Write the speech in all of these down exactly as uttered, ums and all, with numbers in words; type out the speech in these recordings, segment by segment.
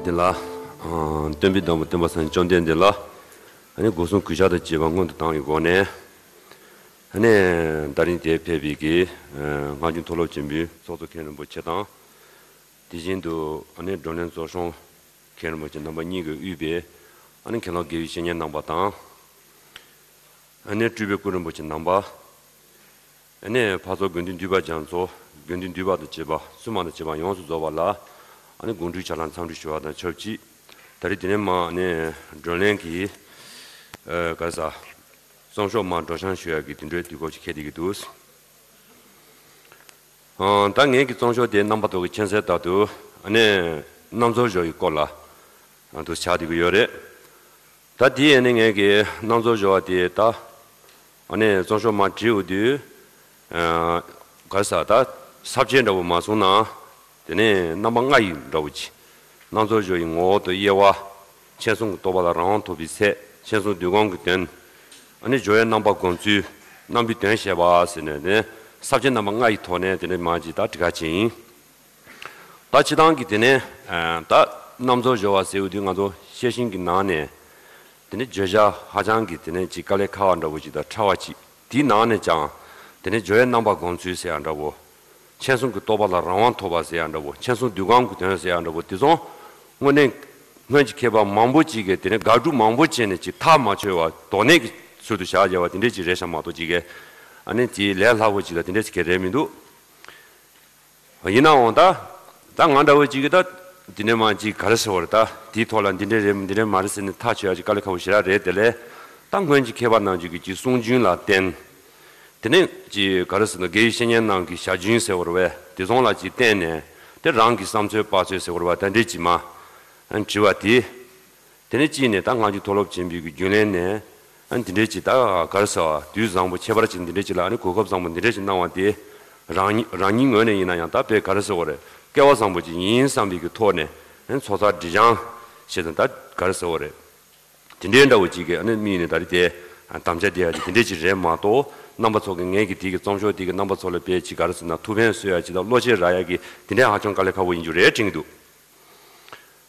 འདི་ལ། ཨ། སྟོན་པའི་སྡོང་པོ་སྟོན་པ་སངས་རྒྱས་བཅོམ་ལྡན་འདས་ལ། ཨ་ནི་སྒོ་གསུམ་གུས་ཕྱག་དང་བཅས་པ་སྔོན་དུ་བཏང་བའི་སྒོ་ནས། ཨ་ནི་ད་རིང་དེར་ཕེབས་པའི་གི། ཨ། སྔགས་འཆང་མཐོ་སློབ་ཆེན་པོའི་ཚོགས་གཙོ་མཁན་རིན་པོ་ཆེ་དང་། དེ་བཞིན་དུ་ཨ་ནི་བགྲོ་གླེང་ཚོགས་གཞོན་མཁན་རིན་པོ་ཆེ་རྣམ་པ་གཉིས་ཀྱིས་དབུས་པའི་ཨ་ནི་མཁན་སློབ་དགེ་བའི་བཤེས་གཉེན་རྣམ་པ་དང་། ཨ་ནི་སྤྲུལ་པའི་སྐུ་རིན་པོ་ཆེ་རྣམ་པ། ཨ་ནི་ཕར་ཕྱོགས་དགེ་འདུན་འདུས་པ་རྒྱ་མཚོ། དགེ་འདུན་འདུས་པ་དང་བཅས་པ་སྲུང་མ་དང་བཅས་པ་ཡོངས་སུ་རྫོགས་པ་ལ། ཨ་ནི་དགོངས་འཁྲུལ་ཕྱག་ལེན་འཚམས་འདྲི་ཞུ་བ་དང་ཆབས་ཅིག་ད་རེས་དེ་ནས་མར་ཨ་ནི་བགྲོ་གླེང་གི། ཨ། ག་རེ་ཟ། རྩོམ་ཤོག་མར་སྒྲོག་སྦྱང་ཞུ་ཡག་གི་དེ་འདྲའི་དུས་སྐབས་ཅིག་འཁེལ་བསྡད་ཀྱི་འདུག་ཨ། ད་ངེད་ཀྱི་རྩོམ་ཤོག་དེ་རྣམ་པ་ཚོ་གིས་མཁྱེན་གསལ་ལྟར་དུ་ཨ་ནི་རྣམ་རྫོགས་སྦྱོར་བའི་སྐོར་ལ་ཨ་དུ་ཆགས་བསྡད་ཀྱི་ཡོད་རེད། ད་དེ་ཨ་ནི་ངེད་ཀྱི་རྣམ་རྫོགས་སྦྱོར་བ་དེ་ད་ཨ་ནི་རྩོམ་ཤོག་མར་བྲིས་འོང་དུས། ཨ། ག་རེ་ཟ། ད་ས་བཅད་འདྲ་པོ་མ་སོང་ན། དེ་ནས་རྣམ་པ་ལྔ་ཡི་འདྲ་པོ་ཅིག་རྣམ་རྫོགས་སྦྱོར་བའི་ངོ་བོ་དང་དབྱེ་བ། མཁྱེན་གསུམ་གྱི་རྟོགས་པ་ལ་རང་དབང་ཐོབ་པའི་ཚད། མཁྱེན་གསུམ་འདུས་སྒོམ་གྱི་དོན། ཨ་ནི་སྦྱོར་བའི་རྣམ་པ་སྒོམ་ཚུལ། རྣམ་པའི་དོན་བཤད་པ་ཟེར་ནས་ནི་ས་བཅད་རྣམ་པ་ལྔ་ཡི་ཐོག་ནས་དེ་ནས་མར་ཅིག་ད་འབྲི་ག་བྱས་ཡིན། ད་སྤྱིར་བཏང་གི་དེ་ནས། ཨ། ད་རྣམ་རྫོགས་སྦྱོར་བ་ཟེར་བ་དེ་ང་ཚོ་ཤེར་ཕྱིན་གྱི་ནང་ནས་དེ་ནས་བརྗོད་བྱ་ཧ་ཅང་གི་དེ་ནས་ཅིག་དཀའ་ལས་ཁག་པ་འདྲ་པོ་ཅིག་དང་ཕྲ་བ་ཅིག་དེའི་ནང་ནས་ཀྱང་དེ་ནས་སྦྱོར་བའི་རྣམ་པ་སྒོམ་ཚུལ་ཟེར་ཡག་འདྲ་པོ། མཁྱེན་གསུམ་གྱི་རྟོགས་པ་ལ་རང་དབང་ཐོབ་པ་ཟེར་ཡག་འདྲ་པོ། མཁྱེན་གསུམ་འདུས་སྒོམ་གྱི་དོན་ཟེར་ཡག་འདྲ་པོ། དེ་ཚོ་དངོས་གནས་སྔོན་གྱི་མཁས་པ་མང་པོ་ཅིག་གིས་དེ་ནས་དགག་སྒྲུབ་མང་པོ་བྱས་ནས་ཅིག་ཐག་མ་ཆོད་པ་དོགས་གནད་ཀྱི་ཚུལ་དུ་བཞག་བཞག་པ་དེ་འདྲས་ཅིག་རེད་ཤག་མ་གཏོགས་ཅིག་གིས་ཨ་ནི་དེའི་ལས་སླ་པོ་ཅིག་དང་དེ་འདྲས་ཅིག་གི་རེད་མི་འདུག་ཡིན་ནའང་ད། ད་ང་འདྲ་བོ་ཅིག་གིས་ད། འདི་ནས་མར་ཅིག་ག་རེ་ཟེར་བ་རེད། ད་དེའི་ཐོག་ལ་འདི་འདྲས་རེད། འདི་འདྲས་མ་རེད་ཟེར་ནས་ཐག་ཆོད་ཡག་ཅིག་དཀའ་ལས་ཁག་པོ་ཞེ་དྲག་རེད། དེ་ལས་ད་སྔོན་གྱི་མཁས་པ་རྣམས་ཀྱི་ཅིག་གསུང་རྒྱུན་ལ་བརྟེན། དེ་ནས་ཅིག་ག་རེ་ཟེར་ན་དགེ་བའི་བཤེས་གཉེན་རྣམས་ཀྱི་ཞལ་རྒྱུན་ཟེར་བ་རེད་པས། དེ་ཚོ་ལ་ཅིག་བརྟེན་ནས་དེ་རང་གི་བསམ་ཚུལ་དཔག་ཚུལ་ཟེར་བ་རེད་པས། ད་འདྲས་ཅིག་མར་བྲིས་པ་དེ། དེ་ནས་གཅིག་ནས་ད་སྔགས་འཆང་མཐོ་སློབ་ཆེན་པོའི་གི་རྒྱུན་ལས་ནས། ཨ། འདི་འདྲའི་ཅིག་ད་ག་རེ་ཟེར་བ། དུས་བཟང་པོ་ཁྱད་པར་ཅན་འདི་འདྲའི་ཅིག་ལ། ཨ་ནི་གོ་སྐབས་བཟང་པོ་འདི་འདྲའི་ཅིག་གནང་བ་དེ། རང་ཉིད་རང་ཉིད་ངོས་ནས་ཡིན་ན་ཡང་ད་དཔེ་ག་རེ་ཟེར་བ་རེད། སྐལ་བ་བཟང་པོ་ཅིག་ཡིན་བསམ་པའི་གི་ཐོག་ནས། ཨ་ནི་ཚོགས་བསགས་སྒྲིབ་སྦྱང་བྱས་ཙང་ད་ག་རེ་ཟེར་བ་རེད། དེ་འདྲའི་འདྲ་བོ་ཅིག་གི་ཨ་ནི་དམིགས་ནས་ད་རེས་དེ་དམ་བཅའ་བསྡད་ཡག་ཅིག་དེ་འདྲའི་ཅིག་རེད་མ་གཏོགས། རྣམ་པ་ཚོ་གི་ངེད་ཀྱི་དེ་གི་རྩོམ་ཤོག་དེ་གི་རྣམ་པ་ཚོ་ལ་དཔེ་ཅིག་ག་རེ་ཟེར་ན། ཐུགས་ཕན་གསོས་ཡག་ཅིག་དང་བློ་ཆེན་རག་ཡག་གི་དེ་འདྲའི་ཧ་ཅང་དཀའ་ལས་ཁག་པོ་ཡིན་རྒྱུ་རེད་དྲན་གྱི་འདུག་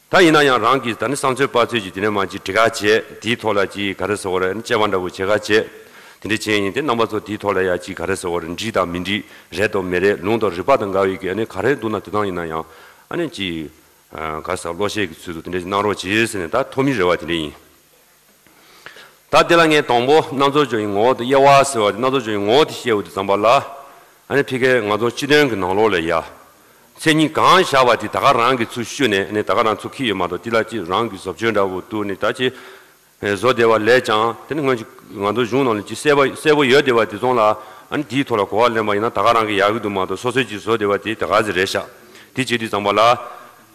ད་ཡིན་ན་ཡང་རང་གིས་ད་ནི་བསམ་ཚུལ་དཔག་ཚུལ་གྱིས་དེ་ནས་མར་ཅིག་འབྲི་ག་བྱས། དེའི་ཐོག་ལ་ཅིག་ག་རེ་ཟེར་བ་རེད། དཔྱད་པ་འདྲ་པོ་བྱེད་ག་བྱས། དེ་འདྲ་བྱས་ཡིན་དེ་རྣམ་པ་ཚོ་དེའི་ཐོག་ལ་ཡ་ཅིག་ག་རེ་ཟེར་བ་རེད། འགྲིག་དང་མི་འགྲིག་རེད་དང་མི་རེད། ལུང་དང་རིགས་པ་དང་འགལ་བའི་གི་ཨ་ནི་ག་རེ་འདུག་ན་དེ་དང་ཡིན་ན་ཡང་ཨ་ནི་ཅིག་ག་རེ་ཟེར། བློ་ཤེས་ཀྱི་ཚུལ་དུ་དེ་འདྲ་ཅིག་གནང་རོགས་གྱིས་ཟེར་ནས་ད་ཐོག་མའི་རེ་བ་དེ་འདྲ་ཡིན། ད་དེ་ལ་ངས་དང་པོ་རྣམ་རྫོགས་སྦྱོར་བའི་ངོ་བོ་དང་དབྱེ་བ་ཟེར་བ་དེ། རྣམ་རྫོགས་སྦྱོར་བའི་ངོ་བོ་དེ་བཤད་འོང་དུས་ཙམ་པ་ལ། ཨ་ནི་ཕ་གིའི་ང་ཚོ་སྤྱི་དོན་གྱི་ནང་ལོགས་ལ་ཡ། མཚན་ཉིད་གང་བཞག་པ་དེ་ད་ག་རང་གིས་ཚུར་ཞུས་ནས། ཨ་ནི་ད་ག་རང་ཚུར་འཁྱེར་ཡོད་མ་གཏོགས། དེ་ལ་ཅིག་རང་གི་བཟོ་བཅོས་འདྲ་པོ་བཏང་ནས་ད་ཅིག་བཟོ་བསྡད་པ་ལས་ཀྱང་། དེ་ནི་སྔོན་གྱི་ང་ཚོ་གཞུང་ནང་ལ་ཅིག་གསལ་པོ་གསལ་པོ་ཡོད་བསྡད་པ་དེ་ཚོ་ལ། ཨ་ནི་དེའི་ཐོག་ལ་གོ་བ་ལེན་པ་ཡིན་ན་ད་ག་རང་གིས་ཡག་གི་འདུག་མ་གཏོགས། སོ་སོས་ཅིག་བཟོ་བསྡད་པ་དེ་ད་ག་ཟིག་རེད་ཤག་དེ་བྱེད་དུས་ཙམ་པ་ལ།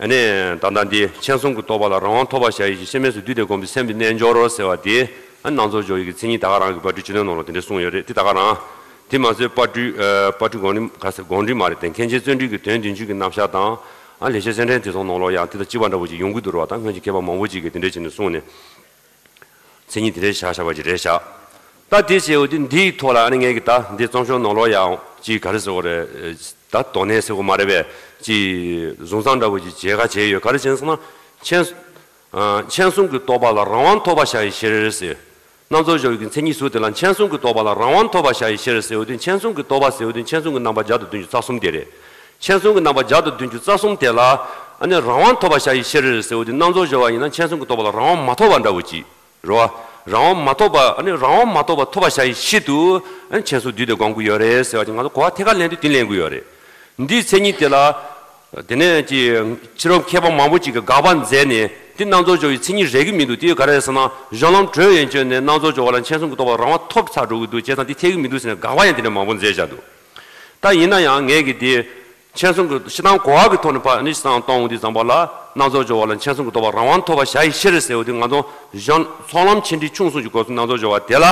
ཨ་ནི་ད་ལྟ་འདི་མཁྱེན་གསུམ་གྱི་རྟོགས་པ་ལ་རང་དབང་ཐོབ་པར་བྱ་ཡི་ཕྱིར། དཔྱད་མེད་བཟོད་བསྡུས་ཏེ་བསྒོམས་པའི་སེམས་པའི་རྣལ་འབྱོར་རོ་ཟེར་བ་དེ། ཨ་ནི་རྣམ་རྫོགས་སྦྱོར་བའི་གི་མཚན་ཉིད་ད་ག་རང་གི་དཔལ་སྤྲུལ་སྤྱི་དོན་ནང་ལ་དེ་འདྲ་གསུངས་ཡོད་རེད། དེ་ད་ག་རང་། དེ་མ་ཟད་དཔལ་སྤྲུལ། ཨ། དཔལ་སྤྲུལ་དགོངས་འགྲེལ། ག་ཟེར། དགོངས་འགྲེལ་མ་རེད་དེ། མཁན་ཆེན་བརྩོན་འགྲུས་ཀྱི་དོན་བདུན་ཅུ་གི་རྣམ་གཞག་དང་། ཨ། ལེགས་བཤད་གསེར་ཕྲེང་དེ་ཚོ་ནང་ལོགས་ཡང་དེ་དང་གཅིག་པ་འདྲ་བོ་ཅིག་ཡོང་གི་འདུག་ར། ད་སྔོན་གྱི་མཁས་པ་མང་པོ་ཅིག་གིས་དེ་འདྲ་བྱས་ནས་གསུངས་ནས། མཚན་ཉིད་དེ་འདྲའི་བཞག་བཞག་པ་ཅིག་རེད་ཤག་ད་དེ་བྱས་འོང་དུས་འདིའི་ཐོག་ལ་ཨ་ནི་ངས་ཀྱི་ད་འདི་རྩོམ་ཤོག་ནང་ལོགས་ཡང་ཅིག་ག་རེ་ཟེར་བ་རེད། ད་དོགས་གནད་ཟེར་དགོས་མ་རེད་པས། ཅིག་བཟུང་བསམ་འདྲ་བོ་ཅིག་བྱེད་ག་བྱས་ཡོད། ག་རེ་བྱས་སོང་ན། མཁྱེན། ཨ། མཁྱེན་གསུམ་གྱི་རྟོགས་པ་ལ་རང་དབང་ཐོབ་པར་བྱ་ཡི་ཕྱིར་ཟེར། རྣམ་རྫོགས་སྦྱོར་བའི་གི་མཚན་ཉིད་ཟུར་དེ་ལ་མཁྱེན་གསུམ་གྱི་རྟོགས་པ་ལ་རང་དབང་ཐོབ་པར་བྱ་ཡི་ཕྱིར་ཟེར་འོང་དུས། མཁྱེན་གསུམ་གྱི་རྟོགས་པ་ཟེར་འོང་དུས་མཁྱེན་གསུམ་གྱི་རྣམ་པ་བརྒྱ་དང་བདུན་ཅུ་རྩ་གསུམ་དེ་རེད། མཁྱེན་གསུམ་གྱི་རྣམ་པ་བརྒྱ་དང་བདུན་ཅུ་རྩ་གསུམ་དེ་ལ་ཨ་ནི་རང་དབང་ཐོབ་པར་བྱ་ཡི་ཕྱིར་ཟེར་འོང་དུས། རྣམ་རྫོགས་སྦྱོར་བ་ཡིན་ན་མཁྱེན་གསུམ་གྱི་རྟོགས་པ་ལ་རང་དབང་མ་ཐོབ་པ་འདྲ་བོ་ཅིག་རེད་བ། རང་དབང་མ་ཐོབ་པ། ཨ་ནི་རང་དབང་མ་ཐོབ་པ་ཐོབ་པར་བྱ་ཡི་ཕྱིར་དུ། ཨ་ནི་མཁྱེན་གསུམ་བསྡུས་ཏེ་སྒོམ་གྱི་ཡོད་རེད་ཟེར་བ་ཅིག་ང་ཚོ་གོ་བ་ཐད་ཀར་ལེན་དུས་དེ་ལེན་དགོས་ཡོད་རེད། འདིའི་མཚན་ཉིད་དེ་ལ། དེ་ནས་ཀྱི་ཕྱི་རབས་མཁས་པ་མང་པོ་ཅིག་གིས་དགག་པ་མཛད་ནས། འདི་རྣམ་རྫོགས་སྦྱོར་བའི་མཚན་ཉིད་རེད་ཀྱི་མི་འདུག་དེ་ག་རེ་ཟེར་ན། གཞུང་ལམ་གྲོལ་བའི་སྐྱོན་ནས་རྣམ་རྫོགས་སྦྱོར་བ་ལ་མཁྱེན་གསུམ་གྱི་རྟོགས་པ་རང་དབང་ཐོབ་ཚར་འགྲོ་གི་འདུག་བྱས་ཙང་དེ་འཐད་ཀྱི་མི་འདུག་ཟེར་ནས་དགག་པ་ཡང་དེ་འདྲ་མང་པོ་མཛད་བཞག་འདུག་ད་ཡིན་ན་ཡང་ངས་ཀྱི་དེ་མཁྱེན་གསུམ་གྱི་སྤྱིར་བཏང་གོ་བ་གི་ཐོག་ནས་ཕར་ནི་བསམ་བློ་གཏོང་འོང་དུས་ཙམ་པ་ལ། རྣམ་རྫོགས་སྦྱོར་བ་ལ་མཁྱེན་གསུམ་གྱི་རྟོགས་པ་རང་དབང་ཐོབ་པར་བྱ་ཡི་ཕྱིར་ཟེར་འོང་དུས། ང་ཚོ་གཞུང་ཚོགས་ལམ་ཆེ་འབྲིང་ཆུང་གསུམ་གྱི་སྐབས་སུ་རྣམ་རྫོགས་སྦྱོར་བ་དེ་ལ།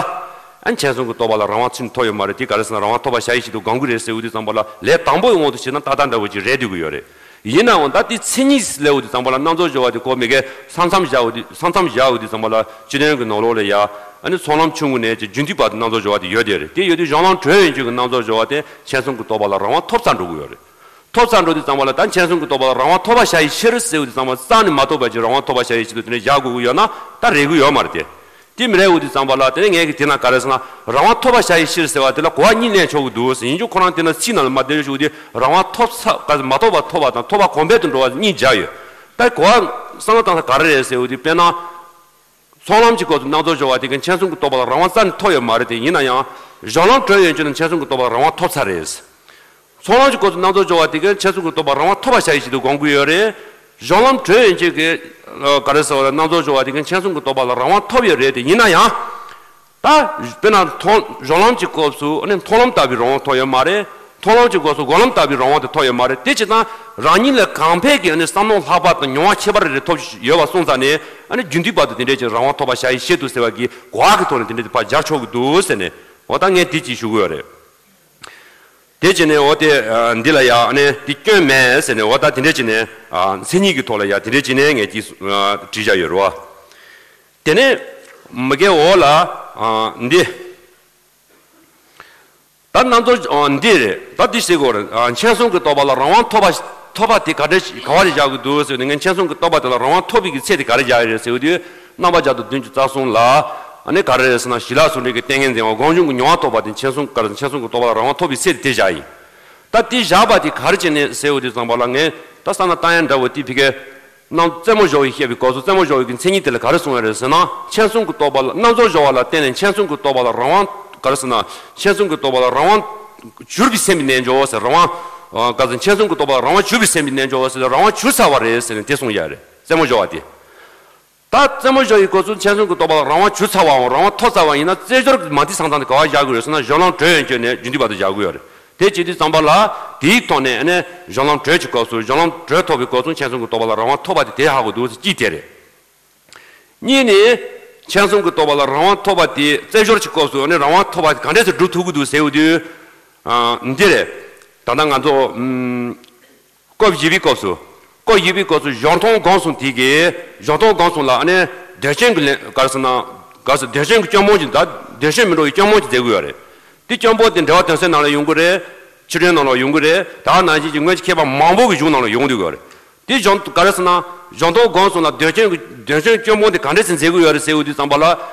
ཨ། མཁྱེན་གསུམ་གྱི་རྟོགས་པ་ལ་རང་དབང་ཚུར་ཐོབ་ཡོད་མ་རེད། དེ་ག་རེ་ཟེར་ན། རང་དབང་ཐོབ་པར་བྱ་ཡི་ཕྱིར་དུ་སྒོམ་གྱི་རེད་ཟེར་འོང་དུས་ཙམ་པ་ལ། ལས་དང་པོའི་དབང་དུ་བྱས་ན་ཏག་ཏག་འདྲ་བོ་ཅིག་རེད་སྡོད་ཀྱི་ཡོད་རེད། ཡིན་ནའང་ད་དེ་མཚན་ཉིད་ལབ་འོང་དུས་ཙམ་པ་ལ། རྣམ་རྫོགས་སྦྱོར་བ་དེ་གོ་མི་དགོས། ས་མཚམས་བཞག་འོང་དུས། ས་མཚམས་བཞག་འོང་དུས་ཙམ་པ་ལ། སྤྱི་དོན་གྱི་ནང་ལོགས་ལ་ཡ། ཨ་ནི་ཚོགས་ལམ་ཆུང་ངུ་ནས་ཀྱི་རྒྱུན་མཐུད་བར་དུ་རྣམ་རྫོགས་སྦྱོར་བ་དེ་ཡོད་དེ་རེད། དེ་ཡོད་དུས་གཞུང་ལམ་གྲོལ་བའི་སྐྱོན་གྱི་རྣམ་རྫོགས་སྦྱོར་བ་དེ་མཁྱེན་གསུམ་གྱི་རྟོགས་པ་ལ་རང་དབང་ཐོབ་ཚར་འགྲོ་གི་ཡོད་རེད། ཐོབ་ཚར་འགྲོ་དུས་ཙམ་པ་ལ་ད་མཁྱེན་གསུམ་གྱི་རྟོགས་པ་ལ་རང་དབང་ཐོབ་པར་བྱ་ཡི་ཕྱིར་ཟེར་དུས་ཙམ་པ་རྩ་ནས་མ་རྟོགས་པ་ཅིག་རང་དབང་ཐོབ་པར་བྱ་ཡི་ཕྱིར་དུ་དེ་འདྲ་བཞག་དགོས་ཀྱི་ཡོད་ན་ད་རེད་གི་ཡོད་མ་རེད་དེ། དེ་མི་རེད་འོ་དུས་ཙམ་པ་ལ་དེ་ནས་ངས་ཀྱི་དེ་ན་ག་རེ་ཟེར་ན་རང་དབང་ཐོབ་པར་བྱ་ཡི་ཕྱིར་ཟེར་བ་དེ་ལ་གོ་བ་གཉིས་ལེན་ཆོག་གི་འདུག་ཟེར་ཡིན་རྒྱུ་ཁོ་རང་དེ་ན་ཚིག་ནང་ལ་མ་བསྡད་ཞུ་དེ་རང་དབང་ཐོབ་ཚར་ག་ཟེར་མ་ཐོབ་པ་ཐོབ་པ་དང་ཐོབ་པ་གོང་འཕེལ་དུ་འགྲོ་བ་གཉིས་སྦྱར་ཡོད། ད་གོ་བ་བསམ་བློ་བཏང་ས་ག་རེ་རེད་ཟེར་འོ་དེ་དཔེར་ན། ཚོགས་ལམ་གྱི་སྐབས་སུ་རྣལ་འབྱོར་སྦྱོར་བ་དེ་གིས་མཁྱེན་གསུམ་གྱི་རྟོགས་པ་ལ་རང་དབང་རྩ་ནས་ཐོབ་ཡོད་མ་རེད་དེ། ཡིན་ན་ཡང་། གཞུང་ལམ་བགྲོད་ཡོད་ཅེ་ན་མཁྱེན་གསུམ་གྱི་རྟོགས་པ་ལ་རང་དབང་ཐོབ་ཚར་རེད། ཚོགས་ལམ་གྱི་སྐབས་སུ་རྣལ་འབྱོར་སྦྱོར་བ་དེ་གིས་མཁྱེན་གསུམ་གྱི་རྟོགས་པ་རང་དབང་ཐོབ་པར་བྱ་ཡི་ཕྱིར་དུ་སྒོམ་གྱི་ཡོད་རེད། གཞུང་ལམ་བགྲོད་ཡོད་ཅེ་གི། ག་རེ་ཟེར་བ་རེད་རྣལ་འབྱོར་སྦྱོར་བ་དེ་གིས་མཁྱེན་གསུམ་གྱི་རྟོགས་པ་ལ་རང་དབང་ཐོབ་ཡོད་རེད་དེ། ཡིན་ན་ཡང་། ད། དཔེར་ན་མཐོང་གཞུང་ལམ་གྱི་སྐབས་སུ་ཨ་ནི་མཐོང་ལམ་ལྟ་བུའི་རང་དབང་ཐོབ་ཡོད་མ་རེད། མཐོང་ལམ་གྱི་སྐབས་སུ་སྒོམ་ལམ་ལྟ་བུའི་རང་དབང་དེ་ཐོབ་ཡོད་མ་རེད། དེ་བྱས་ཙང་རང་ཉིད་ལ་གང་ཕན་གྱི་ཨ་ནི་བསམ་མནོ་ལྷག་པ་དང་མྱོང་བ་ཁྱད་པར་རེ་རེ་ཐོབ་ཡོད་པ་སོང་ཙང་ནས་ཨ་ནི་རྒྱུན་མཐུད་བར་དུ་དེ་འདྲའི་ཅིག་རང་དབང་ཐོབ་པར་བྱ་ཡི་ཕྱིར་དུ་ཟེར་བ་གི་གོ་བ་གི་ཐོག་ནས་དེ་འདྲའི་ཕར་སྦྱར་ཆོག་གི་འདུག་ཟེར་ནས་འོ་ད་ངས་དེ་ཅིག་ཞུ་གི་ཡོད་རེད། དེ་བྱས་ནས་འོ་དེ་འདི་ལ་ཡ་ཨ་ནི་དེ་སྐྱོན་མེད་ཟེར་ནས་འོ་ད་དེ་འདྲའི་བྱས་ནས་མཚན་ཉིད་ཀྱི་ཐོག་ལ་ཡ་དེ་འདྲའི་བྱས་ནས་ངས་ཅིག་བྲིས་བཞག་ཡོད་རེད་བ། དེ་ནས་མ་གིའི་འོག་ལ་ཨ་འདི། ད་རྣལ་འབྱོར་ཨ་འདི་རེད། ད་འདི་ཟེར་དགོས་རེད། ཨ་མཁྱེན་གསུམ་གྱི་རྟོགས་པ་ལ་རང་དབང་ཐོབ་པ་ཐོབ་པ་དེ་ག་འདྲ་ག་བ་རེ་བཞག་གི་འདུག་ཟེར་ནས་ངས་མཁྱེན་གསུམ་གྱི་རྟོགས་པ་དེ་ལ་རང་དབང་ཐོབ་པའི་གི་ཚད་དེ་ག་རེ་བཞག་ཡོད་རེད་ཟེར་བ་དུས་རྣམ་པ་བརྒྱ་དང་བདུན་ཅུ་རྩ་གསུམ་ལ་ཨ་ནི་ག་རེ་རེད་ཟེར་ན་ཞི་ལྷག་ཟུང་འབྲེལ་གྱི་ཏིང་ངེ་འཛིན་དབང་སྒོམ་བྱུང་གི་མྱོང་བ་རྟོགས་པ་དེ་མཁྱེན་གསུམ་ག་རེ་མཁྱེན་གསུམ་གྱི་རྟོགས་པ་ལ་རང་དབང་ཐོབ་པའི་ཚད་དེ་བཞག་ཡིན། ད་དེ་བཞག་པ་དེ་ག་རེ་བྱས་ནས་ཟེར་བ་དུས་ཙམ་པ་ལ་ངས་ད་ས་ན་ཏང་ཡན་འདྲ་བོ་དེ་ཕི་ཀའི། རྣམ་རྩེ་མོ་སྦྱོར་བས་བཤད་པའི་སྐབས་སུ་རྩེ་མོ་སྦྱོར་བའི་གི་མཚན་ཉིད་དེ་ལ་ག་རེ་གསུངས་ཡོད་རེད་ཟེར་ན། མཁྱེན་གསུམ་གྱི་རྟོགས་པ་ལ་རྣལ་འབྱོར་སྦྱོར་བ་ལ་བརྟེན་ནས་མཁྱེན་གསུམ་གྱི་རྟོགས་པ་ལ་རང་དབང་ག་རེ་ཟེར་ན། མཁྱེན་གསུམ་གྱི་རྟོགས་པ་ལ་རང་དབང་གྱུར་པའི་སེམས་ཀྱི་རྣལ་འབྱོར་ཟེར་རང་དབང་། ག་ཟེར་མཁྱེན་གསུམ་གྱི་རྟོགས་པ་ལ་རང་དབང་གྱུར་པའི་སེམས་ཀྱི་རྣལ་འབྱོར་ཟེར་རང་དབང་གྱུར་ཚར་བ་རེད་ཟེར་ནས་དེ་གསུངས་ཡོད་རེད་རྩེ་མོ་སྦྱོར་བ་དེ། ད་རྩེ་མོ་སྦྱོར་བའི་སྐབས་སུ་མཁྱེན་གསུམ་གྱི་རྟོགས་པ་ལ་རང་དབང་གྱུར་ཚར་བའམ་རང་དབང་ཐོབ་ཚར་བ་ཡིན་ན་རྩེ་སྦྱོར་གྱི་མ་དེ་སང་ཙང་དེ་ག་བ་བཞག་དགོས་རེད་ཟེར་ན་གཞུང་ལམ་བགྲོད་ཡོད་ཅེ་ནས་རྒྱུན་མཐུད་བར་དུ་བཞག་དགོས་ཡོད་རེད། དེ་བྱེད་དུས་ཙམ་པ་ལ་དེའི་ཐོག་ནས་ཨ་ནི་གཞུང་ལམ་བགྲོད་ཀྱི་སྐབས་སུ་གཞུང་ལམ་བགྲོད་ཐོབ་པའི་སྐབས་སུ་མཁྱེན་གསུམ་གྱི་རྟོགས་པ་ལ་རང་དབང་ཐོབ་པ་དེ་དེ་ཧ་གོ་འདུག་ཟེར་གཅིག་དེ་རེད། གཉིས་ནི། མཁྱེན་གསུམ་གྱི་རྟོགས་པ་ལ་རང་དབང་ཐོབ་པ་དེ་རྩེ་སྦྱོར་གྱི་སྐབས་སུ་ཨ་ནི་རང་དབང་ཐོབ་པ་དེ་ག་འདྲས་སེ་སྒྲུབ་ཐུབ་ཀྱི་འདུག་ཟེར་བ་དུས། འདི་རེད། ད་ལྟ་ང་ཚོ། སྐབས་བཞི་པའི་སྐབས་སུ། སྐབས་བཞི་པའི་སྐབས་སུ་གཞུང་མཐོང་སྒོམ་གསུམ་དེ་གའི་གཞུང་མཐོང་སྒོམ་གསུམ་ལ་ཨ་ནི་དོན་སྐྱོན་གྱི་ལན་ག་རེ་ཟེར་ན། ག་རེ་ཟེར་དོན་སྐྱོན་གྱི་སྐྱོན་སྤོང་གྱི་ད་དོན་སྐྱོན་མི་འགྲོ་བའི་སྐྱོན་སྤོང་གྱི་མཛད་དགོས་ཡོད་རེད། དེ་སྐྱོན་སྤོང་དེ་འགྲེལ་པ་དོན་གསལ་ནང་ལ་ཡོང་གི་རེད། ཕྱི་དོན་ནང་ལ་ཡོང་གི་རེད། ད་ག་ནང་བཞིན་གྱི་སྔོན་གྱི་མཁས་པ་མང་པོ་གི་གཞུང་ནང་ལ་ཡོང་འདུག་ཡོད་རེད། དེ་གཞུང་ག་རེ་ཟེར་ན། གཞུང་མཐོང་སྒོམ་གསུམ་ལ་དོན་སྐྱོན་གྱི་དོན་སྐྱོན་སྐྱོན་སྤོང་དེ་ག་འདྲས་སེ་མཛད་དགོས་ཡོད་རེད་ཟེར་བ་དུས་ཙམ་པ་ལ།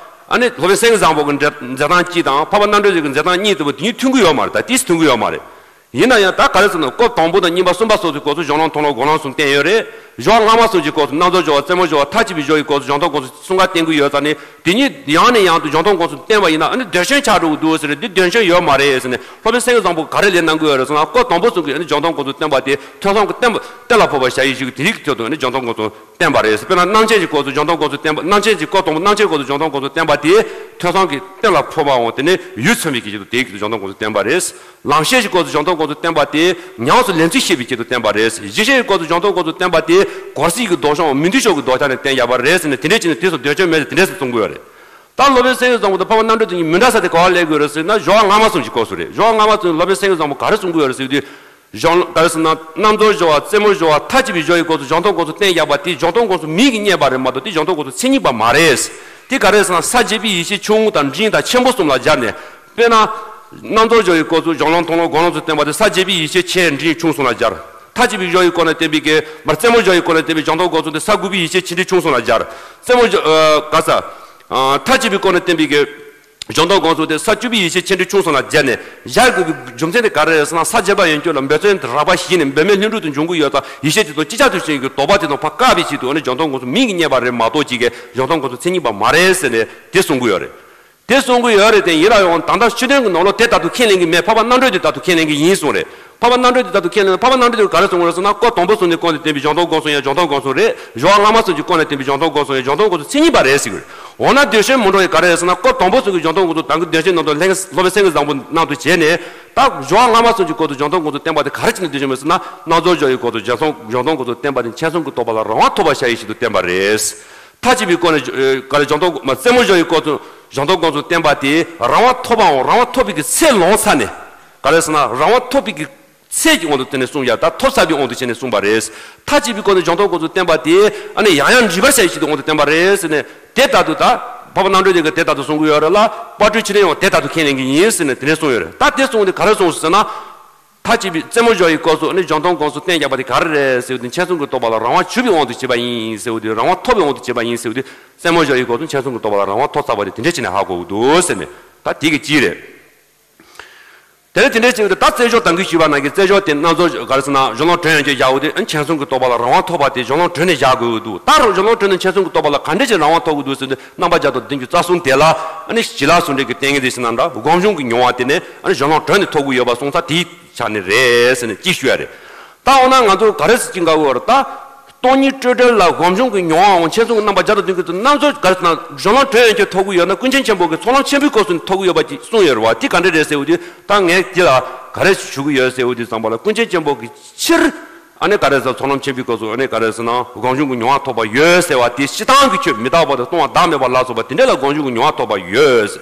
ཨ་ནི་སློབ་དཔོན་སེང་གེ་བཟང་པོ་གི་མཛད་མཛད་སྟངས་གཅིག་དང་འཕགས་པ་རྣམ་གྲོལ་རྗེ་གི་མཛད་སྟངས་གཉིས་ལྟ་བུ་དེ་གཉིས་མཐུན་གྱི་ཡོད་མ་རེད། ད་ཏིས་མཐུན་གྱི་ཡོད་མ་རེད། ཡིན་ན་ཡང་ད་ག་རེ་ཟེར་ན་སྐབས་དང་པོ་དང་གཉིས་པ་གསུམ་པ་སོགས་ཀྱི་སྐབས་སུ་གཞུང་ལམ་མཐོང་ལམ་སྒོམ་ལམ་གསུམ་བསྟན་ཡོད་རེད། གཞུང་སྔ་མ་གསུམ་གྱི་སྐབས་སུ་རྣལ་འབྱོར་སྦྱོར་བ་རྩེ་མོ་སྦྱོར་བ་མཐའ་གཅིག་པའི་སྦྱོར་བའི་སྐབས་སུ་གཞུང་མཐོང་སྒོམ་གསུམ་གསུམ་ཀ་བསྟན་གྱི་ཡོད་ཙང་ནི་དེ་གཉིས་ཡང་ནས་ཡང་དུ་གཞུང་མཐོང་སྒོམ་གསུམ་བསྟན་པ་ཡིན་ན་ཨ་ནི་དོན་སྐྱོན་ཆགས་འགྲོ་གི་འདུག་ཟེར་འདི་དོན་སྐྱོན་ཡོད་མ་རེད་ཟེར་ནས་སློབ་དཔོན་སེང་གེ་བཟང་པོ་ག་རེ་ལན་གནང་གི་ཡོད་རེད་ཟེར་ན་སྐབས་དང་པོ་གསུམ་གྱི་ཨ་ནི་གཞུང་མཐོང་སྒོམ་གསུམ་བསྟན་པ་དེ་ཐོས་བསམ་གྱི་བསྟན་པ་གཏན་ལ་ཕབ་པར་བྱ་ཡི་ཞུ་གི་དེ་རིགས་ཀྱི་ཐོག་ཏུ་ཨ་ནི་གཞུང་མཐོང་སྒོམ་གསུམ་བསྟན་པ་རེད། དཔེར་ན་རྣམ་མཁྱེན་གྱི་སྐབས་སུ་གཞུང་མཐོང་སྒོམ་གསུམ་བསྟན་པ་རྣམ་མཁྱེན་གྱི་སྐབས་དང་པོ་རྣམ་མཁྱེན་སྐབས་སུ་གཞུང་མཐོང་སྒོམ་གསུམ་བསྟན་པ་དེ་ཐོས་བསམ་གྱི་གཏན་ལ་ཕབ་པའམ་དེ་ནི་ཡུལ་མཚོན་པའི་གི་ཆེད་དུ་དེའི་གི་གཞུང་མཐོང་སྒོམ་གསུམ་བསྟན་པ་རེད། ལམ་ཤེས་ཀྱི་སྐབས་སུ་གཞུང་མཐོང་སྒོམ་གསུམ་བསྟན་པ་དེ་ཉམས་སུ་ལེན་ཚུལ་ཤེས་པའི་ཆེད་དུ་བསྟན་པ་རེད། གཞི་ཤེས་ཀྱི་སྐབས་སུ་གཞུང་མཐོང་སྒོམ་གསུམ་བསྟན་པ་དེ་གོ་སྲིད་ཀྱི་ལྡོག་ཕྱོགས་མི་མཐུན་ཕྱོགས་ཀྱི་ལྡོག་ཕྱོགས་ནས་བསྟན་ཡག་པ་རེད་ཟེར་ནས་དེ་འདྲས་བྱས་ནས་དེ་ཚོ་དོན་སྐྱོན་མེད་ཟེར་དེ་འདྲས་སེ་གསུང་གི་ཡོད་རེད། ད་སློབ་དཔོན་སེང་གེ་བཟང་པོ་དང་འཕགས་པ་རྣམ་གྲོལ་དེ་གཉིས་མི་འདྲ་ས་དེ་ག་བ་སླེབས་ཀྱི་ཡོད་རེད་ཟེར་ན་གཞུང་སྔ་མ་གསུམ་གྱི་སྐབས་སུ་རེད། གཞུང་སྔ་མ་གསུམ་སློབ་དཔོན་སེང་གེ་བཟང་པོ་ག་རེ་གསུང་གི་ཡོད་རེད་ཟེར་དུས། གཞུང་ག་རེ་ཟེར་ན་རྣལ་འབྱོར་སྦྱོར་བ་རྩེ་མོ་སྦྱོར་བ་མཐའ་གཅིག་པའི་སྦྱོར་བའི་སྐབས་སུ་གཞུང་མཐོང་སྒོམ་གསུམ་བསྟན་ཡག་པ་དེ་གཞུང་མཐོང་སྒོམ་གསུམ་མིང་གིས་བསྙད་པ་རེད་མ་གཏོགས་དེ་གཞུང་མཐོང་སྒོམ་གསུམ་མཚན་ཉིད་པ་མ་རེད། དེ་ག་རེ་ཟེར་ན་ས་བརྒྱད་པའི་ཡེ་ཤེས་ཆུང་ངུ་དང་འབྲིང་དང་ཆེན་པོ་གསུམ་ལ་སྦྱར་ནས། དཔེར་ན། རྣལ་འབྱོར་སྦྱོར་བའི་སྐབས་སུ་གཞུང་ལམ་མཐོང་ལམ་སྒོམ་ལམ་གསུམ་བསྟན་པ་དེ་ས་བརྒྱད་པའི་ཡེ་ཤེས་ཆེ་འབྲིང་ཆུང་གསུམ་ལ་སྦྱར། མཐའ་གཅིག་པའི་སྦྱོར་བའི་སྐོར་ནས་བསྟན་པའི་གི་མར་རྩེ་མོ་སྦྱོར་བའི་སྐོར་ནས་བསྟན་པའི་གཞུང་མཐོང་སྒོམ་གསུམ་དེ་ས་དགུ་པའི་ཡེ་ཤེས་ཆེ་འབྲིང་ཆུང་གསུམ་ལ་སྦྱར། རྩེ་མོ་སྦྱོར་ཨ་ག་ས། ཨ་མཐའ་གཅིག་པའི་སྐོར་ནས་བསྟན་པའི་གི་གཞུང་མཐོང་སྒོམ་གསུམ་དེ་ས་བཅུ་པའི་ཡེ་ཤེས་ཆེ་འབྲིང་ཆུང་གསུམ་ལ་སྦྱར་ནས་སྦྱར་དགོས་པའི་རྒྱུ་མཚན་དེ་ག་རེ་རེད་ཟེར་ན་ས་བརྒྱད་པ་ཡན་ཆོད་ལ་འབད་བརྩོན་རགས་པ་བཞི་ནས་འབད་མེད་ལྷུན་གྲུབ་ཏུ་འབྱུང་གི་ཡོད་ཙང་ཡེ་ཤེས་དེ་དང་ཅིག་ཅར་དུ་ཞེན་གྱི་ལྡོག་པ་དེ་དང་ཕར་བཀག་པའི་ཆེད་དུ་ཨ་ནི་གཞུང་མཐོང་སྒོམ་གསུམ་མིང་གིས་བསྙད་པ་རེད་མ་གཏོགས་ཅིག་གི་གཞུང་མཐོང་སྒོམ་གསུམ་མཚན་ཉིད་པ་མ་རེད་ཟེར་ནས་དེ་གསུང་གི་ཡོད་རེད། དེ་གསུང་གི་ཡོད་རེད་དེ་ཡིན་ལ་ཡང་ད་ལྟ་ཕྱི་དོན་གྱི་ནང་ལོགས་དེ་ལྟར་དུ་ཁས་ལེན་གྱི་མེད། འཕགས་པ་རྣམ་གྲོལ་དེ་ལྟར་དུ་ཁས་ལེན་གྱི་ཡིན་གསུངས་རེད། འཕགས་པ་རྣམ་གྲོལ་དེ་ལྟར་དུ་ཁས་ལེན་འཕགས་པ་རྣམ་གྲོལ་དེ་ག་རེ་གསུང་གི་རེད་ཟེར་ན་སྐབས་དང་པོ་གསུམ་ནས་བསྐོར་ནས་བསྟན་པའི་གཞུང་མཐོང་སྒོམ་གསུམ་ཡང་གཞུང་མཐོང་སྒོམ་གསུམ་རེད། གཞུང་སྔ་མ་གསུམ་གྱི་སྐོར་ནས་བསྟན་པའི་གཞུང་མཐོང་སྒོམ་གསུམ་ཡང་གཞུང་མཐོང་སྒོམ་གསུམ་མཚན་ཉིད་པ་རེད་ཟེར་གྱི་རེད། འོ་ན་དོན་སྤྱི་མི་འགྲོ་བའི་ག་རེ་རེད་ཟེར་ན་སྐབས་དང་པོ་གསུམ་གྱི་གཞུང་མཐོང་སྒོམ་གསུམ་དང་གི་དོན་སྤྱི་ནང་དུ་ལྷན་སློབ་དཔོན་སེང་གེ་བཟང་པོ་ནང་དུ་བྱས་ནས་ད་གཞུང་སྔ་མ་གསུམ་གྱི་སྐོར་དུ་གཞུང་མཐོང་སྒོམ་གསུམ་བསྟན་པ་དེ་ག་རེ་བྱས་ནས་དོན་སྤྱི་མེད་ཟེར་ན་རྣལ་འབྱོར་སྦྱོར་བའི་སྐོར་དུ་གཞུང་མཐོང་སྒོམ་གསུམ་བསྟན་པ་དེ་མཁྱེན་གསུམ་གྱི་རྟོགས་པ་ལ་རང་དབང་ཐོབ་པར་བྱ་ཡི་ཕྱིར་དུ་བསྟན་པ་རེད། མཐའ་གཅིག་པའི་སྐོར་ནས་ག་རེ་གཞུང་མཐོང་མ་རྩེ་མོ་སྦྱོར་བའི་སྐོར་དུ་གཞུང་མཐོང་སྒོམ་གསུམ་བསྟན་པ་དེ་རང་དབང་ཐོབ་པའམ་རང་དབང་ཐོབ་པའི་གི་ཚད་ལོངས་ཚར་ནས་ག་རེ་ཟེར་ན་རང་དབང་ཐོབ་པའི་གི་ཚད་ཀྱི་དབང་དུ་བཏང་ནས་གསུངས་ཡ་ད་ཐོབ་ཚར་བའི་དབང་དུ་བྱས་ནས་གསུངས་པ་རེད། མཐའ་གཅིག་པའི་སྐོར་ནས་གཞུང་མཐོང་སྒོམ་གསུམ་བསྟན་པ་དེ་ཨ་ནི་ཡང་ཡང་འདྲིས་པར་བྱ་ཡི་ཕྱིར་དུ་དབང་དུ་བསྟན་པ་རེད་ཟེར་ནས་དེ་ལྟར་དུ་ད་འཕགས་པ་རྣམ་གྲོལ་དེ་གིས་དེ་ལྟར་དུ་གསུང་གི་ཡོད་རེད་ལ་དཔལ་སྤྲུལ་ཕྱི་ནས་ཡང་དེ་ལྟར་དུ་ཁས་ལེན་གྱི་ཡིན་ཟེར་ནས་དེ་འདྲ་གསུངས་ཡོད་རེད། ད་དེ་གསུངས་དེ་ག་རེ་གསུངས་ཟེར་ན། ཕ་བྱས་པའི་རྩེད་མོ་སྦྱོར་བའི་སྐབས་སུ་ཨ་ནི་གཞན་སྟོང་སྒོམ་ཚུལ་གཏན་འཇགས་པ་དེ་ག་རེ་རེད་ཟེར་བ་དེ་མཁྱེན་གསུམ་གྱི་རྟོགས་པ་ལ་རང་དབང་ཆུད་པའི་དབང་དུ་བྱས་པ་ཡིན་ཟེར་བ་དེ། རང་དབང་ཐོབ་པའི་དབང་དུ་བྱས་པ་ཡིན་ཟེར་བ་དེ། རྩེད་མོ་སྦྱོར་བའི་སྐབས་སུ་མཁྱེན་གསུམ་གྱི་རྟོགས་པ་ལ་རང་དབང་ཐོབ་ཚར་བ་དེ་དེ་འདྲ་བྱས་ནས་ཧ་གོ་གི་འདུག་ཟེར་ནས། ད་དེ་གི་གཅིག་རེད། དེ་ནས་དེ་འདྲའི་ཅིག་ད་རྩེ་སྦྱོར་དང་གི་ཞུས་པ་ནང་གི་རྩེ་སྦྱོར་དེ་རྣམ་རྫོགས་ག་རེ་ཟེར་ན་གཞན་སྟོང་དོན་ཡོད་ཀྱི་བཞག་འོ་དེ་ཨ་མཁྱེན་གསུམ་གྱི་རྟོགས་པ་ལ་རང་དབང་ཐོབ་པ་དེ་གཞན་སྟོང་དོན་ནས་བཞག་དགོས་འདུག་ད་རུང་གཞན་སྟོང་དོན་ནས་མཁྱེན་གསུམ་གྱི་རྟོགས་པ་ལ་ག་འདྲས་ཀྱི་རང་དབང་ཐོབ་དགོས་འདུག་ཟེར་དུས་རྣམ་པ་བརྒྱ་དང་བདུན་ཅུ་རྩ་གསུམ་དེ་ལ་ཨ་ནི་ཞི་ལྷག་ཟུང་འབྲེལ་གྱི་ལྟས་ངན་དེ་ཟེར་ན་འདྲ་སྒོམ་བྱུང་གི་མྱོང་བ་དེ་ནས་ཨ་ནི་གཞན་སྟོང་དོན་ནས་ཐོབ་དགོས་ཡོད་པ་སོང་ཙང་དེའི་ཆ་ནས་རེད་ཟེར་ནས་གཅིག་ཞུ་ཡ་རེད། ད་འོ་ན་ང་ཚོ་ག་རེ་ཟེར་གྱི་འགའ་འོ་ར་ད། སྟོང་ཉིད་སྤྲོས་བྲལ་ལ་སྒོམ་བྱུང་གི་མྱོང་བའང་མཁྱེན་གསུམ་གྱི་རྣམ་པ་བརྒྱ་དང་བདུན་ཅུ་དེ་རྣམ་རྫོགས་ག་རེ་ཟེར་ན་གཞན་སྟོང་དོན་ཡོད་ཀྱི་ཐོབ་ཀྱི་ཡོད་ན་ཀུན་མཁྱེན་ཆེན་པོ་གི་ཚོགས་ལམ་ཆེན་པོའི་སྐབས་སུ་ཐོབ་ཀྱི་ཡོད་པ་ཅིག་གསུངས་ཡོད་རེད་བ། དེ་ག་འདྲ་རེད་ཟེར་བ་དུས་ད་ངས་འདི་ལ་ག་རེ་ཞུ་གི་ཡོད་ཟེར་བ་དུས་ཙམ་པ་ལ་ཀུན་མཁྱེན་ཆེན་པོ་གི་ཕྱིར་ཨ་ནི་ག་རེ་ཟེར་ཚོགས་ལམ་ཆེན་པོའི་སྐབས་སུ་ཨ་ནི་ག་རེ་ཟེར་ན་སྒོམ་བྱུང་གི་མྱོང་བ་ཐོབ་པ་ཡོད་ཟེར་བ་དེ་སྤྱིར་བཏང་གི་ཆོས་མི་རྟག་པ་དང་སྟོང་པ་བདག་མེད་པ་ལ་སོགས་པ་དེ་འདྲ་ལ་སྒོམ་བྱུང་གི་མྱོང་བ་ཐོབ་པ་ཡོད།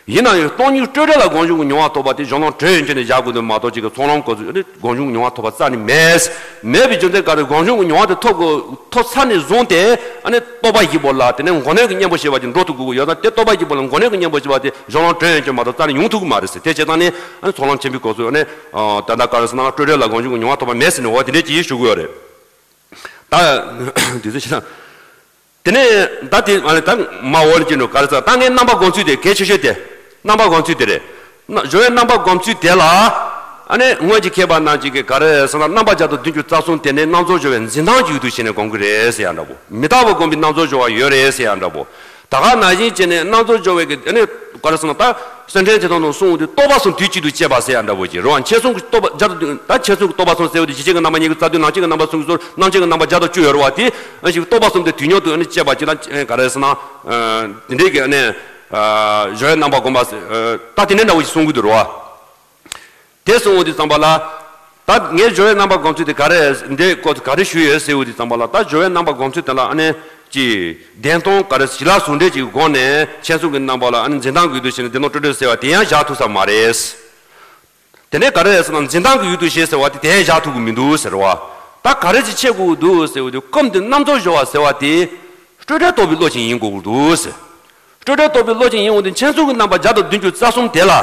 ཡིན་ན་ཡང་སྟོང་ཉིད་སྤྲོས་བྲལ་ལ་སྒོམ་བྱུང་གི་མྱོང་བ་ཐོབ་པ་དེ་གཞན་སྟོང་དོན་ཡོད་ཀྱི་ནས་བཞག་དགོས་འདུག་མ་གཏོགས་ཅིག་གི་ཚོགས་ལམ་སྐབས་སུ་ཨ་ནི་སྒོམ་བྱུང་གི་མྱོང་བ་ཐོབ་པ་རྩ་ནས་མེད། མེད་པའི་རྒྱུ་མཚན་ག་རེ་སྒོམ་བྱུང་གི་མྱོང་བ་དེ་ཐོབ་དགོས་ཐོབ་ཚར་ནས་བཟུང་སྟེ་ཨ་ནི་རྟོགས་པ་བཞི་པོ་ལ་དེ་ནས་མགོ་གནོན་གྱི་གཉེན་པོ་ཞེས་པ་ཅིག་འགྲོ་ཐུབ་དགོས་ཀྱི་ཡོད་ན་དེ་རྟོགས་པ་བཞི་པོ་ལ་མགོ་གནོན་གྱི་གཉེན་པོ་ཞེས་པ་དེ་གཞན་སྟོང་དོན་ཡོད་ཀྱི་མ་གཏོགས་རྩ་ནས་ཡོང་ཐུབ་ཀྱི་མ་རེད་ཟེར། དེ་བྱས་ཙང་ནི་ཨ་ནི་ཚོགས་ལམ་ཆེན་པོའི་སྐབས་སུ་ཨ་ནི་ད་ལྟ་ག་རེ་ཟེར་ན་སྤྲོས་བྲལ་ལ་སྒོམ་བྱུང་གི་མྱོང་བ་ཐོབ་པ་མེད་ཟེར་ནས་འོ་དེ་འདྲས་ཅིག་ཞུ་གི་ཡོད་རེད། ད་དུས་ཚོད་ཕྱིན་ན། དེ་ནས་ད་དེ་ཨ་ནི་ད་མ་འོ་ལ་ཅི་འགྲོ་ག་རེ་ཟེར་ད་ངའི་རྣམ་པ་སྒོམ་ཚུལ་དེ་གལ་ཆེ་ཤོས་དེ། རྣམ་པ་སྒོམ་ཚུལ་དེ་རེད། ན་སྦྱོར་བའི་རྣམ་པ་སྒོམ་ཚུལ་དེ་ལ་ཨ་ནི་སྔོན་གྱི་མཁས་པ་རྣམས་ཀྱིས་ག་རེ་ཟེར་ན་རྣམ་པ་བརྒྱ་དང་བདུན་ཅུ་རྩ་གསུམ་དེ་ནི་རྣམ་རྫོགས་སྦྱོར་བའི་འཛིན་སྟངས་ཀྱི་ཡུལ་དུ་བྱས་ནས་སྒོམ་གྱི་རེད་ཟེར་ཡ་འདྲ་པོ། མི་རྟག་པ་སྒོམ་པའི་རྣམ་རྫོགས་སྦྱོར་བ་ཡོད་རེད་ཟེར་ཡ་འདྲ་པོ། ད་ག་ནང་བཞིན་བྱས་ནས་རྣམ་རྫོགས་སྦྱོར་བའི་གི་ཨ་ནི་ག་རེ་ཟེར་ན་ད་སེམས་ཁྲལ་དེ་དང་དང་གསུང་དུས་རྟོག་པ་གསུམ་དུས་གཅིག་ཏུ་སྐྱེས་པ་ཟེར་ཡ་འདྲ་པོ་ཅིག་རེད་བ། མཁྱེན་གསུམ་གྱི་རྟོག་པ་བརྒྱ་དང་བདུན་ད་མཁྱེན་གསུམ་གྱི་རྟོག་པ་གསུམ་ཟེར་བ་དེ་ཇི་སྐད་ཀྱི་རྣམ་པ་གཉིས་ཀྱི་རྩ་ལྡན་ནང་བཞིན་གྱི་རྣམ་པ་གསུམ་གྱི་ཚོར་རྣམ་བཅད་ཀྱི་རྣམ་པ་བརྒྱ་དང་བཅུ་ཡོད་རེད་བ། དེ་ཨ་ཞིག་རྟོག་པ་གསུམ་དེ་དུས་མཉམ་དུ་ཨ་ནི་སྐྱེས་པ་ཅིག་ལ་ག་རེ་ཟེར་ན་དེ་འདྲའི་གི་ཨ་ནི་སྦྱོར་བའི་རྣམ་པ་སྒོམ་པ་ད་དེ་འདྲའི་འདྲ་པོ་ཅིག་གསུང་གི་འདུག་རེད་བ། དེ་གསུང་འོང་དུས་ཙམ་པ་ལ། ད་ངས་སྦྱོར་བའི་རྣམ་པ་སྒོམ་ཚུལ་དེ་ག་རེ་འདི་སྐོར་དུ་ག་རེ་ཞུས་ཡོད་ཟེར་འོང་དུས་ཙམ་པ་ལ་ད་སྦྱོར་བའི་རྣམ་པ་སྒོམ་ཚུལ་དེ་ལ་ཨ་ནི་ཅི། བདེན་སྟོང་ག་རེ་ཞི་ལྷག་ཟུང་འབྲེལ་གྱི་སྒོ་ནས་མཁྱེན་གསུམ་གྱི་རྣམ་པ་ལ་ཨ་ནི་འཛིན་སྟངས་ཀྱི་ཡུལ་དུ་བྱས་ནས་བདེན་སྟོང་སྤྲོས་བྲལ་ཟེར་བ་དེ་ཡང་བཞག་ཐུབ་ས་མ་རེད། དེ་ནས་ག་རེ་ཟེར་ན་འཛིན་སྟངས་ཀྱི་ཡུལ་དུ་བྱེད་ཟེར་བ་དེ་དེ་ཡང་བཞག་ཐུབ་ཀྱི་མི་འདུག་ཟེར་བ། ད་ག་རེ་ཅིག་ཕྱེ་དགོས་འདུག་ཟེར་བ་དེ་སྐབས་འདིར་རྣམ་རྫོགས་སྦྱོར་བ་ཟེར་བ་དེ་སྤྲོས་བྲལ་རྟོགས་པའི་བློ་ཅན་ཡིན་དགོས་ཀྱི་འདུག་ཟེར། སྤྲོས་བྲལ་རྟོགས་པའི་བློ་ཅན་ཡིན་འོང་དུས་མཁྱེན་གསུམ་གྱི་རྣམ་པ་བརྒྱ་དང་བདུན་ཅུ་རྩ་གསུམ་དེ་ལ་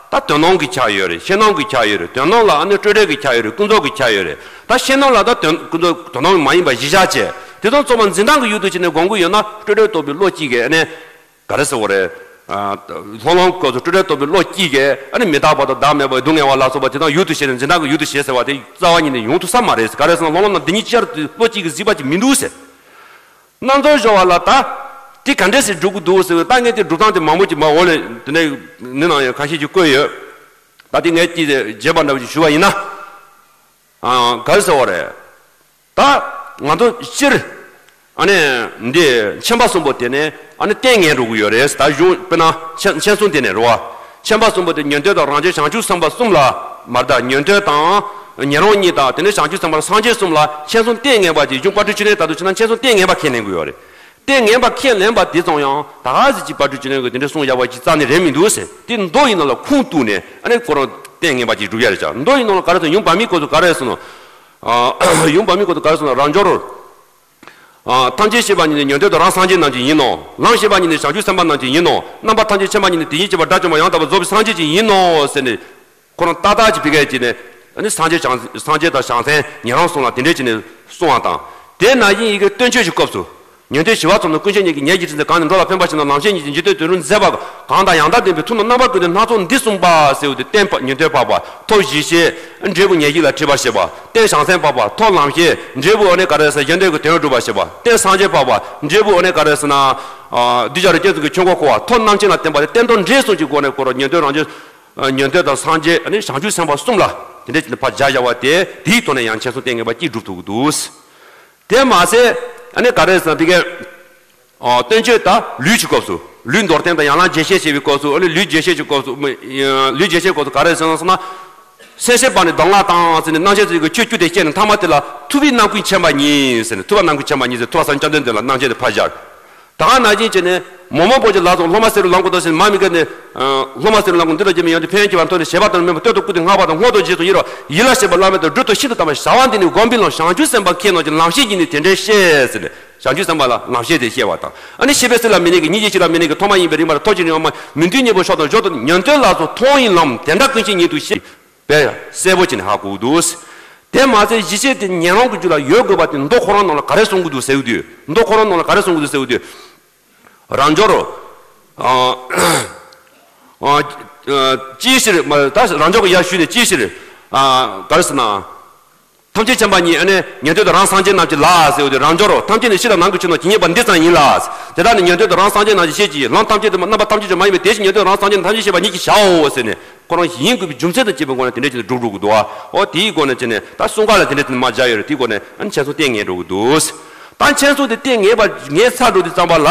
ད་དོན་སྣང་གི་ཆ་ཡོད་རེད། ཤེས་སྣང་གི་ཆ་ཡོད་རེད། དོན་སྣང་ལ་ཨ་ནི་སྤྲོས་བྲལ་གྱི་ཆ་ཡོད་རེད། ཀུན་རྫོབ་ཀྱི་ཆ་ཡོད་རེད། ད་ཤེས་སྣང་ལ་ད་དོན་ཀུན་རྫོབ་དོན་སྣང་མ་ཡིན་པ་གཞི་བཞག་བྱས་དེ་དང་རྩོག་པ་འཛིན་སྟངས་ཀྱི་ཡུལ་དུ་བྱས་ནས་སྒོམ་གྱི་ཡོད་ན་སྤྲོས་བྲལ་རྟོགས་པའི་བློ་གཅིག་གིས་ཨ་ནི་ག་རེ་ཟེར་བ་རེད། ལྷོད་ལྷོད་སྐབས་སུ་སྤྲོས་བྲལ་རྟོགས་པའི་བློ་གཅིག་གིས་ཨ་ནི་མི་རྟག་པ་དང་བདག་མེད་པ་སྡུག་བསྔལ་བ་ལ་སོགས་པ་དེ་དག་ཡུལ་དུ་བྱས་ནས་འཛིན་སྟངས་ཀྱི་ཡུལ་དུ་བྱེད་ཟེར་བ་དེ་རྩ་བ་ཉིད་ནས་ཡོང་ཐུབ་ས་མ་རེད། ག་རེ་ཟེར་ན་ལྷོད་ལྷོད་ན་འདི་གཉིས་ཅིག་ཅར་དུ་བློ་གཅིག་གིས་གཟིགས་པ་ཅིག་མི་འདུག་ཟེར། རྣམ་རྫོགས་སྦྱོར་བ་ལ་ད་དེ་ག་འདྲས་སེ་སྒྲུབ་ཀྱི་འདུག་ཟེར་བའི་ད་ངས་དེ་སྒྲུབ་སྟངས་དེ་མང་པོ་ཅིག་མ་འོ་ལས་དེ་འདྲའི་ནི་ནང་ཡང་ཁ་ཤས་ཅིག་བཀོད་ཡོད། ད་དེ་ངས་ཅིག་རྗེས་པ་འདྲ་བོ་ཅིག་ཞུ་བ་ཡིན་ན། ཨ་ག་རེ་ཟེར་བ་རེད། ད་ང་ཚོ་སྤྱིར་ཨ་ནི་འདི་མཁྱེན་པ་གསུམ་པོ་དེ་ནི་ཨ་ནི་ལྟས་ངན་འགྲོ་གི་ཡོད་རེད། ད་གཞུང་དཔེར་ན་མཁྱེན་མཁྱེན་གསུམ་དེ་ནི་རེད་བ། མཁྱེན་པ་གསུམ་པོ་དེ་ཉན་ཐོས་དང་རང་རྒྱལ་བྱང་ཆུབ་སེམས་དཔའ་གསུམ་ལ་མ་རེད། ད་ཉན་ཐོས་དང་ཉན་རང་གཉིས་དང་དེ་ནས་བྱང་ཆུབ་སེམས་དཔའ་སངས་རྒྱས་གསུམ་ལ་མཁྱེན་གསུམ་ལྟས་ངན་པ་ཅིག་གཞུང་དཔལ་སྤྲུལ་ཆོས་གླིང་ལྟར་དུ་བྱས་ན་མཁྱེན་གསུམ་ལྟས་ངན་པ་ཁས་ལེན་གྱི་ཡོད་རེད། ལྟས་ངན་པ་ཁས་ལེན་པ་དེ་ཙམ་ཡང་ད་ག་ཟེ་ཅིག་དཔལ་སྤྲུལ་ཆོས་གླིང་གིས་དེ་འདྲ་གསུངས་བཞག་པ་ཅིག་རྩ་ནས་རེད་མི་འདུག་ཟེར། དེ་མདོ་ཡི་ནང་ལ་ཁུངས་གཏུགས་ནས་ཨ་ནི་ཁོ་རང་ལྟས་ངན་པ་ཅིག་སྒྲུབ་ཡ་རེད་ཅག་མདོ་ཡི་ནང་ལ་ག་རེ་ཟེར། ཡུམ་བར་མའི་སྐོར་དུ་ག་རེ་ཟེར་ནོ། ཡུམ་བར་མའི་སྐོར་དུ་ག་རེ་ཟེར་ནོ། རབ་འབྱོར། ཐམས་ཅད་ཤེས་པ་ཉིད་ནི་ཉན་ཐོས་དང་རང་སངས་རྒྱས་རྣམས་ཀྱི་ཡིན་ནོ། ལམ་ཤེས་པ་ཉིད་ནི་བྱང་ཆུབ་སེམས་དཔའ་རྣམས་ཀྱི་ཡིན་ནོ། རྣམ་པ་ཐམས་ཅད་མཁྱེན་པ་ཉིད་ནི་དེ་བཞིན་གཤེགས་པ་དགྲ་བཅོམ་པ་ཡང་དག་པར་རྫོགས་པའི་སངས་རྒྱས་ཀྱི་ཡིན་ནོ་ཟེར་ནས། ཁོ་རང་ཏག་ཏག་ཅིག་ཕ་གིར་བྱས་ནས་ཨ་ནི་སངས་རྒྱས་བྱང་སངས་རྒྱས་དང་བྱང་སེམས་ཉན་རང་གསུམ་ལ་དེ་འདྲས་བྱས་ནས་གསུངས་པ་དང་། དེ་ནང་བཞིན་ཡི་གེ་སྟོན་ཆོས་ཀྱི་སྐབས་སུ། ཉན་ཐོས་ཞི་བ་ཚོགས་རྣམས་ཀུན་ཤེས་ཉིད་ཀྱིས། ཉེར་གཅིག་ཕྲིན་ཚེ་གང་ནས་འགྲོ་ལ་ཕན་པར་བྱེད་ན། ལམ་ཤེས་ཉིད་ཀྱིས་འཇིག་རྟེན་དོན་སྒྲུབ་མཛད་པ། གང་དང་ཡང་དག་ལྡན་པའི་ཐུབ་རྣམས་རྣམ་པ་ཀུན་ཏུ། སྣ་ཚོགས་འདི་གསུངས་པ་ཟེར་བ་དེ་བསྟན་པ་ཉན་ཐོས་འཕགས་པ། ཐོབ་བཞི་ཤེས། འབྲས་བུ་ཉེར་བཞི་ལ་འཁྲིད་པར་བྱེད་པ། བསྟན་བྱང་སེམས་འཕགས་པ། ཐོབ་ལམ་ཤེས། འབྲས་བུ་ཨ་ནི་ག་རེ་ཟེར་གཞན་དོན་གྱི་དོན་སྒྲུབ་པར་བྱེད་པ། བསྟན་སངས་རྒྱས་འཕགས་པ། འབྲས་བུ་ཨ་ནི་ག་རེ་ཟེར་ན། གདུལ་བྱ་རིགས་ཅན་ཚོགས་ཀྱི་ཆོས་འཁོར་བསྐོར་བ། ཐོབ་རྣམ་མཁྱེན་ལ་བརྟེན་པ་དེ་བསྟན་དོན་འབྲས་གསུམ་གྱི་སྒོ་ནས་བསྐོར་བ། ཉན་ཐོས་རང་རྒྱལ། ཉན་ཐོས་དང་སངས་རྒྱས་ཨ་ནི་བྱང་ཆུབ་སེམས་དཔའ་གསུམ་ལ་དེ་འདྲས་བྱས་ནས་ཕར་སྦྱར་བཞག་པ་དེ་དེའི་ཐོག་ནས་ཡང་མཁྱེན་གསུམ་ལྟས་ངན་པ་གཅིག་སྒྲུབ་ཐུབ་ཀྱི་འདུག་དེ་མ་ཟད་ཨ་ནི་ག་རེ་ཟེར་ན་དེ་གའི། ཨ་སྟོན་ཆོས་ད་ལུས་ཀྱི་སྐབས་སུ་ལུས་མདོར་བསྟན་དང་ཡན་ལག་བརྒྱད་བཤད་བྱེད་པའི་སྐབས་སུ་ཨ་ནི་ལུས་བརྒྱད་བཤད་ཀྱི་སྐབས་སུ་ལུས་བརྒྱད་བཤད་སྐབས་སུ་ག་རེ་ཟེར་ན་ཟེར་ན། སེམས་ཤེས་པ་ནི་གདམས་ངག་དང་ཟེར་ནས་རྣམ་བཤད་ཚིག་གི་ཆོས་བཅུ་དེ་བཤད་ནས་ཐ་མ་དེ་ལ་ཐུབ་པའི་རྣམ་ཀུན་མཁྱེན་པ་ཉིད་ཟེར་ནས་ཐུབ་པ་རྣམ་ཀུན་མཁྱེན་པ་ཉིད་ཟེར་ཐུབ་པ་གསང་བའི་བཅོམ་ལྡན་འདས་ལ་རྣམ་བཤད་དེ་ཕར་སྦྱར། ད་ག་ནང་བཞིན་བྱས་ནས་མོག་མོག་པོ་ཅིག་ལ་སོགས་སློབ་མ་བསེ་རུ་ལངས་དགོས་དོ་ཟེར་མ་མི་དགའ་ནས། སློབ་མ་བསེ་རུ་ལངས་དགོས་འདི་ལ་རྗེ་མི་ཡོང་དུས་ཕན་ཡོན་གྱི་བར་མཐོང་ནས་བྱེད་པ་དང་སྨོན་པ་སྟོད་དུ་བཀུག་སྟེ་བསྔགས་པ་དང་སྔོན་དུ་རྗེས་སུ་ཡི་རང་ཡིད་ལ་བྱེད་པ་བླ་མེད་དུ་སྒྲུབ་ཏུ་ཤིན་ཏུ་དམ་པའི་བྱ་བ་འདི་ནི་སྒོམ་པའི་ལམ་བྱང་ཆུབ་སེམས་དཔའ་མཁས་རྣམས་ཀྱི་ལམ་ཤེས་ཉིད་ནི་དེ་འདྲའི་ཤེས་ཟེར་ནས་བྱང་ཆུབ་སེམས་དཔའ་ལ་ལམ་ཤེས་དེ་བཤད་པ་དང་ཨ་ནི་ཤེས་པས་སྲིད་ལ་མི་གནས་ཀྱི་སྙིང་རྗེ་ཆོས་ལ་མི་གནས་ཀྱི་ཐོག་མ་ཡིན་པའི་རིག་མ་རེད་ཐོབ་ཀྱི་རིག་མ་མི་མཐུན་གཉིས་པོ་ཕྱོགས་དང་སྦྱོར་དུ་ཉན་ཐོས་ལ་སོགས་མཐོང་བའི་ལམ་དེ་འདྲ་ཀུན་ཤེས་ཉིད་དུ་ཤེས། པས་གསལ་པོ་བྱས་ནས་ཧ་གོ་གི་འདུག། དེ་མ་ཚད་གཞི་ཤེས་དེ་ཉན་རང་གི་རྒྱུད་ལ་ཡོད་དགོས་པ་དེ་མདོ་ཁོ་རང་ནང་ལ་ག་རེ་གསུང་གི་འདུག་ཟེར་གི་དུས། མདོ་ཁོ་རང་ནང་ལ་ག་རེ་གསུང་གི་འདུག་ཟེར་གི་དུས། རང་འབྱོར་རོ། ཨ། ཨ། ཨ། ཅིའི་ཕྱིར་མ་ད་རང་འབྱོར་གྱི་ཡར་ཞུས་ནས་ཅིའི་ཕྱིར། ཨ། ག་རེ་ཟེར་ན། ཐམས་ཅད་མཁྱེན་པ་ཉིད་ཨ་ནི་ཉན་ཐོས་དང་རང་སངས་རྒྱས་རྣམས་ཀྱི་ལ་ཟེར་བ་དེ་རང་འབྱོར་རོ། ཐམས་ཅད་ནི་ཕྱི་དང་ནང་གི་ཆོས་རྣམས་ཇི་སྙེད་པ་འདི་ཙམ་ཡིན་ལ། དེ་དག་ནི་ཉན་ཐོས་དང་རང་སངས་རྒྱས་རྣམས་ཀྱི་ཤེས་ཀྱི་ལམ་ཐམས་ཅད་དུ་རྣམ་པ་ཐམས་ཅད་ཀྱང་མ་ཡིན་པས་དེ་བཞིན་ཉན་ཐོས་རང་སངས་རྒྱས་རྣམས་ཐམས་ཅད་མཁྱེན་པ་ཉིད་ཀྱིས་བྱའོ་ཟེར་ནས་ཁོ་རང་ཡིན་དགོས་པའི་རྒྱུ་མཚན་དང་བཅས་པའི་སྒོ་ནས་དེ་འདྲ་བྱས་ནས་སྒྲུབ་འགྲོ་གི་འདུག་ཨ། འོ་དེའི་སྒོ་ནས་བྱས་ནས་ད་གསུང་སྐབས་ལ་དེ་འདྲ་བྱས་ནས་མར་སྦྱར་ཡོད་རེད། དེའི་སྒོ་ནས་ཨ་ནི་མཁྱེན་སོང་བསྟན་ངེས་འགྲོ་གི་འདུག། ད་མཁྱེན་སོང་དེ་བསྟན་ངེས་པ་ངེས་ཚར་འགྲོ་དུས་ཙམ་པ་ལ།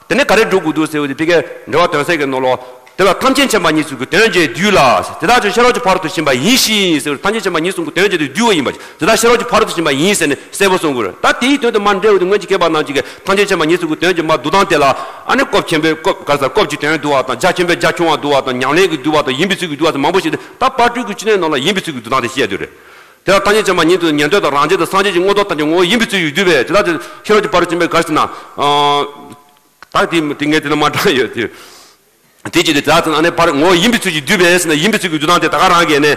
དེ་ནས་ག་རེ་སྒྲུབ་དགོས་འདུག་ཟེར་བ་དེ་ཕ་གིར་འགྲེལ་པ་དོན་གསལ་གྱི་ནང་ལོགས། དེ་ལ་ཐམས་ཅད་མཁྱེན་པ་ཉིད་གསུང་གི་དོན་བྱེད་བསྡུས་ལ། དེ་དག་ཀྱང་ཤེས་རབ་ཀྱི་ཕ་རོལ་ཏུ་ཕྱིན་པ་ཡིན་ཞིང་ཟེར་བ་ཐམས་ཅད་མཁྱེན་པ་ཉིད་གསུང་གི་དོན་བྱེད་དུ་བསྡུས་པ་ཡིན་པ། དེ་དག་ཤེས་རབ་ཀྱི་ཕ་རོལ་ཏུ་ཕྱིན་པ་ཡིན་ཟེར་ནས་གསལ་པོ་གསུང་གི་རེད། ད་དེའི་དོན་དུ་མར་འགྲེལ་བ་དེ་སྔོན་གྱི་མཁས་པ་རྣམས་ཀྱིས་ཐམས་ཅད་མཁྱེན་པ་ཉིད་གསུང་གི་དོན་གྱི་མར་བསྡུ་སྟངས་དེ་ལ་ཨ་ནི་སྐོབ་ཆེན་པོས་སྐོབ་ག་ས་སྐོབ་ཀྱི་དོན་བསྡུ་བ་དང་རྒྱ་ཆེན་པོས་རྒྱ་ཆུང་བ་བསྡུ་བ་དང་ཉམས་ལེན་གྱི་བསྡུ་བ་དང་ཡིན་པའི་ཚུལ་གྱིས་བསྡུ་བ་དང་མང་པོ་ཞིག་ད་དཔལ་སྤྲུལ་གྱི་བཅུད་ལེན་ནང་ལ་ཡིན་པའི་ཚུལ་གྱིས་བསྡུ་སྟངས་དེ་བཤད་ཡོད་རེད། དེ་ལ་ཐམས་ཅད་མཁྱེན་པ་ཉིད་དུ་ཉན་ཐོས་དང་རང་རྒྱལ་དང་སངས་རྒྱས་ཀྱི་མངོན་རྟོགས་ཐམས་ཅད་ངོ་བོ་ཡིན་པའི་ཚུལ་གྱིས་བསྡུས་པས། དེ་དག་དེ་ཤེས་རབ་ཀྱི་ཕ་རོལ་ཕྱིན་པའི་གར་ཟེར་ན། ད་དེ་དེ་ངས་དེ་ལ་མ་དྲངས་ཡོད་དེ། དེ་ཅི་སྟེ་དེ་དག་དེ་ཨ་ནི་ཕར་ངོ་བོ་ཡིན་པའི་ཚུལ་གྱིས་བསྡུས་པས་ཟེར་ན་ཡིན་པའི་ཚུལ་གྱིས་བསྡུ་སྟངས་དེ་ད་ག་རང་གིས་ནི།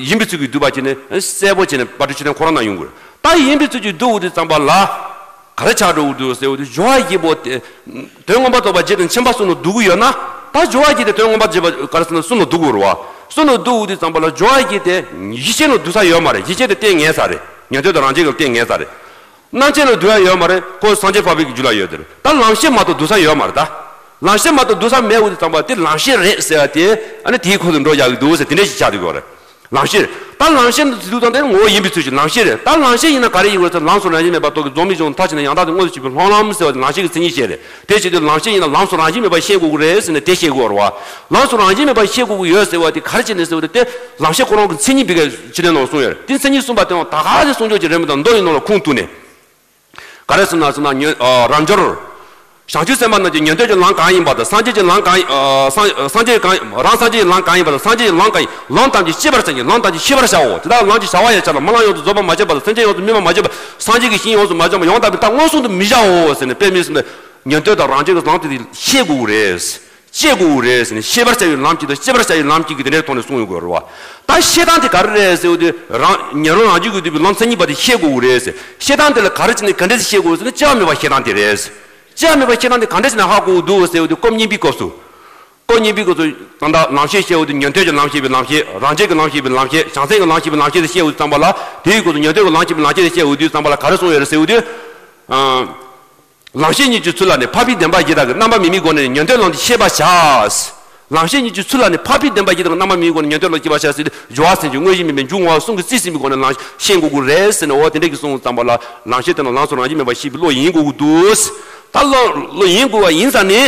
ཡིན་པའི་ཚུལ་གྱིས་བསྡུས་པ་ཅི་ནི་གསལ་པོ་བྱས་ནས་དཔལ་སྤྲུལ་བཅུད་ལེན་ཁོ་རང་ན་ཡོང་གི་རེད། ད་ཡིན་པའི་ཚུལ་གྱིས་བསྡུ་འོ་དུས་ཙམ་པ་ལ། ག་རེ་ཆགས་འགྲོ་གི་འདུག་ཟེར་བ་དེ་སྦྱོར་བ་བཞི་པོ་དེ། དོན་མངོན་པར་རྟོགས་པ་རྗེས་དང་མཆིན་པ་གསུམ་ལ་བསྡུ་གི་ཡོད་ན། ད་སྦྱོར་བ་བཞི་དེ་དོན་མངོན་པར་རྗེས་པ་ག་རེ་ཟེར་ན་གསུམ་ལ་བསྡུ་དགོས་རེད་བ། གསུམ་ལ་བསྡུ་དགོས་དུས་ཙམ་པ་ལ་སྦྱོར་བ་བཞི་དེ་གཞི་ཤེས་ལ་བསྡུ་ས་ཡོད་མ་རེད། གཞི་ཤེས་དེ་བསྟན་ངེས་ས་རེད། ཉན་ཐོས་དང་རང་རྒྱལ་གྱི་བསྟན་ངེས་ས་རེད། རྣམ་མཁྱེན་ལ་བསྡུ་ཡ་ཡོད་མ་རེད། ཁོ་སངས་རྒྱས་འཕགས་པའི་རྒྱུད་ལ་ཡོད་དེ་རེད། ད་ལམ་ཤེས་མ་གཏོགས་བསྡུ་ས་ཡོད་མ་རེད་ད། ལམ་ཤེས་མ་གཏོགས་བསྡུ་ས་མེད་འོ་དུས་ཙམ་པ་དེ་ལམ་ཤེས་རེད་ཟེར་བ་དེ་ཨ་ནི་དེའི་ཁོངས་སུ་འགྲོ་ཡག་གི་འདུག་ཟེར་དེ་འདྲ་ཞིག་ཆགས་འདུག་གི་རེད། ལམ་ཤེས་རེད། ད་ལམ་ཤེས་འདུག་དང་དེ་ངོ་བོ་ཡིན་པའི་ཚུལ་གྱིས་ལམ་ཤེས་རེད། ད་ལམ་ཤེས་ཡིན་ན་ག་རེ་ཡིན་དགོས་ཟེར་ལམ་སོགས་རང་བཞིན་མེད་པར་རྟོགས་པའི་རྫོགས་པའི་བྱང་ཆུབ་མཐར་ཕྱིན་ནས་ཡང་དག་ཏུ་མངོན་དུ་བྱེད་པའི་སློབ་ལམ་ཟེར་བ་དེ་ལམ་ཤེས་ཀྱི་མཚན་ཉིད་བཤད་རེད། དེ་བྱེད་དུས་ལམ་ཤེས་ཡིན་ན་ལམ་སོགས་རང་བཞིན་མེད་པར་ཤེས་དགོས་ཀྱི་རེད་ཟེར་ནས་དེ་བཤད་དགོས་རེད་བ། ལམ་སོགས་རང་བཞིན་མེད་པར་ཤེས་དགོས་ཀྱི་ཡོད་ཟེར་བ་དེ་ལམ་ཤེས་ཁོ་རང་གི་མཚན་ཉིད་པའི་ཕྱི་དོན་ནང་གསུངས་ཡོད་རེད། དེ་མཚན་ཉིད་གསུངས་པ་དེའང་ད་ག་ཚོད་གསུང་ཆོག་ཅིག་རེད་མི་འདུག་མདོ་ཡི་ནང་ལ་ཁུངས་གཏུགས་ནས། ག་རེ་ཟེར་ན་ཟེར་ན་ཉོན་ཨ་རབ་འབྱོར། བྱང་ཆུབ་སེམས་དཔའ་རྣམས་ཀྱི་ཉན་ཐོས་ཀྱི་ལམ་གང་ཡིན་པ་དང་སངས་རྒྱས་ཀྱི་ལམ་གང་ཡིན་ཨ་སངས་སངས་རྒྱས་གང་ཡིན་རང་སངས་རྒྱས་ཀྱི་ལམ་གང་ཡིན་པ་དང་སངས་རྒྱས་ཀྱི་ལམ་གང་ཡིན་ལམ་ཐམས་ཅད་ཤེས་པར་བྱ་ཞིང་ལམ་ཐམས་ཅད་ཤེས་པར་བྱའོ། དེ་དག་ལམ་གྱི་བྱ་བ་ཡང་བྱ་ལ་སྨོན་ལམ་ཡོངས་སུ་རྫོགས་པར་མ་བྱས་པ་དང་སེམས་ཅན་ཡོངས་སུ་སྨིན་པར་མ་བྱས་པ་སངས་རྒྱས་ཀྱི་ཞིང་ཡོངས་སུ་མ་བྱས་པ་ཡང་དག་པའི་མཐར་མངོན་སུམ་དུ་མི་བྱའོ་ཟེར་ནས་དཔེ་མི་སྲིད་པའི་ཉན་ཐོས་དང་རང་རྒྱལ་གྱི་ལམ་དེ་ཤེས་དགོས་རེད། ཤེས་དགོས་རེད་ཟེར་ནས་ཤེས་པར་བྱ་བའི་ལམ་གཅིག་དང་ཤེས་པར་བྱ་བའི་ལམ་གཅིག་གི་དེ་འདྲའི་ཐོག་ནས་གསུངས་ཡོང་དགོས་རེད་བ། ད་ཤེས་སྟངས་དེ་ག་རེ་རེད་ཟེར་བ་དེ་རང་ཉན་རང་རང་རྒྱུད་ཀྱི་འདུས་པའི་ལམ་མཚན་ཉིད་པ་དེ་ཤེས་དགོས་རེད་ཟེར། ཤེས་སྟངས་དེ་ལ་ག་རེ་བྱས་ནས་ག་འདྲས་སེ་ཤེས་དགོས་ཟེར་ན་སྐྱེ་བ་མེད་པ་ཤེས་སྟངས་དེ་རེད། སྐྱེ་བ་མེད་པ་ཤེས་སྟངས་དེ་ག་འདྲས་བྱས་ནས་ཧ་གོ་འདུག་ཟེར་བ་དེ་སྐབས་གཉིས་པའི་སྐབས་སུ། སྐབས་གཉིས་པའི་སྐབས་སུ་ད་ལྟ་ལམ་ཤེས་བཤད་འོ་དུས་ཉན་ཐོས་ཀྱི་ལམ་ཤེས་པའི་ལམ་ཤེས་རང་རྒྱལ་གྱི་ལམ་ཤེས་པའི་ལམ་ཤེས་བྱང་སེམས་ཀྱི་ལམ་ཤེས་པའི་ལམ་ཤེས་དེ་བཤད་འོ་དུས་ཙམ་པ་ལ་དེའི་སྐབས་སུ་ཉན་ཐོས་ཀྱི་ལམ་ཤེས་པའི་ལམ་ཤེས་དེ་བཤད་འོ་དུས་ཙམ་པ་ལ་ག་རེ་གསུངས་ཡོད་རེད་ཟེར་འོ་དུས། ལམ་ཤེས་ཉིད་ཀྱི་ཚུལ་ལ་ནི་འཕགས་པའི་བདེན་པ་བཞི་དག་གི་རྣམ་པར་མི་དམིགས་སྒོ་ནས་ཉན་ཐོས་ལམ་དུ་ཤེས་པར་བྱ། ལམ་ཤེས་ཉིད་ཀྱི་ཚུལ་ལ་ནི་འཕགས་པའི་བདེན་པ་བཞི་དག་གི་རྣམ་པར་མི་དམིགས་སྒོ་ནས་ཉན་ཐོས་ལམ་ཤེས་པར་བྱ་ཟེར་ཏེ་སྦྱོར་བ་སེམས་ཀྱི་དངོས་གཞི་མིན་པའི་འཇུག་ངོགས་གསུམ་གྱིས་རྩིས་ཟིན་པའི་སྒོ་ནས་ལམ་ཤེས་དགོས་ཀྱི་རེད་ཟེར་ནས་འོ་དེ་འདྲ་གི་གསུངས་ཙམ་པ་ལ་ལམ་ཤེས་དེ་ནི་ལམ་སོགས་རང་བཞིན་མེད་པར་ཤེས་པའི་བློ་ཡིན་དགོས་ཀྱི་འདུག་ད་བློ་བློ་ཡིན་དགོས་པ་ཡིན་ཙང་ནི་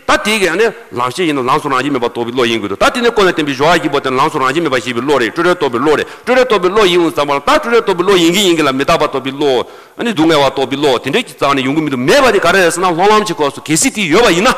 ད་དེ་གི་ནི་ལམ་ཤེས་ཡིན་ན་ལམ་སོགས་རང་བཞིན་མེད་པར་རྟོགས་པའི་བློ་ཡིན་དགོས་འདུག་ད་དེ་ནི་ཀུན་ནས་བསྟན་པའི་སྦྱོར་བ་བཞི་པོ་དེ་ལམ་སོགས་རང་བཞིན་མེད་པར་ཤེས་པའི་བློ་རེད། སྤྲོས་བྲལ་རྟོགས་པའི་བློ་རེད། སྤྲོས་བྲལ་རྟོགས་པའི་བློ་ཡིན་ཙམ་པ་ལ་ད་སྤྲོས་བྲལ་རྟོགས་པའི་བློ་ཡིན་གྱི་ཡིན་གྱི་ལ་མི་རྟག་པ་རྟོགས་པའི་བློ། ཨ་ནི་སྡུག་བསྔལ་བ་རྟོགས་པའི་བློ་དེ་འདྲས་ཀྱི་རྩ་ནས་ཡོང་གི་མི་འདུག་མེད་པ་དེ་ག་རེ་རེད་ཟེར་ན་སློབ་ལམ་གྱི་སྐབས་སུ་གལ་སྲིད་དེ་ཡོད་པ་ཡིན་ན་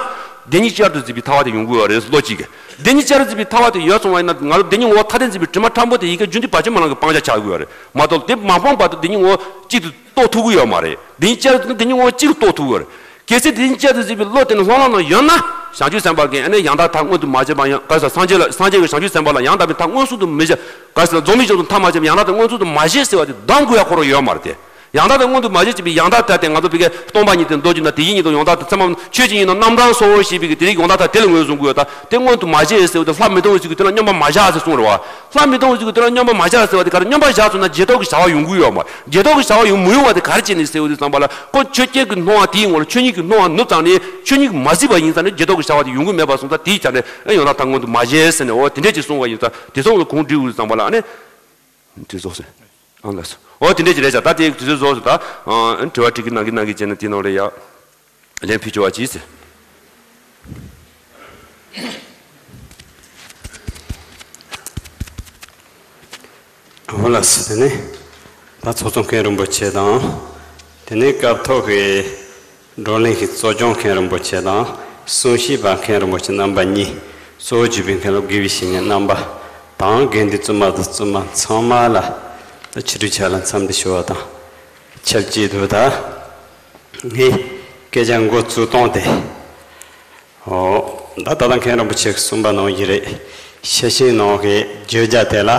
བདེན་གཉིས་ཅར་དུ་འཛིན་པའི་ཐར་པ་དེ་ཡོང་གི་ཡོད་རེད་བློ་གཅིག་གིས། བདེན་གཉིས་ཅར་དུ་འཛིན་པའི་ཐར་པ་དེ་ཡོད་སོང་བ་ཡིན་ན་ང་ཚོ་བདེན་གཉིས་ངོ་བོ་ཐ་དད་འཛིན་པའི་དྲི་མ་ཕྲ་མོ་དེ་ཡི་གེ་རྒྱུན་མཐུད་བར་ཆད་མ་ལང་གི་སྤང་བྱ་ཆགས་ཀྱི་ཡོད་རེད་མ་གཏོགས་དེ་མ་སྤངས་བར་དུ་བདེན་གཉིས་ངོ་བོ་གཅིག་ཏུ་རྟོགས་ཐུབ་ཀྱི་ཡོད་མ་རེད། བདེན་གཉིས་ཅར་དུ་བདེན་གཉིས་ངོ་བོ་གཅིག་ཏུ་རྟོགས་ཐུབ་ཀྱི་ཡོད་རེད། གལ་སྲིད་བདེན་གཉིས་ཅར་དུ་འཛིན་པའི་བློ་དེ་ནི་སློབ་ལམ་ནང་ཡོད་ན་བྱང་ཆུབ་སེམས་དཔའ་གིས་ཨ་ནི་ཡང་དག་མཐར་མངོན་དུ་མ་བྱས་པ་ཡང་ག་ས་སངས་རྒྱས་ལ་སངས་རྒྱས་ཀྱི་བྱང་ཆུབ་སེམས་དཔའ་ལ་ཡང་དག་པའི་མཐར་མངོན་སུམ་དུ་མི་བྱེད། ག་ས་རྫོགས་པའི་བྱང་ཆུབ་མཐར་མ་བྱས་པ་ཡང་དག་ཏུ་མངོན་སུམ་དུ་མ་བྱེད་ཟེར་བ་དེ་གདམ་དགོས་ཡ་ཁོ་རང་ཡོད་མ་རེད་དེ། ཡང་དག་ཏུ་མངོན་དུ་མ་བྱེད་ཅེས་པའི་ཡང་དག་ཐ་དེ་ང་ཚོ་བོད་སྐད་སྟོང་པ་ཉིད་དེ་མདོ་རྒྱུད་ན་དེ་བཞིན་ཉིད་དུ་ཡང་དག་ཏུ་ཚད་མ་ཆོས་ཅན་ཉིད་ནི་རྣམ་གྲངས་སོ་ཞེས་པའི་གི་དེ་རིགས་ཡང་དག་ཐ་དེ་ལ་ངོས་བཟུང་དགོས་ཡོད་ད། དེ་མངོན་དུ་མ་བྱས་ཟེར་བ་དེ་ལྷ་མི་གཏོང་བའི་ཚུལ་གྱིས་དེ་ལ་སྙོམས་པར་མ་བཞག་ཟེར་གསུངས་རེད་བ། ལྷ་མི་གཏོང་བའི་ཚུལ་གྱིས་དེ་ལ་སྙོམས་པར་མ་བཞག་ཟེར་བ་དེ་ག་རེ་སྙོམས་པར་བཞག་སོང་ན་རྗེས་ཐོབ་ཀྱི་བྱ་བ་ཡོང་གི་ཡོད་མ་རེད། རྗེས་ཐོབ་ཀྱི་བྱ་བ་ཡོང་མི་ཡོང་བ་དེ་ག་རེ་བྱས་ནས་ཟེར་བ་དེ་ཙམ་པ་ལ་ཁོ་ཆོས་ཅན་གྱི་སྣང་བ་དེའི་ངོར་ཆོས་ཉིད་ཀྱི་སྣང་བ་ནུབ་ཙམ་ནས་ཆོས་ཉིད་ཀྱིས་མ་གཟིགས་པ་ཡིན་ཙང་ནས་རྗེས་ཐོབ་ཀྱི་བྱ་བ་དེ་ཡོང་གི་མེད་པ་སོང་ཙང་དེའི་ཆ་ནས་ཡང་དག་ཐ་མངོན་དུ་མ་བྱས་ཟེར་ནས་འོ་དེ་འདྲས་ཅིག་གསུངས་པ་ཡིན་ཙང་དེ་ཚོ་ལ་གོང་འགྲིག་འོས་ཙམ་པ་ལ་ཨ་ནི། དེ་རྫོགས་སོང་། ཨང་ལགས་སོ། འོ་དེ་འདྲས་ཅིག་རེད་ཤག་ད་དེ་དུས་ཚོད་རྫོགས་སོང་ད། ཨང་དྲི་བ་དྲི་གི་གནང་གི་གནང་གི་བྱས་ན་དེ་ནང་ལ་ཡ། ལན་ཕུལ་ཆོག་པ་གྱིས་ཟེར། འོ་ལགས་སོ། དེ་ནས་ད་ཚོགས་གཙོ་མཁན་རིན་པོ་ཆེ་དང་། དེ་ནས་སྐབས་ཐོག་གི་བགྲོ་གླེང་གི་གཙོ་སྐྱོང་མཁན་རིན་པོ་ཆེ་དང་གསུང་བཤད་པ་མཁན་རིན་པོ་ཆེ་རྣམ་པ་གཉིས། གཙོ་བོ་བརྒྱུད་པའི་མཁན་སློབ་དགེ་བའི་བཤེས་གཉེན་རྣམ་པ་དང་དགེ་འདུན་བཙུན་མ་དང་བཙུན་མ་ཚང་མ་ལ་ད་ཕྱི་དྲོའི་ཆ་ལ་འཚམས་འདྲི་ཞུ་བ་དང་ཆབས་ཅིག་ཏུ་ད་ངས་སྐད་ཆ་འགོ་བཙུགས་སྟངས་དེ། ཨོ། ད་ད་ལྟ་མཁན་རིན་པོ་ཆེས་གསུངས་པ་ནང་བཞིན་རེད། ཤེར་ཕྱིན་ནང་གི་བརྗོད་བྱ་དེ་ལ།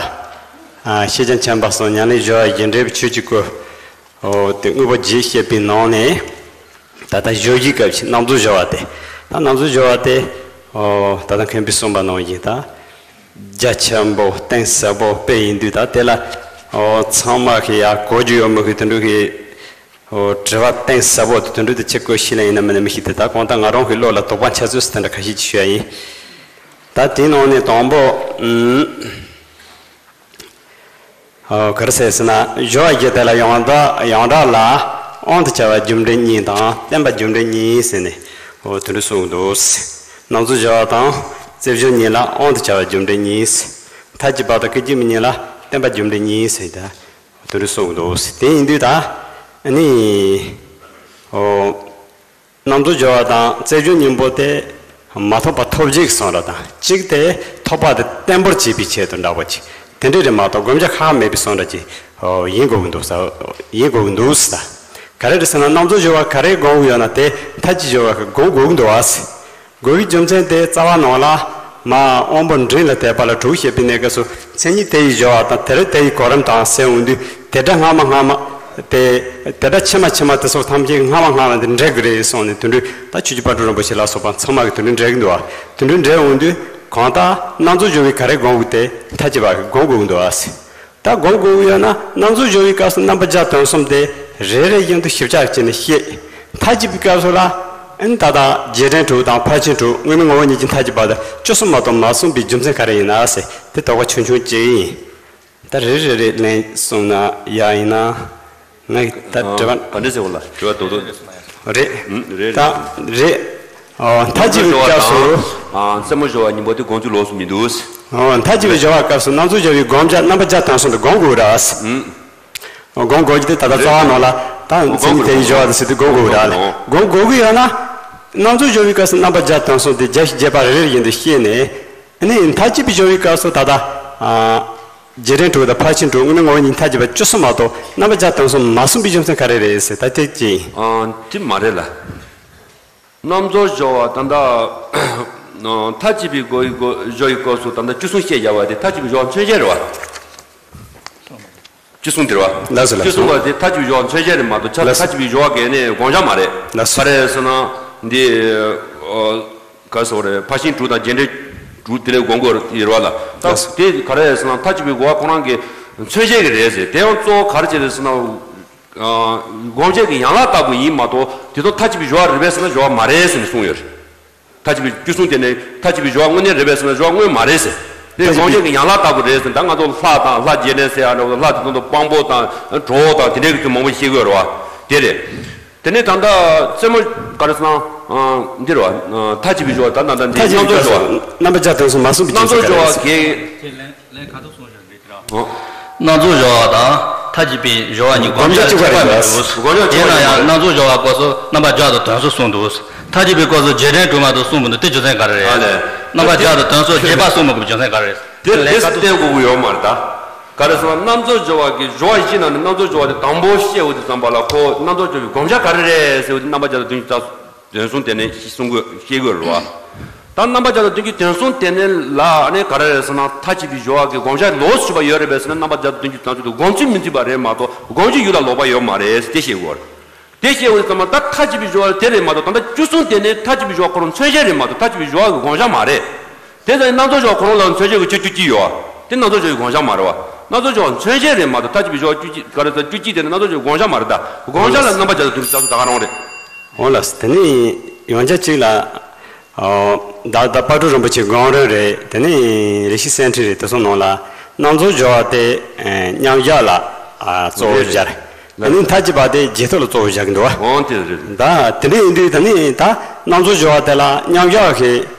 ཨ། ཤེས་ཀྱང་ཁྱབ་པ་གསུམ་ཉམས་ལེན་བཞི་བ་རྒྱས་འབྲས་བུ་ཆོས་ཀྱི་སྐུ། འོ་དེ་དངོས་པོ་རྒྱས་བཤད་པའི་ནང་ནས། ད་ལྟ་བརྗོད་བྱའི་སྐབས་ཀྱི་རྣམ་རྫོགས་སྦྱོར་བ་དེ། ད་རྣམ་རྫོགས་སྦྱོར་བ་དེ། འོ་ད་ལྟ་མཁན་པོས་གསུངས་པ་ནང་བཞིན་ད། རྒྱ་ཆེན་པོ་གཏིང་ཟབ་པོ་དཔེ་ཡིན་དུས་ད་དེ་ལ། འོ་ཚང་མ་གི་ཡ་གོ་རྒྱུ་ཡོད་མི་གི་དེ་འདྲ་གི། འོ་དྲི་བ་གཏིང་ཟབ་པོ་དེ་དོན་འགྲུབ་དེ་ཆེ་བསྐོས་ཤིག་ལ་ཡིན་ན་མིན་ན་མི་ཤེས་ཏེ། ད་གང་ལྟར་ང་རང་གི་བློ་ལ་དོགས་པ་འཆར་ཚུལ་དེ་འདྲ་ཁ་ཤས་ཅིག་ཞུ་ཡ་ཡིན། ད་དེའི་ནང་ནས་དང་པོ། ཨུམ། འོ་ག་རེ་ཟེར་ཟེར་ན། སྦྱོར་བ་བརྒྱད་དེ་ལ་ཡང་དག་ཡང་དག་ལ་དབང་དུ་བྱ་བ་རྒྱུ་འབྲས་གཉིས་དང་བརྟེན་པ་རྒྱུ་འབྲས་གཉིས་ཟེར་ནས། འོ་དོན་འགྲུབ་གསུངས་འདུག། རྣམ་རྫོགས་སྦྱོར་བ་དང་རྩལ་སྦྱོར་གཉིས་ལ་དབང་དུ་བྱ་བ་རྒྱུ་འབྲས་གཉིས། མཐའ་གཅིག་པ་དང་སྐད་ཅིག་མའི་གཉིས་ལ་བརྟེན་པ་རྒྱུ་འབྲས་གཉིས་ཟེར་ཏེ། དོན་འགྲུབ་གསུངས་འདུག། དེ་ཡིན་དུས་ད། ཨ་ནི། འོ། རྣམ་རྫོགས་སྦྱོར་བ་དང་རྩལ་སྦྱོར་གཉིས་པོ་དེ། མ་ཐོབ་པ་ཐོབ་བྱེད་ཀྱི་བསམ་ར་དང་གཅིག་དེ། ཐོབ་པ་དེ་བརྟན་པོར་བྱེད་པའི་ཆེད་དུ་འདྲ་པོ་ཅིག། དེ་འདྲ་རེད་མ་གཏོགས་བསྒོམ་བྱ་ཁག་མེད་པའི་བསམ་ར་ཅིག། འོ་ཡིན་དགོས་ཀྱི་འདུག་ས། ཡིན་དགོས་ཀྱི་འདུག་ས། ག་རེ་རེད་ཟེར་ན། རྣམ་རྫོགས་སྦྱོར་བ་ག་རེ་སྒོམ་དགོས་ཡོད་ན་དེ་མཐའ་གཅིག་སྦྱོར་བ་གི་སྒོམ་དགོས་ཀྱི་འདུག་ཨ། དགོས་ཀྱི་རྒྱུ་མཚན་དེ་རྩ་བ་ནང་ལ། མ་དབང་པོ་འབྲིང་ལ་དད་པ་ལ་དྲུག་བཤད་པའི་གནས་སྐབས་སུ་མཚན་ཉིད་དེ་ཡི་སྦྱོར་བ་དང་དེ་རེ་དེ་ཡི་གོ་རིམ་དང་ཟེར་འོང་དུས། དེ་འདྲ་སྔ་མ་སྔ་མ་དེ། དེ་འདྲ་ཕྱི་མ་ཕྱི་མ་དེ་སོགས་ཐམས་ཅད་སྔ་མ་སྔ་མ་དེ་འགྲིག་གི་རེད་གསུངས་ནས། དོན་འགྲུབ་ད་ཆོས་ཀྱི་དཔལ་སྤྲུལ་རིན་པོ་ཆེ་ལ་སོགས་པ་ཚང་མ་གི་དོན་འགྲུབ་འགྲིག་གི་འདུག་བ། དོན་འགྲུབ་འགྲིག་འོང་དུས་གང་ལྟར་རྣམ་རྫོགས་སྦྱོར་བའི་ག་རེ་སྒོམ་དགོས་དེ་མཐའ་གཅིག་པ་གི་སྒོམ་དགོས་ཀྱི་འདུག་བ། ད་སྒོམ་དགོས་ཀྱི་ཡོད་ན། རྣམ་རྫོགས་སྦྱོར་བའི་སྐབས་སུ་རྣམ་པ་བརྒྱ་དོན་གསུམ་དེ་རེ་རེ་བཞིན་དུ་ཞིབ་ཆ་བྱས་ནས་ཤེས། མཐའ་གཅིག་པའི་སྐབས་སུ་ལ། ཨན་ད་ལྟ་རྗེས་དྲན་དྲུག་དང་ཕར་ཕྱིན་དྲུག་དངོས་མེད་ངོ་བོ་ཉིད་ཀྱི་མཐའ་གཅིག་པ་དང་བཅུ་གསུམ་མ་གཏོགས་མ་གསུངས་པའི་རྒྱུ་མཚན་ག་རེ་ཡིན་ན་ཟེར། དེ་དོགས་པ་ཆུང་ཆུང་གཅིག་ཡིན། ད་རེ་རེ་རེ་ལན་གསུངས་ན་ཡག་ཡིན་ན། ངས་ད་དྲི་བ། ག་འདྲ་ཟེར་བ་ལ་དྲི་བ་རྡོག་རྡོག་རེད། ཨུམ། རེད། ད་རེད། ཨོ། མཐའ་གཅིག་པའི་སྐབས་སུ། ཨ། རྩེ་མོ་སྦྱོར་བ་གཉིས་པོ་དེ་སྒོམ་ཚུལ་ལོགས་སུ་མི་འདུག། ཨོ། མཐའ་གཅིག་པའི་སྦྱོར་བ་སྐབས་སུ་རྣམ་རྫོགས་སྦྱོར་བའི་སྒོམ་བྱ་རྣམ་པ་བརྒྱ་དོན་གསུམ་དུ་སྒོམ་དགོས་ར། ཨུམ། སྒོམ་དགོས་ཀྱི་དེ་ད་ལྟ་རྩ་བ་ནང་ལ་ད་མཚན་ཉིད་དེ་ཡི་སྦྱོར་བ་དང་ཟེར་དུས་སྒོམ་དགོས་ར། སྒོམ་དགོས་ཀྱི་ཡོད་ན། རྣམ་རྫོགས་སྦྱོར་བའི་སྐབས་སུ་རྣམ་པ་བརྒྱ་དོན་གསུམ་དེ་བརྒྱ་ཞིག་བརྒྱད་པ་རེ་རེ་བཞིན་དུ་ཤེས་ནས། ཨ་ནི་མཐའ་གཅིག་པའི་སྦྱོར་བའི་སྐབས་སུ་ད་ལྟ། ཨ། རྗེས་དྲན་དྲུག་དང་ཕར་ཕྱིན་དྲུག་དངོས་མེད་ངོ་བོ་ཉིད་མཐའ་གཅིག་པ་བཅུ་གསུམ་མ་གཏོགས་རྣམ་པ་བརྒྱ་དོན་གསུམ་མ་གསུངས་པའི་རྒྱུ་མཚན་ག་རེ་རེད་ཟེར། ད་དེ་ཅི་ཡིན། ཨ། དེ་མ་རེད་ལ། རྣམ་རྫོགས་སྦྱོར་བ་ད་ལྟ། མཐའ་གཅིག་པའི་སྒོ་ཡི་སྒོ་སྦྱོར་བའི་སྐབས་སུ་ད་ལྟ་བཅུ་གསུམ་བཤད་བཞག་པ་དེ་མཐའ་གཅིག་པའི་སྦྱོར་བ་མཚོན་བྱེད་རེད་བ། བཅུ་གསུམ་དེ་རེད་བ། ལགས་སོ། ལགས་སོ། བཅུ་གསུམ་པ་དེ་མཐའ་གཅིག་པའི་སྦྱོར་བ་མཚོན་བྱེད་རེད་མ་གཏོགས་ཆ། ལགས་སོ། མཐའ་གཅིག་པའི་སྦྱོར་བ་གལ་ནས་དགོངས་འཆར་མ་རེད། ལགས་སོ། ག་རེ་ཟེར་ན། འདི། ཨོ། ག་རེ་ཟེར་བ་རེད། ཕར་ཕྱིན་དྲུག་དང་རྗེས་དྲན་དྲུག་དེ་ལས་སྒོམ་དགོས་ཡོད་རེད་བ་ལ། ད་དེ་ག་རེ་ཟེར་ན་མཐའ་གཅིག་པའི་སྒོ་བ་ཁོ་རང་གི་མཚོན་བྱེད་ཀྱི་རེད་ཟེར། དེ་ཡང་གཙོ་བོ་ག་རེ་བྱེད་རེད་ཟེར་ན། ཨ། སྒོམ་བྱེད་ཀྱི་ཡན་ལག་ལྟ་བུ་ཡིན་མ་གཏོགས་དེ་ཚོ་མཐའ་གཅིག་པའི་སྦྱོར་བ་རེད་པས་ཟེར་ན་སྦྱོར་བ་མ་རེད་ཟེར་ནས་གསུངས་ཡོད་རེད། མཐའ་གཅིག་པའི་བཅུ་གསུམ་དེ་ནི་མཐའ་གཅིག་པའི་སྦྱོར་བ་དངོས་གནས་རེད་པས་ཟེར་ན་སྦྱོར་བ་དངོས་མ་རེད་ཟེར། དེ་སྒོམ་བྱེད་ཀྱི་ཡན་ལག་ལྟ་བུ་རེད་ཟེར། ད་ང་ཚོ་ལྷ་དང་ལྷ་རྗེས་དྲན་ཟེར་ཡ་འདྲ་བོ། ལྷ་དེ་ཚོ་དཔང་པོ་དང་གྲོགས་དང་དེ་འདྲའི་གི་ཚུལ་མང་པོ་ཤེས་དགོས་རེད་བ། དེ་རེད། དེ་ནས་ད་ལྟ་རྩེ་མོ་ག་རེ་ཟེར་ན། ཨ། འདི་རེད་བ། མཐའ་གཅིག་པའི་སྦྱོར་བ་ད་ད་ད་འདི་མཐའ་གཅིག་པའི་རྣམ་རྫོགས་སྦྱོར་བ། རྣམ་པ་བརྒྱ་དོན་གསུམ་མ་གསུངས་པའི་རྣམ་རྫོགས་སྦྱོར་བ་གལ། ཁྱེད་ལན་ལན་ཁ་ཐུག་གསུངས་བཞག་རེད་དེ་ར། ཨོ། རྣམ་རྫོགས་སྦྱོར་བ་དང་མཐའ་གཅིག་པའི་སྦྱོར་བ་གཉིས་སྒོམ་བྱ་གཅིག་པ་རེད། ཁྱད་པར་མི་འདུག། སྒོམ་བྱ་གཅིག་པ་རེད། དེས་ན་ཡང་རྣམ་རྫོགས་སྦྱོར་བ་སྐབས་སུ་རྣམ་པ་བརྒྱ་དང་དོན་གསུམ་གསུངས་འདུག། མཐའ་གཅིག་པའི་སྐབས་སུ་རྗེས་དྲན་དྲུག་མ་གཏོགས་གསུངས་མི་འདུག། དེ་རྒྱུ་མཚན་ག་རེ་རེད། ཨ་ལས། རྣམ་པ་བརྒྱ་དང་དོན་གསུམ་རྗེས་དཔག་གསུངས་མི་དགོས་པའི་རྒྱུ་མཚན་ག་རེ་རེད། དེ་ལན་ཁ་ཐུག་བསྟན་དགོས་ཀྱི་ཡོད་མ་རེད་ད། ག་རེ་ཟེར་ན་རྣམ་རྫོགས་སྦྱོར་བ་གི་སྦྱོར་བ་བཞི་ནང་ནས་རྣམ་རྫོགས་སྦྱོར་བ་དེ་དང་པོ་བཤད་འོང་དུས་ཙམ་པ་ལ་ཁོ་རྣམ་རྫོགས་སྦྱོར་བའི་སྒོམ་བྱ་ག་རེ་རེད་ཟེར་བ་དེ་རྣམ་པ་བརྒྱ་དང་དོན་གསུམ་དོན་གསུམ་དེ་ནས་གསུང་དགོས་ཤེས་དགོས་རེད་བ། ད་རྣམ་པ་བརྒྱ་དང་དོན་གྱི་དོན་གསུམ་དེ་ནས་ལ་ནི་ག་རེ་རེད་ཟེར་ན། མཐའ་གཅིག་པའི་སྦྱོར་བ་གི་སྒོམ་བྱ་ལོགས་སུ་གྱུར་པ་ཡོད་རེད་པས་ཟེར་ན། རྣམ་པ་བརྒྱ་དང་དོན་གྱི་དོན་གསུམ་དེ་སྒོམ་ཚུལ་མི་མཐུན་པ་རེད་མ་གཏོགས་སྒོམ་གྱི་ཡུལ་ལ་ལོག་པ་ཡོད་མ་རེད། དེ་ཤེས་དགོས་རེད། དེ་ཤེས་འོང་ཙམ་པ་ད་མཐའ་གཅིག་པའི་སྦྱོར་བ་དེ་རེད་མ་གཏོགས། ད་ལྟ་བཅུ་གསུམ་དེ་ནི་མཐའ་གཅིག་པའི་སྦྱོར་བ་ཁོ་རང་མཚོན་བྱེད་རེད་མ་གཏོགས་མཐའ་གཅིག་པའི་སྦྱོར་བ་གི་སྒོམ་བྱ་མ་རེད། དེ་ཙམ་རྣམ་རྫོགས་སྦྱོར་བ་ཁོ་རང་ལ་མཚོན་བྱེད་ཀྱི་ཆོས་བཅུ་གཅིག་ཡོད། དེ་རྣམ་རྫོགས་སྦྱོར་བའི་སྒོམ་བྱ་མ་རེད་བ། རྣམ་རྫོགས་སྦྱོར་བ་མཚོན་བྱེད་རེད་མ་གཏོགས་མཐའ་གཅིག་པའི་སྦྱོར་བ་བཅུ་གཅིག་ག་རེ་ཟེར། བཅུ་གཅིག་དེ་ནི་རྣམ་རྫོགས་སྦྱོར་བའི་སྒོམ་བྱ་མ་རེད་ད། སྒོམ་བྱ་ལ་རྣམ་པ་བརྒྱ་དང་དོན་གྱི་རྩ་ཚུལ་ད་ག་རང་རེད། འོ་ལགས། དེ་ནི་ཡང་བསྐྱར་གཅིག་ལ། ཨོ། ད་ལྟ་དཔལ་སྤྲུལ་རིན་པོ་ཆེ་སྒོམ་རིམ་རེད། དེ་ནས་རེ་ཞིག་གསེར་ཕྲེང་རེད། དེ་ཚོ་ནང་ལ་རྣམ་རྫོགས་སྦྱོར་བ་དེ་མཉམ་བཞག་ལ། ཨ། གཙོ་བོ་སྦྱར། དེ་ནས་མཐའ་གཅིག་པ་དེ་རྗེས་ཐོབ་ལ་གཙོ་བོ་བཞག་གི་འདུག་བ། འོང་དེ་རེད། ད་དེ་འདྲ་ཡིན་དུས་ད་ནི་ད་རྣམ་རྫོགས་སྦྱོར་བ་དེ་ལ་མཉམ་བཞག་གི།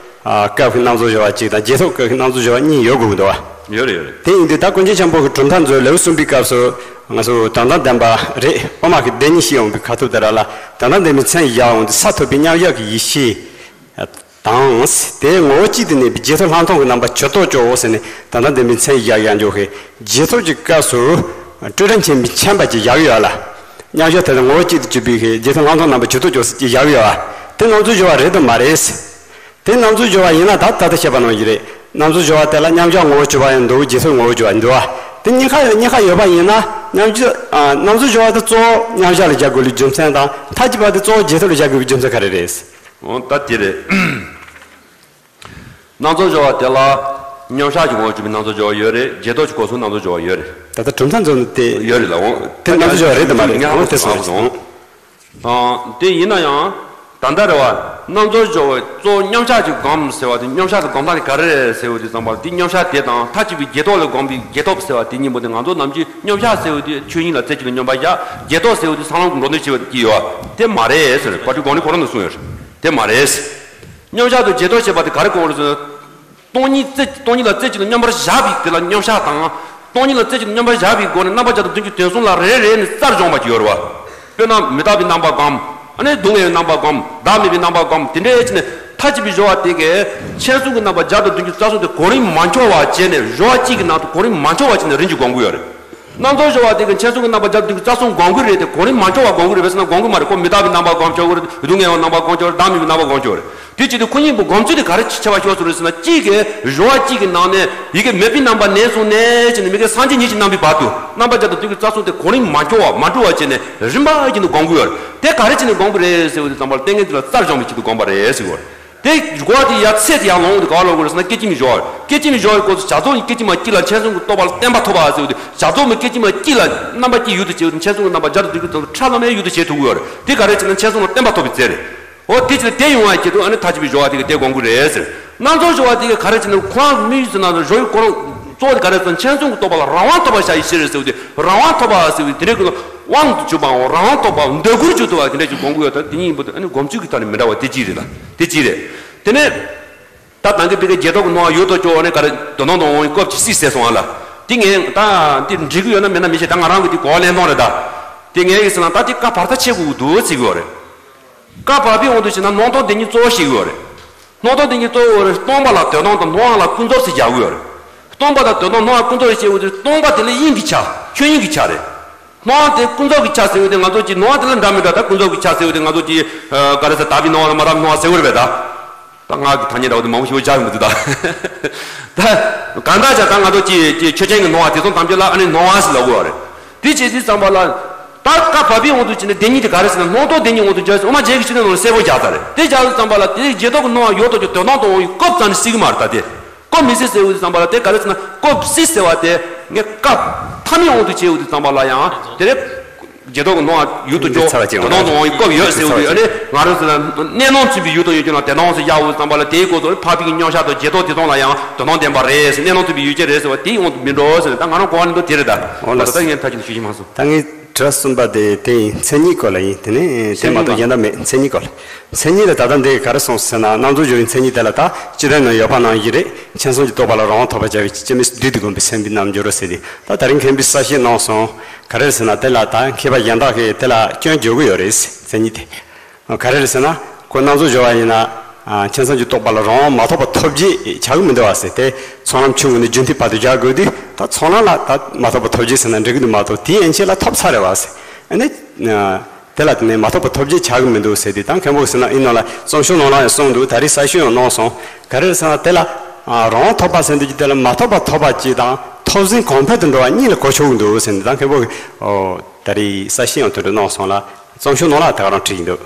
ཨ། སྐབས་ཀྱི་རྣམ་རྫོགས་སྦྱོར་བ་གཅིག་དང་རྗེས་ཐོབ་སྐབས་ཀྱི་རྣམ་རྫོགས་སྦྱོར་བ་གཉིས་ཡོད་དགོས་ཀྱི་འདུག་བ། ཡོད་རེད། ཡོད་རེད། དེ་ཡིན་དུས་ད་ཀུན་མཁྱེན་ཆེན་པོ་གི་གྲུབ་མཐའ་མཛོད་ལེའུ་གསུམ་པའི་སྐབས་སུ་ང་ཚོ་དོན་དམ་བདེན་པ་རེད། དབུ་མ་གི་བདེན་གཉིས་ཤེས་འོང་པའི་ཁ་ཐུག་དེ་ར་ལ་དོན་དམ་བདེན་པའི་མཚན་བཞག་འོང་དུས་ས་ཐོབ་པའི་མཉམ་བཞག་གི་ཡེ་ཤེས་དང་། དེའི་ངོ་བོ་གཅིག་ཏུ་གནས་པའི་རྗེས་ཐོབ་ལྷག་མཐོང་གི་རྣམ་པ་ཇི་ལྟར་སྐྱོ་བོ་ཟེར་ནས་དོན་དམ་བདེན་པའི་མཚན་བཞག་ཡང་འཇོག་གི། རྗེས་ཐོབ་ཀྱི་སྐབས་སུ་སྤྲོས་བྲལ་མཁྱེན་པའི་མཁྱེན་པ་ཅིག་བཞག་ཡོད་ལ། མཉམ་བཞག་དེ་དང་ངོ་བོ་གཅིག་ཏུ་གྱུར་པའི་རྗེས་ཐོབ་ལྷག་མཐོང་རྣམ་པ་ཇི་ལྟར་སྐྱོ་བོ་ཟེར་ཅིག་བཞག་ཡོད་ལ། དེ་རྣམ་རྫོགས་སྦྱོར་བ་རེད་དམ་མ་རེད། དེ་རྣམ་རྫོགས་སྦྱོར་བ་ཡིན་ན་ད་ད་ལྟ་བཤད་པ་ནང་བཞིན་རེད། རྣམ་གཟོ་སྦྱོར་བ་དེ་ལ་མཉམ་གཞག་ངོ་བོ་གྱུར་པ་ཡང་འདུག་རྗེས་ཐོབ་ངོ་བོ་གྱུར་པ་འདུག་བ། དེ་གཉིས་ཀ་གཉིས་ཀ་ཡོད་པ་ཡིན་ན་མཉམ་གཞག་ཨ། རྣམ་གཟོ་སྦྱོར་བ་དེ་གཙོ་བོ་མཉམ་གཞག་ལ་སྦྱར་དགོས་ལུགས་རྒྱུ་མཚན་དང་མཐའ་གཅིག་པ་དེ་གཙོ་བོ་རྗེས་ཐོབ་ལ་སྦྱར་དགོས་པའི་རྒྱུ་མཚན་ག་རེ་རེད། འོ་ད་དེ་རེད། རྣམ་གཟོ་སྦྱོར་བ་དེ་ལ་མཉམ་གཞག་གི་ངོ་བོ་གྱུར་པའི་རྣམ་གཟོ་སྦྱོར་བ་ཡོད་རེད། རྗེས་ཐོབ་ཀྱི་སྐབས་སུ་རྣམ་གཟོ་སྦྱོར་བ་ཡོད་རེད། ད་ལྟ་གྲུབ་མཐའ་འཛོམས་ནི་དེ་ཡོད་རེད་ལ་འོང་། དེ་རྣམ་གཟོ་སྦྱོར་བ་རེད་དམ་མ་རེད་འོང་དེ་སོང་སོང་། དེ་ཡིན་ན་ཡང་། ད་ལྟ་རེད་བ། རྣམ་གཟོ་སྦྱོར་བའི་གཙོ་བོ་མཉམ་གཞག་གི་སྒོམ་ཟེར་བ་དེ་མཉམ་གཞག་གི་སྒོམ་སྟངས་དེ་ག་རེ་རེད་ཟེར་བ་དེ་ཙམ་པར་དེ་མཉམ་གཞག་དེ་དང་མཐའ་གཅིག་པའི་རྗེས་ཐོབ་ལ་སྒོམ་པའི་རྗེས་ཐོབ་ཟེར་བ་དེ་གཉིས་པོ་དེ་ང་ཚོ་ནམ་རྒྱུན་མཉམ་གཞག་ཟེར་བ་དེ་ཆོས་ཉིད་ལ་རྩེ་གཅིག་ཏུ་སྙོམས་པར་བཞག་རྗེས་ཐོབ་ཟེར་བ་དེ་སང་ལམ་གྱི་འགྲོ་དོན་བྱེད་པ་དེ་ཡོད་བ། དེ་མ་རེད་ཟེར་བ་དེ་གོང་ནས་གོང་ནས་གསུངས་ཡོད་རེད། དེ་མ་རེད། མཉམ་གཞག་ཏུ་རྗེས་ཐོབ་བྱེད་པ་དེ་ག་རེ་གོ་དགོས་རེད་ཟེར་ན། སྟོང་ཉིད་རྩེ་སྟོང་ཉིད་ལ་རྩེ་གཅིག་ཏུ་སྙོམས་པར་བཞག་པའི་དེ་ལ་མཉམ་གཞག་དང་། སྟོང་ཉིད་ལ་རྩེ་གཅིག་ཏུ་སྙོམས་པར་བཞག་པའི་སྒོ་ནས་རྣམ་པ་བརྒྱ་དང་བདུན་ཅུ་དོན་གསུམ་ལ་རེ་རེ་ནས་རྩལ་སྦྱོང་བ་ཅིག་ཡོད་རེད་བ། དཔེར་ན་མི་རྟག་པའི་རྣམ་པ་སྒོམ། ཨ་ནི་སྡུག་བསྔལ་བའི་རྣམ་པ་སྒོམ། བདག་མེད་པའི་རྣམ་པ་སྒོམ། དེ་འདྲའི་བྱས་ནས་མཐའ་གཅིག་པའི་སྦྱོར་བ་དེ་གས་མཁྱེན་གསུམ་གྱི་རྣམ་པ་བརྒྱ་དང་བདུན་ཅུ་རྩ་གསུམ་དེ་གོ་རིམ་མ་འཁྱོངས་པ་བྱས་ནས་སྦྱོར་བ་གཅིག་གི་ནང་དུ་གོ་རིམ་མ་འཁྱོངས་པ་བྱས་ནས་རིམ་གྱིས་སྒོམ་གྱི་ཡོད་རེད། རྣམ་གཟོ་སྦྱོར་བ་དེ་གི་མཁྱེན་གསུམ་གྱི་རྣམ་པ་བརྒྱ་དང་བདུན་ཅུ་རྩ་གསུམ་སྒོམ་གྱི་རེད་དེ་གོ་རིམ་མ་འཁྱོངས་པ་སྒོམ་གྱི་རེད་པས་ཟེར་ན་སྒོམ་གྱི་མ་རེད། ཁོ་མི་རྟག་པའི་རྣམ་པ་སྒོམ་ཆོག་གི་རེད། སྡུག་བསྔལ་བའི་རྣམ་པ་སྒོམ་ཆོག་རེད། བདག་མེད་པའི་རྣམ་པ་སྒོམ་ཆོག་རེད། དེ་བྱེད་དུས་ཁོ་གཉིས་པོ་སྒོམ་ཚུལ་དེ་ག་རེ་ཁྱད་པར་ཤོར་སོང་རེད་ཟེར་ན་གཅིག་གིས་སྦྱོར་བ་གཅིག་གི་ནང་ནས་ཡི་གེ་མེད་པའི་རྣམ་པ་ནས་བཟུང་ནས་བྱས་ནས་མི་དགེ་སངས་རྒྱས་ཉི་ཤུ་རྣམ་པའི་བར་དུ་རྣམ་པ་བརྒྱ་དང་བདུན་ཅུ་རྩ་གསུམ་དེ་གོ་རིམ་མ་འཁྱོངས་པ་མ་འཁྲུལ་བ་བྱས་ནས་རིམ་པ་བཞིན་དུ་སྒོམ་གྱི་ཡོད་རེད། དེ་ག་རེ་བྱས་ནས་སྒོམ་གྱི་རེད་ཟེར་བ་དེ་ཙམ་པར་ཏིང་ངེ་འཛིན་ལ་རྩལ་སྦྱོང་བའི་ཆེད་དུ་སྒོམ་པ་རེད་ཟེར་གྱི་ཡོད་རེད། དེ་སྒོ་དེ་ཡར་ཚད་དེ་ཡར་ལོངས་དེ་ག་ལོག་དགོས་རེད་ཟེར་ན་སྐད་ཅིག་མའི་སྦྱོར་བ་རེད། སྐད་ཅིག་མའི་སྦྱོར་བའི་སྐབས་སུ་བྱ་རྫོགས་ཀྱི་སྐད་ཅིག་མ་གཅིག་ལ་མཁྱེན་གསུམ་གྱི་རྟོགས་པ་ལ་བརྟན་པ་ཐོབ་པ་ཟེར་བ་དེ་བྱ་རྫོགས་མའི་སྐད་ཅིག་མ་གཅིག་ལ་རྣམ་པ་གཅིག་ཡུལ་དུ་བྱེད་པ་དེ་མཁྱེན་གསུམ་གྱི་རྣམ་པ་བརྒྱ་དང་བདུན་ཅུ་རྩ་གསུམ་ཁྲ་ལམ་མེ་ཡུལ་དུ་བྱེད་ཐུབ་ཀྱི་ཡོད་རེད། དེ་ག་རེ་བྱས་ན་མཁྱེན་གསུམ་ལ་བརྟན་པ་ཐོབ་པའི་རྩལ་རེད། འོ་དེ་བྱས་ན་དེ་ཡོང་བ་བྱེད་དུས་ཨ་ནི་མཐའ་གཅིག་པའི་སྦྱོར་བ་དེ་ག་དེ་སྒོམ་དགོས་རེད་ཟེར། རྣམ་གཟོ་སྦྱོར་བ་དེ་ག་ག་རེ་བྱས་ན་ཁོ་རང་དམིགས་ཡུལ་ཟེར་ན་སྦྱོར་བའི་སྐོར་གཙོ་བོ་དེ་ག་རེ་ཟེར་ན་མཁྱེན་གསུམ་གྱི་རྟོགས་པ་ལ་རང་དབང་ཐོབ་པར་བྱ་བའི་ཕྱིར་ཟེར་བ་དེ་རང་དབང་ཐོབ་པ་ཟེར་བའི་དེ་འདྲའི་ཀུན་ལ་དབང་དུ་གྱུར་པའམ་རང་དབང་ཐོབ་པའམ་འདོད་དགུར་གྱུར་ཏོ་བ་དེ་འདྲ་ཞིག་སྒོམ་དགོས་ཡོད་ད། དེ་གཉིས་པོ་དེ་ཨ་ནི་སྒོམ་ཚུལ་གྱི་ཐོག་ནས་མི་འདྲ་བ་དེ་གཅིག་རེད་ལ་དེ་གཅིག་རེད། དེ་ནས། ད་ད་གིན་བི་ཀའི་རྗེས་ཐོབ་ཀྱི་སྣང་བ་ཡུལ་དུ་ཅོག་ནས་ག་རེ་དོན་དམ་དུ་འོང་བའི་སྐབས་ཀྱི་སྲིད་ཟེར་སོང་བ་ལ། དེ་ངས་ད་འདི་འགྲིག་གི་ཡོད་ན་མེད་ན་མི་ཤེས། ད་ང་རང་གི་དེ་གོ་བ་ལེན་སྟངས་རེད་ད། དེ་ངས་ཡིན་ཟེར་ན་ད་དེ་བཀའ་བར་ཐག་ཆད་དགོས་ཀྱི་འདུག་ཟེར་གྱི་ཡོད་རེད། བཀའ་བར་པའི་དབང་དུ་བྱས་ན་སྣང་སྟོང་བདེན་གཉིས་གཙོ་བོ་བཤད་ཀྱི་ཡོད་རེད། སྣང་སྟོང་བདེན་གཉིས་གཙོ་བོ་རེད། སྟོང་པ་ལ་དོན་དམ་དང་སྣང་བ་ལ་ཀུན་རྫོབ་ཟེར་རྒྱག་གི་ཡོད་རེད། སྟོང་པ་དང་དོན་དམ་སྣང་བ་ཀུན་རྫོབ་ཟེར་བྱས་པ་དེ་སྟོང་པ་དེ་ལ་དབྱིངས་ཀྱི་ཆ་ཆོས་དབྱིངས་ཀྱི་ཆ་རེད། སྣང་བ་དེ་ཀུན་རྫོབ་ཀྱི་ཆ་ཟེར་བ་དེ་ང་ཚོ་ཀྱི་སྣང་བ་དེ་ལ་འདྲ་མི་འདྲ་ད་ཀུན་རྫོབ་ཀྱི་ཆ་ཟེར་བ་དེ་ང་ཚོ་ཀྱི་ག་རེ་ཟེར་དག་པའི་སྣང་བ་དང་མ་དག་པའི་སྣང་བ་ཟེར་བ་རེད་པས་ད། ད་ང་གི་ཐ་སྙད་འདྲ་བོ་དེ་མང་པོ་ཞིག་བྱ་ཡོང་གི་འདུག་ད། ད་གང་ལྟར་ཀྱང་ད་ང་ཚོ་ཀྱི་ཀྱི་ཆོས་ཅན་གྱི་སྣང་བ་དེ་ཚོ་ཐམས་ཅད་ལ་ཨ་ནི་སྣང་བ་ཟེར་ལབ་དགོས་པ་རེད། དེ་བྱས་དུས་ཙམ་པ་ལ་ད་བཀའ་བར་པའི་དབང་དུ་བྱས་ནས་བདེན་གཉིས་དེ་ག་རེ་ཟེར་ན་སྣང་སྟོང་བདེན་གཉིས་དབང་དུ་བྱས་ཟེར་འོ་མ་རྗེ་གི་ཤུལ་ལས་ནང་ལ་གསལ་པོ་རྒྱག་ཚར་རེད། དེ་རྒྱག་དུས་ཙམ་པ་ལ་དེ་རྗེས་ཐོབ་ཀྱི་སྣང་བ་ཡུལ་དུ་ཅོག་དོན་དམ་དུ་འོང་བའི་སྐབས་ཙམ་ནས་སྲིད་ཀྱི་མ་རེད་ད་དེ། སྐབས་མི་སྲིད་ཟེར་བའི་ཙམ་པ་ལ་དེ་ག་རེ་ཟེར་ན་སྐབས་སྲིད་ཟེར་བ་དེ་ངས་སྐབས་ཐ་མའི་དབང་དུ་བྱས་པའི་ཙམ་པ་ལ་ཡང་དེ་རེད། རྗེས་ཐོབ་ཀྱི་སྣང་བ་ཡུལ་དུ་འཇོག་དོན་དམ་དུ་འོང་བའི་སྐབས་ཡོད་ཟེར་བ་དེ་ཨ་ནི་ང་རང་ཚོ་ལ་གནས་སྣང་མཚོན་པའི་ཡུལ་དུ་ཡོད་ཀྱང་ན་དེ་སྣང་ཟེར་ཡག་འོང་ཙམ་པ་ལ་དེའི་སྐོར་དུ་འཕགས་པའི་མཉམ་བཞག་དང་རྗེས་ཐོབ་དེ་ཚོ་ལ་ཡང་དོན་དམ་བདེན་པ་རེད་ཟེར་གནས་སྣང་མཚོན་པའི་ཡུལ་ཅན་རེད་ཟེར་བ་དེའི་དབང་དུ་མི་འགྲོ་ཟེར་ད་ང་རང་གོ་བ་ནི་འདུག་དེ་རེད་ད། འོ་ལགས། ད་ངས་མཐའ་གཅིག་ཏུ་ཞུ་ཞིག་མ་སོང་། ད་ངས། དྲི་བ་གསུམ་པ་དེ་དེ་ཡིན། མཚན་ཉིད་སྐོར་ལ་ཡིན། དེ་ནས་དེ་མ་གཏོགས་གཞན་དག་མེད། མཚན་ཉིད་སྐོར་ལ། མཚན་ཉིད་ལ་ད་ལྟ་འདི་ག་རེ་གསུངས་ཟེར་ན་རྣམ་གཟོ་སྦྱོར་བའི་མཚན་ཉིད་དེ་ལ་ད་སྤྱི་དོན་ནང་ཡོད་པ་ནང་བཞིན་རེད། མཁྱེན་གསུམ་གྱི་རྟོགས་པ་ལ་རང་དབང་ཐོབ་པར་བྱ་བའི་ཕྱིར་སྤྱི་མིང་བསྡུས་ཏེ་བསྒོམས་པའི་སེམས་པའི་རྣལ་འབྱོར་རོ་ཟེར་ཏེ་ད་ད་རིང་མཁན་པོས་གསལ་བཤད་གནང་སོང་། ག་རེ་རེད་ཟེར་ན་དེ་ལ་ད་མཁས་པ་གཞན་དག་གིས་དེ་ལ་སྐྱོན་བརྗོད་ཀྱི་ཡོད་རེད། མཚན་ཉིད་དེ། ག་རེ་རེད་ཟེར་ན། ཁོ་རྣམ་གཟོ་སྦྱོར་བ་ཡིན་ན། ཨ། མཁྱེན་གསུམ་གྱི་རྟོགས་པ་ལ་རང་དབང་མ་ཐོབ་པ་ཐོབ་བྱེད་བྱ་གི་མི་འདུག་བ་ཟེར་ཏེ། ཚོགས་ལམ་ཆུང་ངུ་ནས་རྒྱུན་མཐའི་བར་དུ་སྦྱར་དགོས་དུས་ད་ཚོགས་ལམ་ལ་ད་མ་ཐོབ་པ་ཐོབ་བྱེད་ཟེར་ན་འགྲིག་གི་འདུག་མ་གཏོགས་དེའི་ཡན་ཆད་ལ་ཐོབ་ཚར་རེད་བ་ཟེར། ཨ་ནི། ཨ། དེ་ལ་དེ་ནས་མ་ཐོབ་པ་ཐོབ་བྱེད་བྱ་གི་མི་འདུག་ཟེར་ཏེ་ད་མཁན་པོ་གིས་ཟེར་ན་ཨིན་ནོ་ལ་རྩོམ་ཤོག་ནང་ལ་ཡང་གསུངས་འདུག་ད་རེས་གསལ་བཤད་ཡང་གནང་སོང་། ག་རེ་རེད་ཟེར་ན་དེ་ལ། ཨ། རང་དབང་ཐོབ་པ་ཟེར་འདུག་ཀྱི་དེ་ལ་མ་ཐོབ་པ་ཐོབ་པ་གཅིག་དང་ཐོབ་ཟིན་གོང་འཕེལ་དུ་འགྲོ་བ་གཉིས་ལ་གོ་ཆོག་གི་འདུག་ཟེར་ནས་ད་མཁན་པོ་གིས། ཨོ། ད་རེས་གསལ་བཤད་ཡང་དེ་འདྲ་གནང་སོང་ལ། རྩོམ་ཤོག་ནང་ལ་ད་ག་རང་བྲིས་ཡིན་འདུག་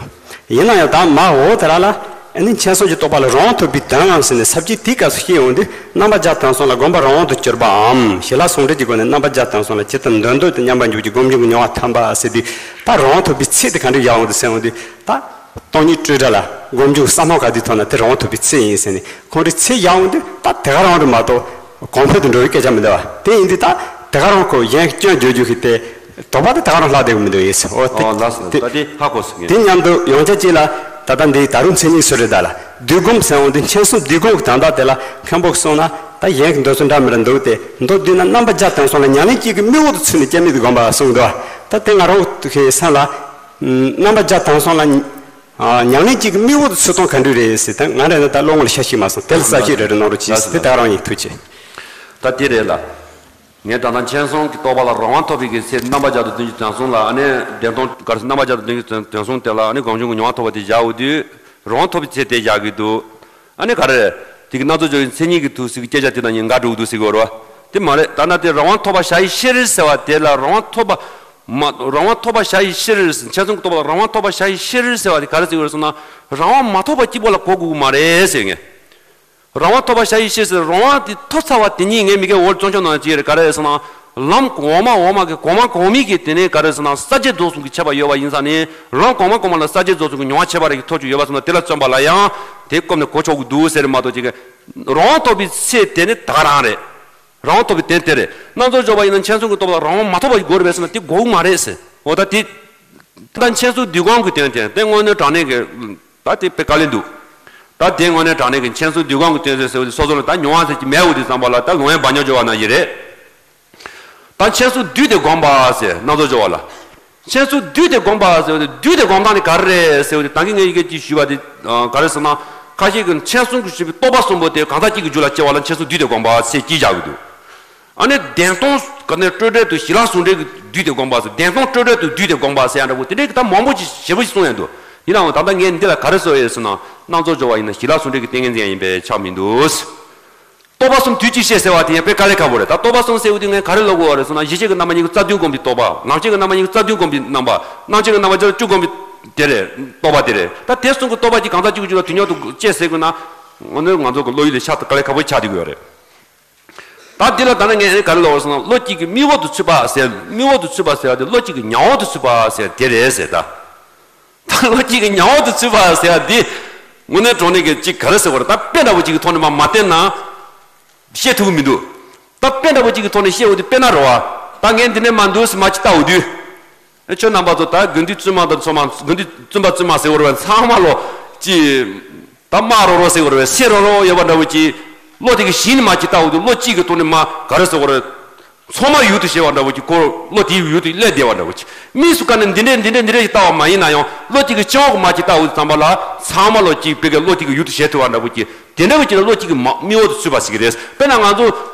ཡིན་ན་ཡང་ད་མ་འོ་དེ་ར་ལ། ཨ་ནི་མཁྱེན་གསུམ་གྱི་རྟོགས་པ་ལ་རང་དབང་ཐོབ་པའི་དོན་ལམ་ཟེར་ནས་ས་བཅད་དེའི་སྐབས་སུ་བཤད་ཡོང་དུས་རྣམ་པ་བརྒྱ་དོན་གསུམ་ལ་སྒོམ་པ་རང་དབང་དུ་གྱུར་པའམ་ཞི་ལྷག་ཟུང་འབྲེལ་གྱི་སྒོ་ནས་རྣམ་པ་བརྒྱ་དོན་གསུམ་ལ་ཇི་ལྟར་འདོད་འདོད་དུ་མཉམ་པར་འཇོག་པའི་སྒོམ་བྱུང་གི་མྱོང་བ་ཐམ་པ་ཟེར་དུས་ད་རང་དབང་ཐོབ་པའི་ཚད་དེ་ག་འདྲ་ཡག་འོང་དུ་ཟེར་འོང་དུས་ད། སྟོང་ཉིད་སྤྲོས་བྲལ་ལ་སྒོམ་བྱུང་བསམ་བློ་ག་དུས་ཐོག་ན་དེ་རང་དབང་ཐོབ་པའི་ཚད་ཡིན་ཟེར་ནས་ཁོང་ཁྲོའི་ཚད་ཡག་འོང་དུས་ད་དེ་ག་རང་རེད་མ་གཏོགས། གོང་འཕེལ་དུ་འགྲོ་བའི་སྐད་ཆ་མི་འདུག་བ། དེ་ཡིན་དུས་ད་དེ་ག་རང་ཁོ་གཞན་གྱི་སྐྱོན་བརྗོད་རྒྱུ་ཞིག་དེ་དོགས་པ་དེ་དེ་ག་རང་ལྷག་བསྡད་ཀྱི་མི་འདུག་ཡིན་ཟེར། འོ་དེ་ཨོ་ལགས་སོ། དེ་ད་དེ་ཧ་གོ་སོང་ངས། དེ་མཉམ་དུ་ཡང་བསྐྱར་གཅིག་ལ་ད་ལྟ་འདི་ད་རུང་མཚན་ཉིད་སུ་རེད་ད་ལ་བསྡུས་སྒོམ་ཟེར་འོང་དུས་མཁྱེན་གསུམ་བསྡུས་སྒོམ་གྱི་དོན་དག་དེ་ལ་མཁན་པོ་གིས་གསུངས་ན་ད་གཞན་གྱི་འདོད་ཚུལ་འདྲ་མི་འདྲ་འདུག་སྟེ་མདོར་བསྡུས་ན་རྣམ་པ་བརྒྱ་དོན་གསུམ་ལ་ཉམས་ལེན་གཅིག་གི་དམིགས་འོག་ཏུ་ཚུད་ནས་སྐྱེ་མེད་དུ་བསྒོམ་པ་གསུངས་འདུག་བ། ད་དེ་ང་རང་གི་སེམས་ལ་རྣམ་པ་བརྒྱ་དོན་གསུམ་ལ། ཨ། ཉམས་ལེན་གཅིག་གི་དམིགས་འོག་ཏུ་ཚུད་སྟངས་ག་འདྲ་རེད་ཟེར་ད་ང་རང་ད་ལྟ་བློ་ངོར་ཤར་ཞིག་མ་སོང་། དེ་ལ་གསལ་བཤད་རེ་རེ་གནང་རོགས་གྱིས་ཟེར་དེ་ད་རང་ཡིན། ཐུགས་རྗེ་ཆེ། ད་དེ་རེད་ལ། ངས་ད་ལྟ་མཁྱེན་གསུམ་གྱི་རྟོགས་པ་ལ་རང་དབང་ཐོབ་པའི་གི་ཚེ་རྣམ་པ་བརྒྱ་དང་བདུན་ཅུ་དོན་གསུམ་ལ་ཨ་ནི་བདེན་སྟོང་ག་རེ་རྣམ་པ་བརྒྱ་དང་བདུན་ཅུ་དོན་གསུམ་དེ་ལ་ཨ་ནི་སྒོམ་བྱུང་གི་མྱོང་བ་ཐོབ་པ་དེ་བཞག་འོ་དུས་རང་དབང་ཐོབ་པའི་ཚེ་དེ་བཞག་གི་འདུག་ཨ་ནི་ག་རེ། དེ་གི་སྣ་ཚོགས་སྦྱོར་བའི་མཚན་ཉིད་ཀྱི་ཐུགས་སྲས་ཀྱི་སྐད་ཆ་དེ་དང་གཉིས་འགལ་འགྲོ་གི་འདུག་ཟེར་གི་ཡོད་རེད་བ། དེ་མ་རེད། ད་ལྟ་དེ་རང་དབང་ཐོབ་པ་ཞ་ཡི་ཤེས་རིག་ཟེར་བ་དེ་ལ་རང་དབང་ཐོབ་པ། མ་རང་དབང་ཐོབ་པ་ཞ་ཡི་ཤེས་རིག་ཟེར། མཁྱེན་སོང་གི་རྟོགས་པ་ལ་རང་དབང་ཐོབ་པ་ཞ་ཡི་ཤེས་རིག་ཟེར་བ་དེ་ག་རེ་ཟེར་གི་ཡོད་རེད་ཟེར་ན། རང་དབང་མ་ཐོབ་པ་གཅིག་པོ་ལ་གོ་དགོས་ཀྱི་མ་རེད་ཟེར་ངས། རང་དབང་ཐོབ་པ་ཞ་ཡི་ཤེས་ཟེར། རང་དབང་དེ་ཐོབ་ཚར་བ་དེ་ཉིད་ངས་མི་སྒེར་འོག་ལ་སྐྱོན་ཆོག་ནང་ཅིག་རེད། ག་རེ་ཟེར་ན། ལམ་འོག་མ་འོག་མ་གི་གོང་མ་གོང་མའི་གི་དེ་ནས་ག་རེ་ཟེར་ན། ས་བརྒྱད་རྫོགས་གསུམ་གྱི་ཁྱད་པར་ཡོད་པ་ཡིན་ཙང་ནི། ལམ་གོང་མ་གོང་མ་ལ་ས་བརྒྱད་རྫོགས་གསུམ་གྱི་མྱོང་བ་ཁྱད་པར་རེ་གི་ཐོབ་ཆོག་ཡོད་པ་སོང་ན། དེ་ལ་བརྩོན་པ་ལ་ཡང་དེ་སྐོམ་ནས་གོ་ཆོག་གི་འདུག་ཟེར་མ་གཏོགས་ཅིག་གི། རང་དབང་ཐོབ་པའི་ཚེ་དེ་ནི་ད་ག་རང་རེད། རང་དབང་ཐོབ་པའི་དོན་དེ་རེད། སྣ་ཚོགས་སྦྱོར་བ་ཡིན་ན་མཁྱེན་སོང་གི་རྟོགས་པ་ལ་རང་དབང་མ་ཐོབ་པ་ཞིག་དགོས་རེད་པས་ཟེར་ན། དེ་དགོས་མ་རེད་ཟེར། འོ་ད་དེ། ད་མཁྱེན་སོང་དུས་གང་གི་དོན་དེ་དེ་དངོས་གནས་དྲང་གནས་ཀྱི། ད་དེ་དཔེ་དཀའ་ལས་འདུག་ད་དེ་དངོས་གནས་དྲང་གནས་ཀྱི་མཁྱེན་སོང་དུས་གང་གི་དོན་དེ་ཟེར་བ་དེ་སོ་སོ་ལ་ད་མྱོང་བ་ཟེར་གྱི་མེད་འོ་དེ་ཙམ་པ་ལ་ད་ལོང་ཡས་བ་ཉོ་སྦྱོར་བ་ན་ཡི་རེད། ད་མཁྱེན་སོང་དུས་དེ་བསྒོམ་པ་ཟེར། སྣ་ཚོགས་སྦྱོར་བ་ལ། མཁྱེན་སོང་དུས་དེ་བསྒོམ་པ་ཟེར་བ་དེ། དུས་དེ་བསྒོམ་སྟངས་ནི་ག་རེ་རེད་ཟེར་བ་དེ། ད་གིན་ངས་ཡི་གེ་གཅིག་ཞུས་པ་དེ་ག་རེ་ཟེར་ན། ཁ་ཤས་ཀྱིས་མཁྱེན་སོང་གི་ཞུས་པའི་རྟོག་པ་གསུམ་པོ་དེ་གང་ཟག་གཅིག་གི་རྒྱུད་ལ་སྐྱེ་བ་ལ་མཁྱེན་སོང་དུས་དེ་བསྒོམ་པ་ཟེར་གྱིས་བཞག་གི་འདུག་ཨ་ནི་བདེན་སྟོང་ག་ནས་སྤྲོས་བྲལ་དུ་ཞི་ལྷག་ཟུང་འབྲེལ་གྱི་དུས་དེ་བསྒོམ་པ་ཟེར། བདེན་སྟོང་སྤྲོས་བྲལ་དུ་དུས་དེ་བསྒོམ་པ་ཟེར་ཡ་འདྲ་པོ་དེ་འདྲའི་གི་ད་མང་པོ་ཅིག་ཞེ་པོ་ཅིག་གསུངས་ཡོད་འདུག་ཡིན་ནའང་ད་ལྟ་ངས་འདི་ལ་ག་རེ་ཟེར་ཡོད་ཟེར་ན། སྣ་ཚོགས་སྦྱོར་བ་ཡིན་ན་ཞི་ལྷག་ཟུང་འབྲེལ་གྱི་ཏིང་ངེ་འཛིན་ཡང་ཡིན་པས་ཆགས་མི་འདུག་རྟོག་པ་གསུམ་དུས་གཅིག་ཤེས་ཟེར་བ་དེ་ཡང་དཔེ་དཀའ་ལས་ཁག་པོ་རེད། ད་རྟོག་པ་གསུམ་ཟེར་བ་དེ་ངས་ག་རེ་ལབ་དགོས་པ་རེད་ཟེར་ན། གཞི་ཤེས་ཀྱི་རྣམ་པ་གཉིས་ཀྱི་རྩ་ལྟུང་བསྒོམ་པའི་རྟོག་པ། ལམ་ཤེས་ཀྱི་རྣམ་པ་གཉིས་ཀྱི་རྩ་ལྟུང་བསྒོམ་པའི་རྣམ་པ། རྣམ་ཤེས་ཀྱི་རྣམ་པ་བརྒྱད་ལ་བཅུ་བསྒོམ་པའི་དེ་རེད། རྟོག་པ་དེ་རེད། ད་དེ་གསུམ་གྱི་རྟོག་པ་གཅིག་གང་ཟག་གཅིག་གི་རྒྱུད་ལ་དུས་མཉམ་དུ་སྐྱེས་ཟེར་དགོས་ན། དངོས་གནས་ང་ཚོ་གི་བློ་ཡུལ་ལས་ཤར་དུ་དཀའ་ལས་ཁག་པོ་ཆགས་བསྡད་ཀྱི་ཡོད་རེད། ད་འདི་ལ་ད་ནི་ངས་ག་རེ་ལབ་དགོས་ཟེར་ན། བློ་གཅིག་གིས་དམིགས་འོག་ཏུ་ཚུད་པ་ཟེར། དམིགས་འོག་ཏུ་ཚུད་པ་ཟེར་བ་དེ་བློ་གཅིག་གིས་མྱང་འོག་ཏུ་ཚུད་པ་ཟེར་དེ་རེད་ཟེར་ད། ད་བློ་གཅིག་གིས་མྱང་འོག་ཏུ་ཚུད་པ་ཟེར་བ་འདི། དངོས་གནས་དྲང་གནས་ཀྱི་གཅིག་ག་རེ་ཟེར་བ་རེད། ད་དཔེ་འདྲ་པོ་གཅིག་གི་ཐོག་ནས་མ་མ་བསྟན་ན་བཤད་ཐུབ་ཀྱི་མི་འདུག་ད་དཔེ་འདྲ་པོ་གཅིག་གི་ཐོག་ནས་བཤད་འོ་དེ་དཔེར་ན་རེད་བ། ད་ངས་འདི་ནས་མར་འདུག་སེ་མར་ཅིག་བལྟ་འོ་དུས། ཨེ་ཁྱོད་རྣམ་པ་ཚོ་ད་དགེ་འདུན་བཙུན་མ་དང་ཚང་མ། དགེ་འདུན་བཙུན་པ་བཙུན་མ་ཟེར་བ་རེད་བ། ཚང་མ་ལོ་ཅིག་ད་དམར་རོ་རོ་ཟེར་བ་རེད་བ། སེར་རོ་རོ་ཡོད་པ་འདྲ་པོ་ཅིག་བློ་དེ་གི་གཞི་ནས་མར་ཅིག་བལྟ་འོ་དུས། བློ་གཅིག་གི་ཐོག་ནས་མར་ག་རེ་ཟེར་བ་རེད། མཚོག་མ་ཡུལ་དུ་ཤར་བ་འདྲ་པོ་ཅིག་ཁོ་བློ་དེའི་ཡུལ་དུ་སླེབས་བསྡད་པ་འདྲ་པོ་ཅིག་མིས་སུ་ཀ་ནས་འདི་འདྲས་འདི་འདྲས་འདི་འདྲས་ཤིག་བལྟ་བ་མ་ཡིན་ན་ཡང་། བློ་གཅིག་གི་སྤྱི་ཡོངས་ཀྱི་མར་ཅིག་བལྟ་འོ་དུས་ཙམ་པ་ལ། ཚང་མ་ལོ་ཅིག་བོད་སྐད་བློ་གཅིག་གི་ཡུལ་དུ་ཤར་ཐུབ་པ་འདྲ་པོ་ཅིག་དེ་འདྲ་བོ་ཅིག་ལ་བློ་གཅིག་གི་མ་དམིགས་འོག་ཏུ་ཚུད་པ་ཟེར་གྱི་རེད། དཔེར་ན་ང་ཚོ་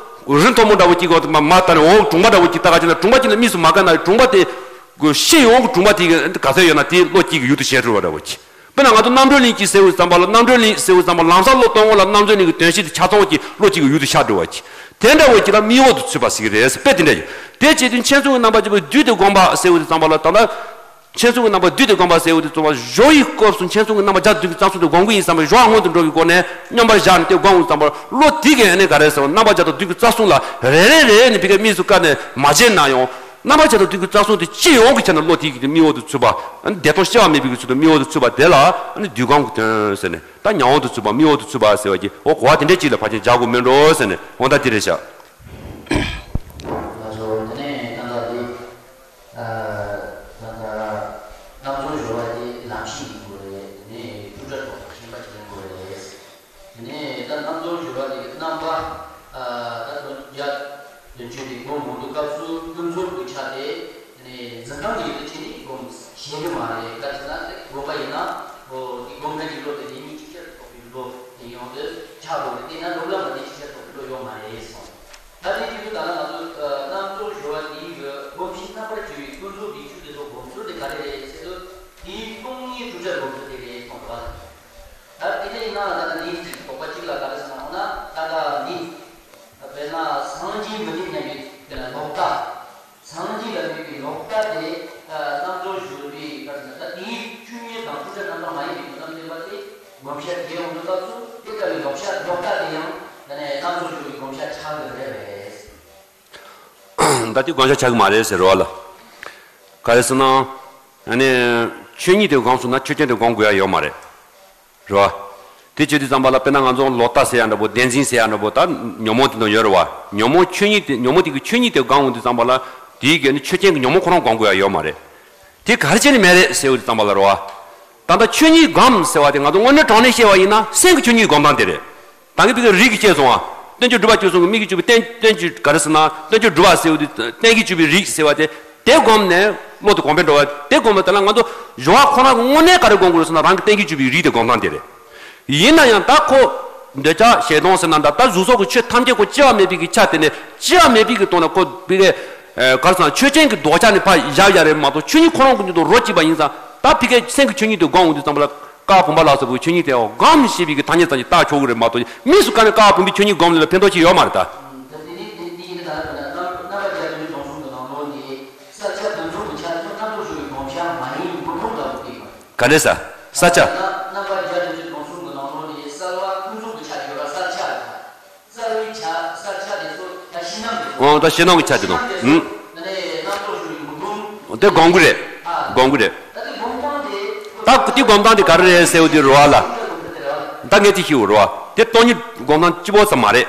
རི་མཐོན་པོ་འདྲ་བོ་གཅིག་གི་འོག་ཏུ་མ་མར་ལྟ་ནས། འོག་གྲོང་པ་འདྲ་བོ་གཅིག་ལྟ་ག་ཅིག་ན། གྲོང་པ་གཅིག་ལ་མིས་སུ་མ་བཀར་ན། གྲོང་པ་དེ་གི་ཤེས་ཡོང་གི་གྲོང་པ་དེ་གི་ག་ཚོད་ཡོད་ན་དེ་བློ་གཅིག་གི་ཡུལ་དུ་ཤར་ཐུབ་པ་འདྲ་བོ་གཅིག་དཔེར་ན་ང་ཚོ་རྣམ་གྲོལ་གླིང་གཅིག་ཟེར་འོ་དུས་ཙམ་པ་ལ། རྣམ་གྲོལ་གླིང་ཟེར་འོ་དུས་ཙམ་པ་ལམ་སང་བློ་གཏོང་གོང་ལ་རྣམ་གྲོལ་གླིང་གི་དོན་སྤྱི་དེ་ཆ་ཚང་བོ་གཅིག་བློ་གཅིག་གི་ཡུལ་དུ་ཤར་འགྲོ་བ་གཅིག་དེ་འདྲ་བོ་གཅིག་ལ་དམིགས་འོག་ཏུ་ཚུད་པ་ཟེར་གྱི་རེད། དཔེ་དེ་འདྲ་ཡིན། དེ་བྱེད་དུས་མཁྱེན་སོང་གི་རྣམ་པ་བརྒྱད་པོ་བསྡུས་ཏེ་བསྒོམ་པ་ཟེར་འོ་དུས་ཙམ་པ་ལ། ད་ལྟ་མཁྱེན་སོང་གི་རྣམ་པ་བསྡུས་ཏེ་བསྒོམ་པ་ཟེར་འོ་དུས་ཙམ་པ། སྦྱོར་བའི་སྐབས་སུ་མཁྱེན་སོང་གི་རྣམ་པ་བརྒྱ་དང་བདུན་གྱི་རྩ་གསུམ་དེ་བསྒོམ་གྱི་ཡིན་བསམ་པའི་སྦྱོར་བ་སྔོན་དུ་འགྲོ་བའི་སྒོ་ནས་མཉམ་པར་བཞག་ནས་དེ་བསྒོམ་འོ་དུས་ཙམ་པ། བློ་དེ་གས་ཨ་ནི་ག་རེ་ཟེར་བ། རྣམ་པ་བརྒྱ་དང་བདུན་གྱི་རྩ་གསུམ་ལ་རེ་རེ་རེ་ནས་ཕ་གིའི་དམིགས་སུ་བཀར་ནས་མ་བྱས་ན་ཡང་། རྣམ་པ་བརྒྱ་དང་བདུན་གྱི་རྩ་གསུམ་དེ་སྤྱི་ཡོངས་ཀྱི་ཆ་ནས་བློ་དེ་གི་དམིགས་འོག་ཏུ་ཚུད་པ། ཨ་ནི་བདེ་སྟོང་སྐྱེ་བ་མེད་པའི་གི་ཚུལ་དུ་དམིགས་འོག་ཏུ་ཚུད་པ་དེ་ལ་ཨ་ནི་དུས་གང་གི་དོན་ཟེར་ནས། ད་མྱང་འོག་ཏུ་ཚུད་པ། དམིགས་འོག་ཏུ་ཚུད་པ་ཟེར་བ་གྱི་འོ་གོ་བ་དེ་འདྲས་ཅིག་ལ་ཕལ་ཆེར་སྦྱར་དགོས་མིན་འགྲོ་ཟེར་ནས། འོ་ད་དེ་རེད་ཤག་ང་ཚོ་དེ་ནས་ད་ལྟ་འདི། ཨ། ད་ལྟ་རྣམ་རྟོག་སྦྱོར་བ་དེ་ལམ་ཤེས་ཡིན་དགོས་རེད། དེ་ནས་བཅུ་ཕྲག་དང་ཤེས་པ་ཅིག་ཡིན་དགོས་རེད། དེ་ནས་ད་རྣམ་རྟོག་སྦྱོར་བ་དེ་གི་རྣམ་པ། ཨ། ད་དོན་བྱ་དོན་བྱེད་དེ་སྒོམ་འོང་དུས་སྐབས་སུ་ཀུན་རྫོབ་ཀྱི་ཆ་དེ། དེ་ནས་འཛིན་སྟངས་ཀྱི་ཡུལ་དུ་བྱས་ནས་སྒོམ་ཤེས་གི་མ་རེད། ག་ཅི་ན་དེ་སྒོམ་པ་ཡིན་ན། འོ་དེ་སྒོམ་མཁན་གྱི་བློ་དེ་ནི་མིག་ཅིག་ཅར་རྟོགས་པའི་བློ་དེ་ཡོང་དུས་ཆགས་དགོས་རེད། དེ་ན་སློབ་ལམ་ལ་དེ་ཅིག་ཅར་རྟོགས་པའི་བློ་ཡོང་མ་རེད་གསུངས། ད་དེ་དུས་ད་ལ་ང་ཚོ་རྣམ་རྟོག་སྦྱོར་བ་དེའི་གི་སྒོམ་གཞི་རྣམ་པར་གྱུར་པའི་ཀུན་རྫོབ་ཀྱི་ཆོས་དེ་ཚོ་སྒོམ་ཚུལ་དེ་ག་རེ་རེད་ཟེར་དུས། དེའི་སྟོང་ཉིད་གྲུབ་ཆ་སྒོམ་ཚུལ་དེ་རེད་གསུངས་འདུག་བ། ད་དེ་འདྲ་ཡིན་ན་ད་ལྟ་འདིའི་གཅིག་དོགས་པ་གཅིག་ལ་ག་རེ་ཟེར་ན། འོ་ན་ད་ལྟ་འདི་དཔེར་ན་སངས་རྒྱས་མི་ཐེག་སྙམ་པའི་དེ་ལ་ལོག་ལྟ། སངས་རྒྱས་ལ་དམིགས་པའི་ལོག་ལྟ་དེ་རྣམ་རྟོག་སྦྱོར་བའི་སྐབས་སུ། ད་དེའི་ཆོས་ཉིད་དང་གྲུབ་ཆ་རྣམ་དག་མ་ཡིན་པའི་དོན་དམ་བདེན་པ་དེ་སྒོམ་བྱ་དེ་འོང་དུས་སྐབས་སུ། དེ་ལྟ་བུའི་ལོག་བྱ་ལོག་ལྟ་དེ་ཡང་དེ་ནས་རྣམ་རྟོག་སྦྱོར་བའི་སྒོམ་བྱ་ཆགས་ཀྱི་རེད་པས། ད་དེ་སྒོམ་བྱ་ཆགས་ཀྱི་མ་རེད་ཟེར་བ་ལ། ག་རེ་ཟེར་ན། ཨ་ནི་ཆོས་ཉིད་དེ་སྒོམ་སོང་ན་ཆོས་ཅན་དེ་སྒོམ་དགོས་ཡ་ཡོད་མ་རེད། རེད་བ། དེ་བྱེད་དུས་ཙམ་པ་ལ་དཔེར་ན་ང་ཚོ་ལོག་ལྟ་ཟེར་ཡ་འདྲ་པོ། བདེན་འཛིན་ཟེར་ཡ་འདྲ་པོ། ད་ཉོན་མོངས་དེ་དང་ཡོད་རེད་བ། ཉོན་མོངས་ཆོས་ཉིད་དེ། ཉོན་མོངས་དེ་གི་ཆོས་ཉིད་དེ་སྒོམ་འོང་དུས་ཙམ་པ་ལ། དེའི་གི་ནི་ཆོས་ཅན་གྱི་ཉོན་མོངས་ཁོ་རང་སྒོམ་དགོས་ཡ་ཡོད་མ་རེད། དེ་ག་རེ་བྱས་ནས་མེད་རེད་ཟེར་འོང་དུས་ཙམ་པ་ལ་རེད་བ། ད་ལྟ་ཆོས་ཉིད་སྒོམ་ཟེར་བ་དེ་ང་ཚོ་དངོས་གནས་དྲང་གནས་བཤད་པ་ཡིན་ན་སེམས་ཀྱི་ཆོས་ཉིད་སྒོམ་སྟངས་དེ་རེད། ད་གིན་བི་གའི་རིགས་ཀྱི་བཤད་སོང་བ། རྟེན་འབྱུང་སྒྲིབ་པ་བཅུ་གསུམ་གྱི་མིག་གིས་བཅུག་པའི་རྟེན། རྟེན་གྱི་ག་རེ་ཟེར་ན། རྟེན་འབྱུང་སྒྲིབ་པ་ཟེར་བ་དེ། རྟེན་གྱིས་བཅུག་པའི་རིགས་ཟེར་བ་དེ། དེ་སྒོམ་ནས་བློ་དེ་གོང་འཕེལ་འགྲོ་བ། དེ་སྒོམ་ནས་དེ་ལ་ང་ཚོ་སྦྱོར་བ་ཁོ་ན་གི་དངོས་གནས་ག་རེ་སྒོམ་དགོས་ཟེར་ན། རང་གི་རྟེན་གྱིས་བཅུག་པའི་རིགས་དེ་སྒོམ་སྟངས་དེ་རེད། ཡིན་ན་ཡང་ད་ཁོ་འདོད་ཆགས་ཞེ་སྡང་ཟེར་ན་འདྲ། ད་གཟུགས་སོགས་ཀྱི་ཆོས་ཐམས་ཅད་ཁོ་སྐྱེ་བ་མེད་པའི་གི་ཆ་དེ་ནས། སྐྱེ་བ་མེད་པའི་གི་ཐོག་ནས་ཁོ་བི་གའི། ཨ། ག་རེ་ཟེར་ན། ཆོས་ཅན་གྱི་ལྡོག་ཆ་ནས་ཕར་བཞག་ཡ་རེད་མ་གཏོགས། ཆོས་ཉིད་ཁོ་རང་གི་མྱུར་དུ་རོ་གཅིག་པ་ཡིན་ཙང་། ད་བི་གའི་སེམས་ཀྱི་ཆོས་ཉིད་དེ་སྒོམ་འོང་དུས་ཙམ་པ་ལ། རྟགས་བུམ་པ་ལ་སོགས་པའི་ཆོས་ཉིད་དེ་སྒོམ་ཞེས་པའི་གི་ཐ་སྙད་ཙམ་གྱིས་བཏགས་ཆོག་གི་རེད་མ་གཏོགས། དམིགས་སུ་བཀར་ནས་རྟགས་བུམ་པའི་ཆོས་ཉིད་སྒོམ་ལ་ཕན་ཐོགས་ཅི་ཡོད་མ་རེད་ད། དེ་ནི་དེ་འདི་ཡིན་ན་ད་ལྟ་རྣམ་པ་བརྒྱད་ཁྲི་བདུན་ཅུ་དོན་གསུམ་གྱི་ནང་ལོགས་ནས་གསལ་ཆ་དོན་གྲུབ་ཀྱི་ཆ་ཁྱོད་རྣམ་རྟོག་ཞུ་བའི་སྒོམ་བྱ་མ་ཡིན་མུན་ཁུང་ལྟ་བུ་སྟེ། ག་རེ་ཟེར། གསལ་ཆ། རྣམ་པ་བརྒྱད་ཁྲི་བདུན་ཅུ་དོན་གསུམ་གྱི་ནང་ལོགས་ནས་གསལ་བ་ཀུན་རྫོབ་ཀྱི་ཆ་ཡོད་ལ་གསལ་ཆ་རེད་ད། གསལ་བའི་ཆ་གསལ་ཆ་དེ་ཚོ་ད་ཤེས་རྣམ་རེད། ཨོ་ད་ཤེས་རྣམ་གྱི་ཆ་དེ་དང་། ཨུམ། ད་ནས་རྣམ་རྟོག་ཞུ་བའི་མུན་ཁུང་། དེ་སྒོམ་གྱི་རེད། སྒོམ་གྱི་རེད། ད་དེ་སྒོམ་སྟངས་དེ། ད་དེ་སྒོམ་སྟངས་དེ་ག་རེ་རེད་ཟེར་བ་དེ་རེད་བ་ལ། ད་ངས་དེ་ཤེས་དགོས་རེད་བ། དེ་སྟོང་ཉིད་སྒོམ་སྟངས་གཅིག་པོ་ཙམ་མ་རེད།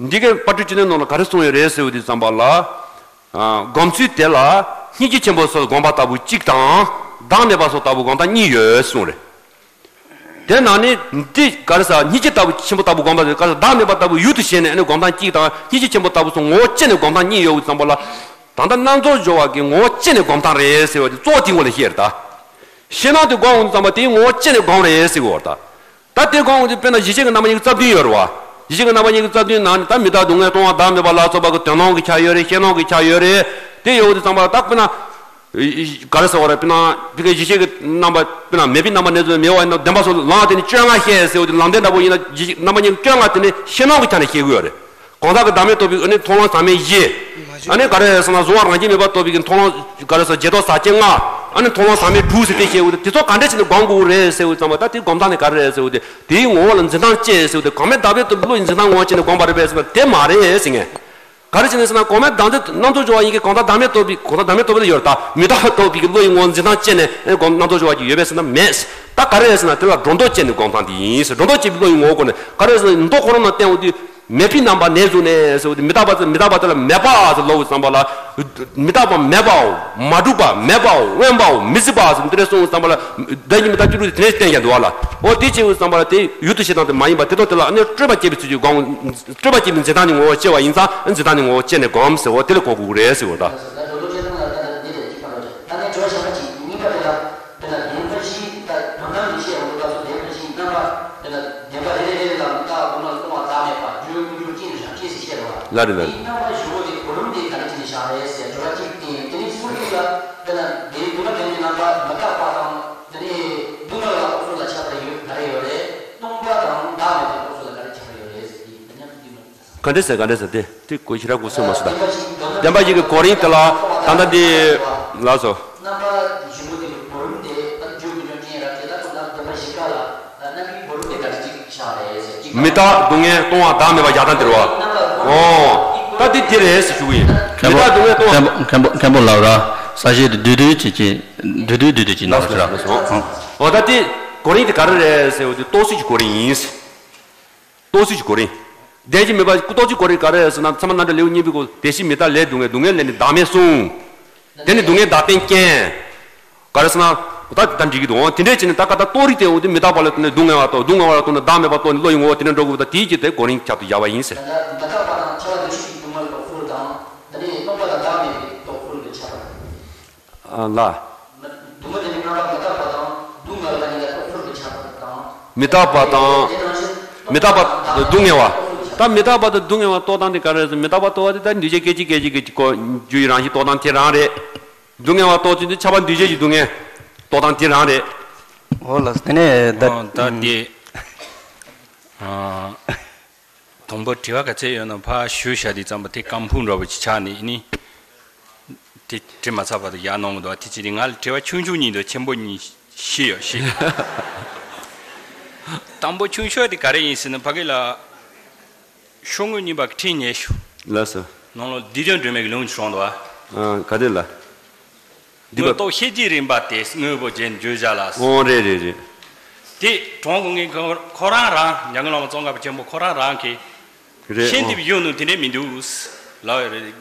འདི་གའི་དཔལ་སྤྲུལ་སྤྱི་དོན་ནང་ལ་ག་རེ་གསུངས་ཡོད་རེད་ཟེར་བ་དེ་ཙམ་པ་ལ། ཨ། སྒོམ་ཚུལ་དེ་ལ་སྙིང་རྗེ་ཆེན་པོ་སོགས་སྒོམ་པ་ལྟ་བུ་གཅིག་དང་། བདག་མེད་པ་སོགས་ལྟ་བུ་སྒོམ་སྟངས་གཉིས་ཡོད་གསུངས་རེད། དེ་ནང་ནས་འདི་ག་རེ་ཟེར། སྙིང་རྗེ་ལྟ་བུ་ཆེན་པོ་ལྟ་བུ་སྒོམ་པ་དེ་ག་རེ་ཟེར། བདག་མེད་པ་ལྟ་བུ་ཡུལ་དུ་བྱས་ནས་ཨ་ནི་སྒོམ་སྟངས་གཅིག་དང་། སྙིང་རྗེ་ཆེན་པོ་ལྟ་བུ་སོགས་ངོ་བོ་བཅད་ནས་སྒོམ་སྟངས་གཉིས་ཡོད་པ་ཙམ་པ་ལ། ད་ལྟ་རྣམ་རྫོགས་སྦྱོར་བ་གི་ངོ་བོ་བཅད་ནས་སྒོམ་སྟངས་རེད་ཟེར་བ་དེ་གཙོ་བོ་དེའི་ངོ་ལ་བཤད་རེད་ད། ཤེས་སྣང་དེ་སྒོམ་འོང་ཙམ་པ་དེའི་ངོ་བོ་བཅད་ནས་སྒོམ་རེད་ཟེར་གི་ཡོད་རེད་ད། ད་དེ་སྒོམ་འོང་དུས་དཔེར་ན་གཞི་ཤེས་ཀྱི་རྣམ་པ་གཉིས་ཀྱི་རྩ་བདུན་ཡོད་རེད་བ། གཞི་ཤེས་ཀྱི་རྣམ་པ་གཉིས་ཀྱི་རྩ་བདུན་ནང་ནས་ད་མི་རྟག་སྡུག་བསྔལ་སྟོང་པ་བདག་མེད་པ་ལ་སོགས་པ་གི་དོན་སྣང་གི་ཆ་ཡོད་རེད། ཤེས་སྣང་གི་ཆ་ཡོད་རེད། དེ་ཡོད་དུས་ཙམ་པ་ད་དཔེར་ན། ག་རེ་ཟེར་བ་རེད། དཔེར་ན་ཕ་གིའི་གཞི་ཤེས་ཀྱི་རྣམ་པ་དཔེར་ན་མེད་པའི་རྣམ་པ་ནས་བཟུང་མེད་པ་ཡིན་ན་བདེན་པ་སོགས་ལམ་དེ་ནི་བཅོ་ལྔ་བཤད་ཟེར་བ་དེ་ལམ་བདེན་འདྲ་པོ་ཡིན་ན་གཞི་རྣམ་པ་གཉིས་བཅོ་ལྔ་དེ་ནི་ཤེས་སྣང་གི་ཆ་ནས་བཤད་ཀྱི་ཡོད་རེད། གང་ཟག་གི་བདག་མེད་རྟོགས་པའི་ཨ་ནི་མཐོང་ལམ་ཟག་མེད་བཞི། ཨ་ནི་ག་རེ་ཟེར་ན་གཟུང་བ་རང་བཞིན་མེད་པར་རྟོགས་པའི་གི་མཐོང་ལམ་ག་རེ་ཟེར་བརྗེས་ཐོབ་ཟག་བཅས་ལྔ། ཨ་ནི་མཐོང་ལམ་ཟག་མེད་དྲུག་ཟེར་དེ་བཤད་ཡོད་དེ་དེ་ཚོ་ག་འདྲ་བྱས་ནས་སྒོམ་དགོས་རེད་ཟེར་བ་ཙམ་པ་ད་དེ་སྒོམ་སྟངས་ནི་ག་རེ་རེད་ཟེར་བ་དེ་དེའི་ངོ་བོ་ལ་འཛིན་སྟངས་བཅས་ཟེར་བ་དེ་གོང་མའི་བདག་མེད་རྟོགས་པའི་བློ་ཡི་འཛིན་སྟངས་ངོ་བོ་བཅས་ནས་སྒོམ་པ་རེད་པས་ཟེར་བ་དེ་མ་རེད་ཟེར་ངས། ག་རེ་བྱས་ནས་ཟེར་ན་གོང་མའི་བདག་འཛིན་རྣམ་རྫོགས་སྦྱོར་བ་ཡིན་གྱི་གང་ཟག་བདག་མེད་རྟོགས་པའི་གང་ཟག་བདག་མེད་རྟོགས་པའི་ལ་ཡོད་རེད་ད། མི་རྟག་པ་རྟོགས་པའི་གི་བློ་ཡི་ངོ་བོ་འཛིན་སྟངས་བཅས་ནས་ཨེ་སྒོམ་རྣམ་རྫོགས་སྦྱོར་བ་ཅིག་ཡོད་པས་ཟེར་ན་མེད། ད་ག་རེ་རེད་ཟེར་ན་དེ་ལ་སྒྲོ་འདོགས་བཅད་ནས་སྒོམ་སྟངས་དེ་ཡིན་ཟེར། སྒྲོ་འདོགས་བཅད་པའི་བློ་ཡི་ངོ་བོ་སྒོམ་ནས་ག་རེ་ཟེར་ན་མདོ་ཁོ་རང་ནང་བསྟན་འོ་དུས། མེད་པའི་རྣམ་པ་ནས་བཟུང་ནས་ཟེར་བ་དེ་མི་རྟག་པ་ཟེར་མི་རྟག་པ་དེ་ལ་མེད་པ་ཟེར་ལབ་པའི་ཙམ་པ་ལ། མི་རྟག་པ་མེད་པའོ། མ་གྲུབ་པ་མེད་པའོ། དབེན་པའོ། མི་སྲིད་པ་ཟེར་འདི་འདྲ་གསུངས་པའི་ཙམ་པ་ལ། བདག་ཉིད་མི་རྟག་སྤྱོད་ལུགས་དེ་དེ་འདྲ་བསྟན་ཀྱང་འདུག་བ་ལ། འོ་དེ་བྱས་པའི་ཙམ་པ་ལ་དེ་ཡུལ་དུ་བྱེད་སྟངས་དེ་མ་ཡིན་པ་དེ་དག་དེ་ལ་ཨ་ནི་སྤྲོས་པ་བསྐྱེད་པའི་ཚུལ་གྱིས་སྒོམ། སྤྲོས་པ་བསྐྱེད་པའི་འཛིན་སྟངས་ནི་ངོ་བོ་བཅད་པ་ཡིན་ཙང་འཛིན་སྟངས་ནི་ངོ་བོ་བཅད་ནས་སྒོམ་ཟེར་བ་དེ་ལ་གོ་དགོས་ཀྱི་རེད་ཟེར་བ་དང་། དེ་ལ་དྲི་བ་བྱ་བ་གཅིག་གཉིས་པ་དེ་ལ། དཔེར་ན་བདེན་པ་བཞི་ད་དོན་དམ་གྱི་ཤེས་ཡོན་དུ་སྐབས་སུ་བདེན་པ་བཞིའི་རྣམ་པ་དཔེར་ན་བདེན་པ་རེ་རེ་རེ་ལ་མི་རྟག་པ་སྒོམ་ལ་སོང་བ་བདག་མེད་པ་རྒྱུ་ཀུན་འབྱུང་རྐྱེན་རང་སྐྱེས་སུ་བཤད་པ། ལ་རེ་ལ་རེ། དེའི་རྣམ་པ་བཞི་པོ་དེ་གོ་རིམ་དེ་ག་རེ་བྱས་ནས་བཞག་རེད་ཟེར་དྲི་བ་གཅིག་བསྟན། དེ་ནས་གསུང་རྒྱུ་ལ་དཔེར་ན་བདེན་དོན་དམ་བདེན་པའི་རྣམ་པ་མི་རྟག་པ་དང་དེ་ནས་སྡུག་བསྔལ་བ་རྟོགས་ཚུལ་ལ་ཁྱད་པར་ཡོད་ག་རེ་ཡོད་རེད། སྟོང་པ་དང་བདག་མེད་པ་རྟོགས་ཚུལ་ལ་ག་རེ་ཁྱད་པར་ཡོད་རེད་ཟེར་དེ་མཉམ་དུ་བསྟན་པ། ག་འདྲ་ཟེར་ག་འདྲ་ཟེར་དེ་དེ་གོ་ཞེ་དྲག་གོ་སོང་མ་སོང་ད། བདེན་པ་བཞི་གི་གོ་རིམ་དེ་ལ་ད་ལྟ་འདི་ལགས་སོ། རྣམ་པ་བཞི་པོ་དེ་གི་གོ་རིམ་དེ་ད་རྒྱུ་ཀུན་འབྱུང་རྐྱེན་རང་སྐྱེས་ད་ཁོ་ན་བདེན་པ་བཞི་ཀ་ལ་ད་རྣམ་པའི་གོ་རིམ་དེ་ག་འདྲ་ཅིག་བཞག་རེད་ཟེར་གཅིག་མི་རྟག་སྡུག་བསྔལ་སྟོང་པ་བདག་མེད་པ་བཞག་སྟངས་དེ་རེད་བ། ཨོ། ད་དེ་དེ་རེད་ཟེར་ཞུ་གི་ཡིན། མཁན་པོ་མི་རྟག་སྡུག་བསྔལ་སྟོང་མཁན་པོ་མཁན་པོ་མཁན་པོ་ལགས་ར་ས་གཞི་དེ་བསྡུས་བསྡུས་ཅིག་ཅིག་བསྡུས་བསྡུས་བསྡུས་བསྡུས་ཅིག་གནང་ཟེར་ར། ཨོ་ད་དེ་གོ་རིམ་དེ་ག་རེ་རེད་ཟེར་བ་དེ་རྟོགས་ཚུལ་གྱི་གོ་རིམ་ཡིན། རྟོགས་ཚུལ་གྱི་གོ་རིམ། བདེན་བཞི་མེད་པ་རྟོགས་ཚུལ་གྱི་གོ་རིམ་ག་རེ་རེད་ཟེར་ན་ཚད་མ་རྣམ་འགྲེལ་ལེའུ་གཉིས་པའི་སྐོར་བདེན་བཞི་མི་རྟག་ལས་སྡུག་བསྔལ་སྡུག་བསྔལ་ལས་ནི་བདག་མེད་གསུངས། དེ་ནི་སྡུག་བསྔལ་བདག་རྟེན་རྐྱེན། ག་རེ་ཟེར་ན། ད་ད་འགྲིག་གི་འདུག་འོ་དེ་འདྲས་བྱས་ནས་ད་ཀ་ད་རྟོགས་རིགས་དེ་འོ་དེ་མི་རྟག་པ་ལ་བརྟེན་ནས་སྡུག་བསྔལ་བ་རྟོགས་སྡུག་བསྔལ་བ་ལ་བརྟེན་ནས་བདག་མེད་པ་རྟོགས་ནས་བློ་ཡི་ངོ་བོ་དེ་འདྲ་འགྲོ་དགོས་པ་ད་དེའི་ཆེད་དུ་གོ་རིམ་ཁྱབ་ཏུ་བཞག་པ་ཡིན་ཟེར། ད་ལྟ་མི་རྟག་པ་དང་ཁྱབ་པ་འདུ་ཤེས་ཀྱི་སྡུག་བསྔལ་རྟོགས་ཚུལ་དང་། དེ་ནས་སྟོང་པ་དང་བདག་མེད་པའི་རྟོགས་ཚུལ་གྱི་ཁྱད་པར། ལ། སྡུག་བསྔལ་དེ་ནི་རྣམ་པར་མི་རྟག་པ་དང་སྡུག་བསྔལ་ལ་ཉིད་ལ་རྟོགས་ཚུལ་གྱི་ཁྱད་པར་དང་། མི་རྟག་པ་དང་། མི་རྟག་པ་སྡུག་བསྔལ་བ། ད་མི་རྟག་པ་དང་སྡུག་བསྔལ་བ་རྟོགས་སྟངས་དེ་ག་རེ་རེད་ཟེར་མི་རྟག་པ་རྟོགས་པ་དེ་ད་འདུས་བྱས་སྐད་ཅིག་སྐད་ཅིག་གི་ཀོ་རྒྱུ་ཡི་རང་བཞིན་རྟོགས་སྟངས་དེ་རང་རེད། སྡུག་བསྔལ་བ་རྟོགས་ཚུལ་དེ་ཁྱབ་པ་འདུས་བྱས་ཀྱི་སྡུག་བསྔལ་རྟོགས་སྟངས་དེ་རང་རེད། འོ་ལགས་སོ་དེ་ནས་ད། ད་དེ། དང་པོ་དྲི་བ་ག་ཚད་ཡོད་ན་ཕར་ཞུ་བྱ་དེ་ཙམ་པ་དེ་རྐང་འཕུང་འདྲ་པོ་ཅིག་ཆགས་ནས་ནི། དེ་དྲི་མ་ཚར་བར་དུ་ཡར་གནང་གི་འདུག་དེ་ཅི་རེད་ང་ལ་དྲི་བ་ཆུང་ཆུང་གཉིས་འདུག་ཆེན་པོ་གཉིས་ཤི་ཡོད་ཤི། དང་པོ་ཆུང་ཤོས་དེ་ག་རེ་ཡིན་ཟེར་ན་ཕ་གི་ལ། ཤོག་ངོས་གཉིས་པ་གི་ཁྲིད་ཉེ་ཤོས། ལགས་སོ། ནང་ལོགས་བསྡུས་དོན་སྒྲོན་མེ་གི་ལུང་ཅིག་བྱུང་འདུག་ཨ། ཨ་ག་དེ་ལ། དངོས་སྟོབས་ཤེས་བྱའི་རིམ་པ་སྟེ་དངོས་པོ་ཅན་བརྗོད་བྱ་ལ། ཨོ་རེད་རེད་རེད། དེ་གྲོང་གི་ངེས་ཁོ་ཁོ་རང་རང་ཉང་གི་ལོང་བ་ཙོང་ཁ་པ་ཆེན་པོ་ཁོ་རང་རང་གིས་རེད། ཤེས་ཨོ་འདི་བཞིན་ནུ་དེ་འདྲས་མི་འདུག་ལབ་ཡོད་རེད།